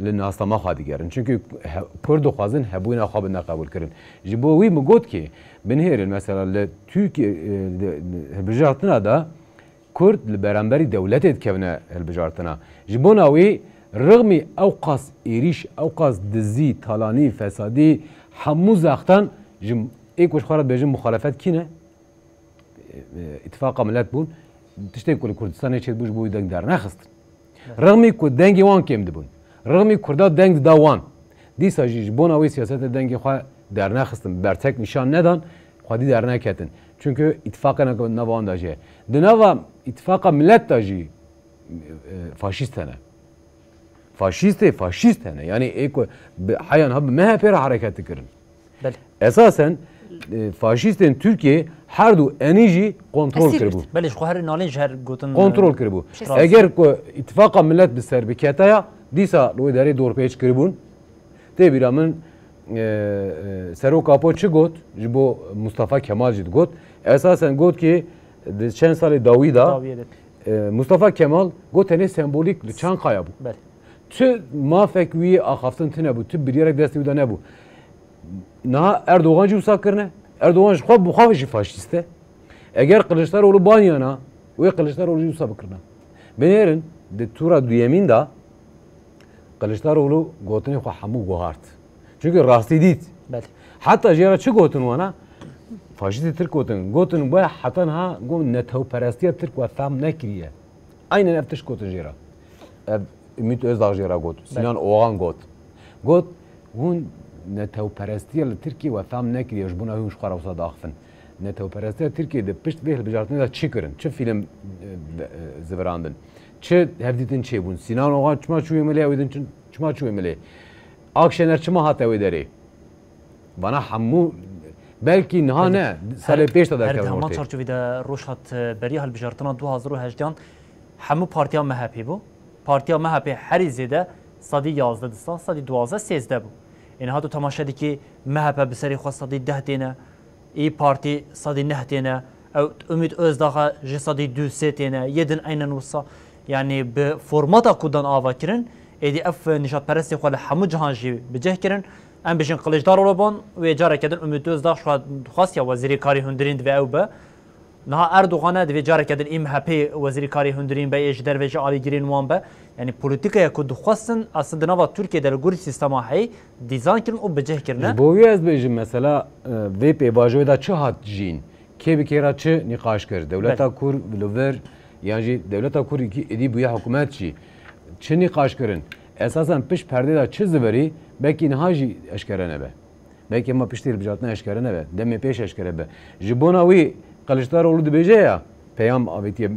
li nasnama xwe digerin. Çunkî he-, Kurd dixwazin hebûna xwe bidine qebûlkirin. Ji bo wî min got ki binihêrin, mesela li Tirkiye, e, di, di hilbijartina de Kurd li beramberî dewletê dikevine hilbijartina. Ji bona wî rixmî ew qas êrîş, ew qas dizî, talanî, fesadî, hemû zextan ji ê ku ji xwe re dibêjin muxalefet kî ne? E, Îtifaqa Milet bûn. Tiştê ku li Kurdistanê çêdibû ji bo wî deng dernexistin. Rixmî ku dengê wan kêm dibûn. Rixmî Kurda deng dida wan. Dîsa jî ji bona wê siyasetê dengê xwe dernexistin, bertek nîşan nedan, xwedî derneketin. Çunku îtifaqê nava wan de jî heye. Di nava îtifaqa milet de jî, e, faşîst hene. Faşîstê faşîst hene. Yanî ê ku bi heyan ha bi M H P re hereket dikirin. Belê. Esasen, e, faşîstên Tirkiyê her du enî jî kontrol Esîr kiribû. Girt. Belê, ji xwe her nalên ji her gotin, Kontrol e, kiribû. Rast. Eger ku îtifaqa milet bi ser biketaya, dîsa li wê derê dorpêç kiribûn. Tê bîra min, e, e, Serok Apo çi got? Ji bo Mustafa Kemal jî digot. Esasen got ki di çend salê dawî de, Dawiyê de. E, Mustafa Kemal got tenê sembolîk li Çankaya bû. Belê. Çi mafek wî axaftin tune bû, tu biryarek destê wî de nebû. Niha Erdogan jî wisa kirine. Erdogan ji xwe bi xwe jî faşîst e. Eger Kılıçdaroğlu baniyana, wê Kılıçdaroğlu jî wisa bikirina. Binêrin, di tura duyemîn de Kılıçdaroğlu gotinê xwe hemû guhart. Çünkü rastî dît. Belê. Heta jê re çi gotin wana? Faşîstê Tirk gotin. Gotin we heta niha got netewperestiya Tirk we fehm nekiriye. Aynen ev tişt gotin jê re. Ev Ümit Özdağ jê re got. Sinan Oğan got. Got, hûn netewperestiya li Tirkiyê we fehm nekiriye, ji bona hûn ji xwe re wisa diaxifin. Netewperestiya Tirkiyê di pişt vê hilbijartinê de çi kirin? Çi fîlm, e, de, e, zivirandin? Çi hevdîtin çêbûn? Sinan Oğan çima çûye milê, ew ê din çi-, çima çûye milê? Akşener çima hate wê derê? Vana hemû, belkî niha Belê. ne, salê Her, pêş de her di derkevin heman ortê. çarçovî de roj hat, e, beriya hilbijartina du hazar û hejdehan hemû partiya M H P bû. Partiya M H P herî zêde sedî yazdeh disa, sedî duwazdeh, sêzdeh bû. Êne hato temaşe dikî M H P bi serê xwe sedî deh têne, İYİ Partî sedî neh têne, ew Ümit Özdağ e ji sedî du sê têne, yê din eynen wisa. Yanî bi formata ku dan ava kirin, êdî ev nîjadperestê xwe li hemû cihan jî bi cih kirin. Em bijin Kılıçdaroğlu bon, wê careke din Ümit Özdağ ji xwe dixwest ya wezîrê karê hundirîn divê ew be. Niha Erdogan e, divê careke din ê M H P wezîrê karê hundirîn be, ê ji derve jî alîgirên wan be. Yanî polîtîkaya ku dixwestin, aslında di nava Tirkiyê de li gorî sîstema heyî dîzayn kirin û bi cih kirine. Ji bo wî ez bêjim, mesela, e, vê pêvajoyê de çi hat jîn? Kê bi kê re çi nîqaş kir? Dewleta Belê. Kur li vir, yan jî dewleta Kur îkî êdî bûye hikûmet jî. Çi nîqaş kirin? Esasen pişt perdê de çi zivirî, belkî niha jî eşkere nebe. Belkî hema piştî hilbijartina eşkere nebe. Demê pêş eşkere be. Ji bona wî Kiliçdaroglu dibêje ya, peyam avêtiye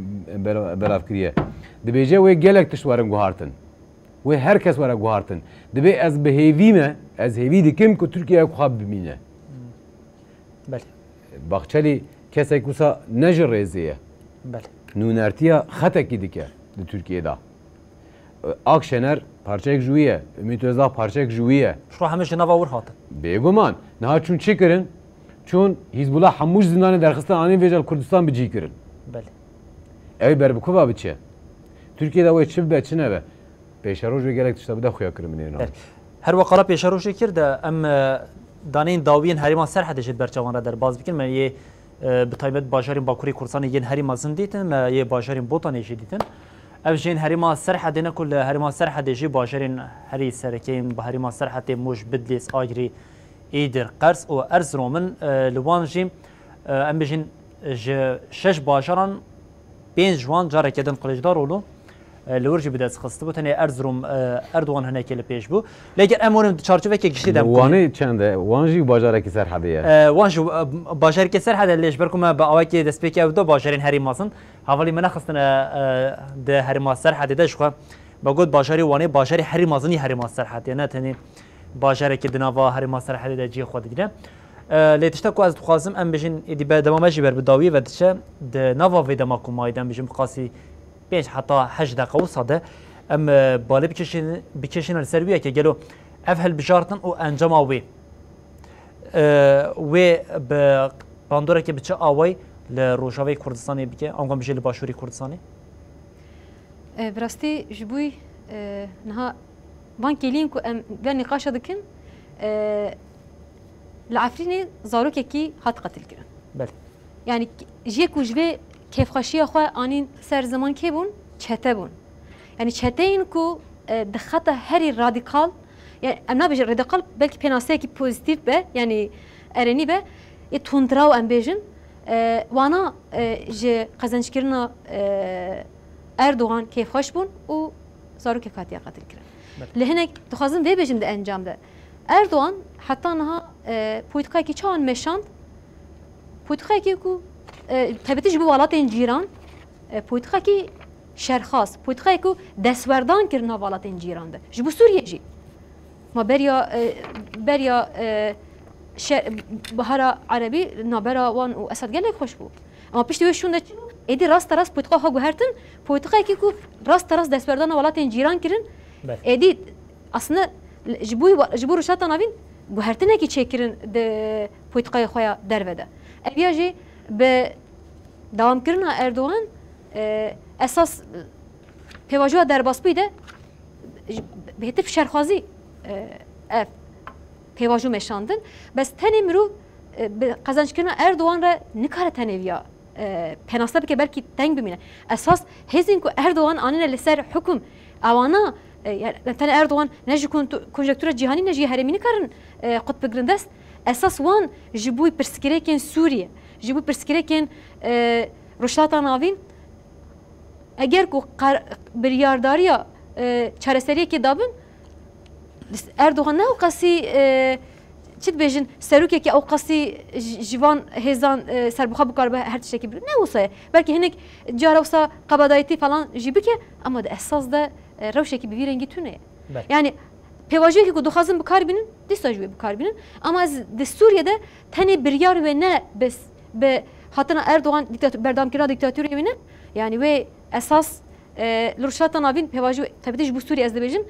bela-, belav kiriye. Dibêje wê gelek tişt werin guhartin. Wê her kes were guhartin. Dibê ez bi hêvî me, ez hêvî dikim ku Tirkiye xwe bimîne. Belê. Bahçelî kesek wisa ne ji rêzê ye. Belê. Nûnertiya xetekî dike di Tirkiyê de. Akşener parçeyek ji wî ye, Ümit Özdağ parçeyek ji wî ye. Ji xwe hemî ji nava wir hatin. Bêguman. Niha çûn çi kirin? Çûn Hîzbullah hemû ji zindanê derxistin, anîn vêca li Kurdistan bi cî kirin. Belê. Ew ê ber bi ku ve biçe? Tirkiyê de wê çi bibe, çi nebe? Pêşeroj wê gelek tişta bide xuya kirin binêrin. Her wekala pêşerojê kir de em, e, daneyên dawiyên herêma Serhedê jî di ber çavan re derbas bikin. Me yê, e, bi taybet bajarên Bakurê Kurdistanê yên herî mezin dîtin, me yê bajarên Botanê jî dîtin. Ev jî yên herêma Serhedê ne ku li herêma Serhedê jî bajarên herî sereke yên bi herêma Serhedê Mûş, Bidlîs, Agirî, Îdir, Qers û Erzirom in. E, li wan jî, e, em bijîn ji şeş bajaran pênc ji wan careke din Kiliçdaroglu, e, li wir jî bi dest xistibû. Tenê Erzirom, e, Erdogan hinekê li pêş bû. Lê ger em werin di çarçoveke giştî de em Wanê çend e? Wan jî bajarekî Serhedê ye. E, wan jî, e, bajarekî Serhedê lê ji ber ku me bi awakê destpêkê ew da bajarên herî mezin. Hevalî me nexistine, e, di herêma Serhedê de ji xwe. Me got bajarê Wanê bajarê herî mezin î herêma Serhedê ye. Ne tenê bajarekî di nava herêma Serhedê de cihê xwe digire. E, lê tişta ku ez dixwazim em bijin, êdî be dema me jî ber bi dawiyê ve diçe, di nava vê dema ku mayî de em bijin bi qasî pênc heta heşt deqa wisa de em, e, balê bikêşin-, bikêşîne li ser wî yekê gelo ev hilbijartin û encama wê, e, wê bi bandoreke bi çi awayî li Rojavayê Kurdistanê bike, ango em bijê li Başûrê Kurdistanê? E, bi rastî ji bo, e, niha van kêliyên ku em vê nîqaşa dikin, e, li Efrînê zarokekî hat qetilkirin. Belê. Yanî k-, jê ku ji vê kêfxweşiya xwe anîn ser ziman kê bûn? Çete bûn. Yanî çeteyên ku, e, di xeta herî radîkal, ya em nabêjin radîkal, belkî pênaseyekî pozîtîf be, yanî erenî be, ê tundraw em bêjin, E, wana e, ji qezenckirina e, Erdogan kêfxweş bûn û zarokek hatiye qetilkirin. Belê. Li hinek dixwazim vê bêjim di encam de. Erdogan heta niha e, polîtikayekî çawan meşand, polîtikayekî ku e, taybetî ji bo welatên cîran, e, polîtikayekî şerxas, polîtikayekî ku destwerdan kirina welatên cîran de. Ji bo Sûriyê jî. Ma beriya, e, beriya e, şe- Bihara Erebî nabera wan û Esad gelek xweş bû. Ama piştî wê şûn de çi bû? Êdî rasta rast polîtika xwe guhertin, polîtikayekî ku rasta rast destwerdana welatên cîran kirin. Belê. Êdî aslında ji bo ji bo Rojhilata Navîn guhertinekî çêkirin di polîtikayê xwe ya derve de. Ev ya jî bi dewamkirina Erdogan e, esas pêvajoya derbasbûyî de ji- bêtir şerxwazî e, ev pêvajo meşandin. Bes tenê mirov e, bi qezenckirina Erdogan re nikare tenê viya e, penaste bike, belkî teng bimîne. Esas hêzên ku Erdogan anîne li ser hukum, ewana e, yani, tenê Erdogan ne ji kon- konjenktura cîhanî ne jî herêmî nikarin e, qut bigirin dest. Esas wan ji bo pirsgirêkên Sûriyê, ji bo pirsgirêkên e, Rojhilata Navîn, eger ku qer- biryardariya e, çareseriyekê dabin, Erdogan ne ew qasî e, çi dibêjin, serokekî ew qasî ji ji van hêzan e, serbixwe bikaribe her tiştekî bike. Ne wisa ye. Belkî hinek cara wisa qebadayîtî falan jî bike, ama di esas de e, rewşekî bi vî rengî tune ye. Belê. Yani pêvajoyekî ku dixwazin bi kar bînin, dîsa jî wê bi kar bînin. Ama ez di Sûriyê de tenê biryar wê ne bi, bi hatina Erdogan dîktator, berdewamkirina dîktatorê wê ne. Yani wê esas e, li Rojhilata Navîn pêvajo taybetî ji bo Sûriyê ez dibêjim,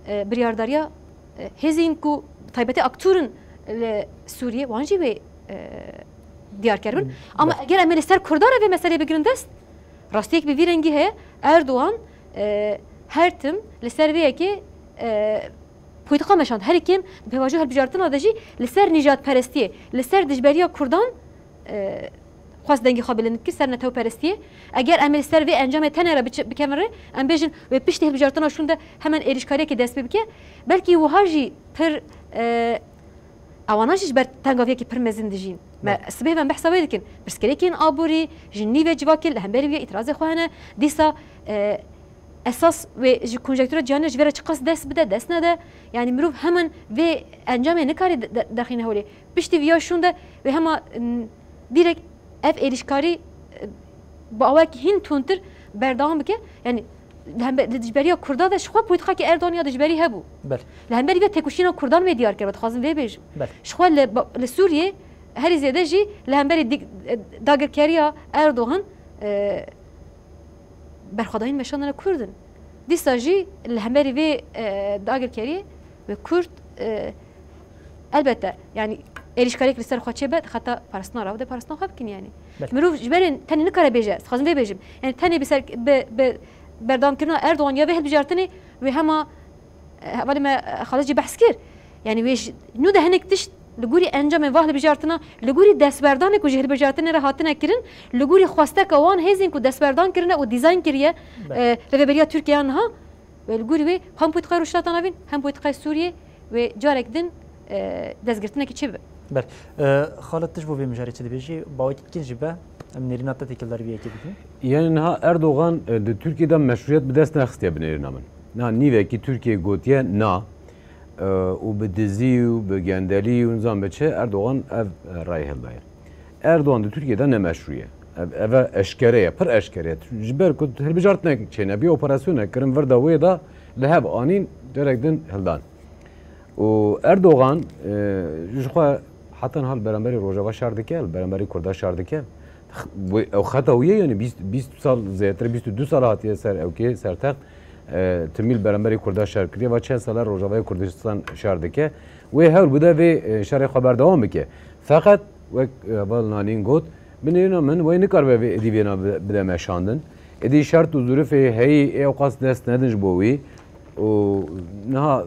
e, biryardariya e, hêzên ku taybetî aktor in li Sûriyê wan jî wê e, diyar keribin. Ama Belê. Eger em ê li ser Kurdan re vê meseleyê bigirin dest, rastiyek bi vî rengî heye. Erdogan e, her tim li ser vê yekê e, polîtika meşand. Herî kêm di pêvajoya hilbijartina de jî li ser nîjadperestiyê, li ser dijberiya Kurdan e, xwest dengê xwe bilind kir ser netewperestiyê. Eger em ê li ser vê encamê tenê re biçi- bikevin rê, em bêjin wê piştî hilbijartina şûn de hemen êrîşkariyekê dest pê bike. Belkî wiha jî pir e, ewana jî ji ber tengaviyekî pir mezin dijîn. Me Belê. Sibê ve em behsa wê dikin. Pirsgirêkên aborî, ji nî ve civakê li hemberî wî îtirazê xwe hene. Dîsa e, esas wê ji konjenktura cîhanê ji vê re çiqas dest bide, dest nede. Yani mirov hemen vê encamê nikare de- de- derxîne holê. Piştî viya şûn de wê hema, m, direkt ev êrîşkarî e, bi awayekî hîn tundtir berdewam bike. Yani li hembe- li dijberiya Kurda de ji xwe polîtikakî Erdogan ya dijberî hebû. Belê. Li hemberî vê têkoşîna Kurdan wê diyar kir, dixwazim vê bêjim. Belê. Ji xwe li ba- li Sûriyê herî zêde jî li hemberî dik- e, dagirkeriya Erdogan e, berxwedayîn meşandine Kurd in. Dîsa jî li hemberî vê e, dagirkeriyê wê Kurd e, elbette yani êrîşkariyek li ser xwe çêbe, xeta parastina rabe de parastina xwe bikin yani. Belê. Mirov ji berê tenê nikare bêje, ez dixwazim vê bêjim. Yani tenê bi ser, bi, bi berdewamkirina Erdogan ya vê hilbijartinê wê hema e, hevalê me e, Xalid jî behs kir. Yani wê ji nû de hinek tişt li gorî encamên va hilbijartina, li gorî destwerdanê ku ji hilbijartinê re hatine kirin, li gorî xwesteka wan hêzên ku destwerdan kirine û dîzayn kiriye Belê. E, rêveberiya Tirkiye ya niha, wê li gorî wê hem polîtikaya Rojhilata Navîn hem polîtikaya Sûriyê wê carek din e, destgirtinekî çêbibe. Belê. E, Xalid, tu ji bo vê mijarê çi dibêjî? Bawekî dikin jî be, em nêrîna te têkildar vê yekê bikin. Yani niha Erdogan e, di Tirkiye de meşrûyet bi dest nexistiye bi nêrîna min. Niha nîvekî Tirkiye gotiye na, e, û bi dizî û bi gendelî û nizam bi çi Erdogan ev e, rayê hildaye. Erdogan di Tirkiye de ne meşrû ye. Ev, eve eşkere ye, pir eşkere ye. Ji ber ku hilbijartinek çênebî, operasyonek kirin, vir de wê de li hev anîn, carek din hildan. Û Erdogan e, ji xwe heta niha li beramberî Rojava şer dike, li beramberî Kurda şer dike. Ew xeta wî ye, yani bîst, bîst sal zêdetir, bîst û du sal hatiye ser ewkê, ser text. E, timî li beramberî Kurda şer kiriye, va çend sala Rojavayê Kurdistan şer dike. Wê hewl bide vê e, şerê xwe berdewam bike. Feqet wek e, heval Nalîn got, bi nêrîna min wê nikaribe vê êdî vêna bi- bide meşandin. Êdî şert û zurifê heyî ê ewqas dest nedin ji bo wî û niha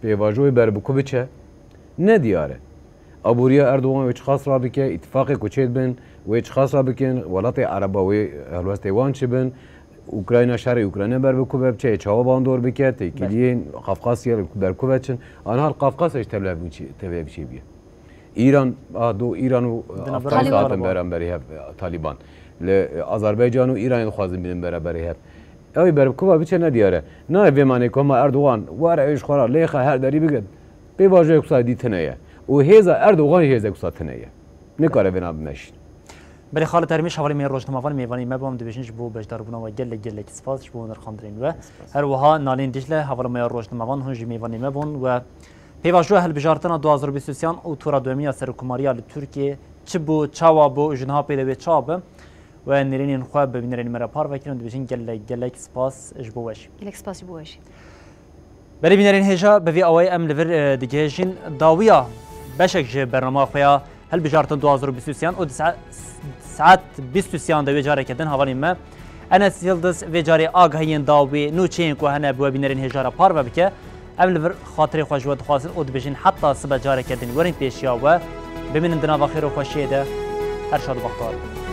pêvajoyê ber bi ku biçe ne diyar e. Aboriya Erdogan wê çiqas rabike, îtifaqê ku çêdibin wê çiqas rabikin, welatê Ereba wê helwestê wan çi bin, Ukrayna şerê Ukrayna ber bi ku ve biçe, çawa bandor bike, têkiliyên Qafqasya li ber ku ve çin. Aniha li Qafqasya jî tevlevbûn çi- tevlevî çêbûye. Îran, a, do Îran û Afganîstan hatin beramberî hev, Talîban. Li Azerbaycan û Îranê dixwazin bînin beramberî hev. Ew ê ber bi kuva biçe ne diyar e. Nayê vê manê ku hema Erdogan were ê ji xwe re lêxe her derî bigin. Pêvajoyek wisa dî tune ye. Û hêza Erdogan jî hêzek wisa tune ye. Nikare vêna bimeşîn. Belê Xalid Ermîş, hevalê me yê rojnamevan mêvanê me bû, em dibêjin ji bo beşdarbûna we gelek gelek spas ji bo nirxandinên we. Her wiha Nalîn Dîcle, hevala me ya rojnamevan, hûn jî mêvanê me bûn we pêvajoya hilbijartina du hazar û bîst û sê û tura duyemiya serokkomariya li Tirkiyê çi bû, çawa bû û ji niha pê de wê çawa be? We nêrînên xwe bi bînerên me re parve kirin, dibêjin gelek gelek spas ji bo we jî. Gelek spas ji bo we jî. Belê bînerên hêja, bi vî awayî em li vir, e, digihêjin dawiya beşek ji bernama xwe ya hilbijartin du hazar û bîst û sê û di sa-, saet bîst û sê de wê careke din hevalên me Enes Yildiz vê carê agahiyên dawî nûçeyên ku hene bi we bînerên hêja re parve bike. Em li vir xatirê xwe ji we dixwazin û dibêjin heta sibe careke din werin pêşiya we. Bimînin di nava xêr û xweşiyê de. Her şad û bextewar bin.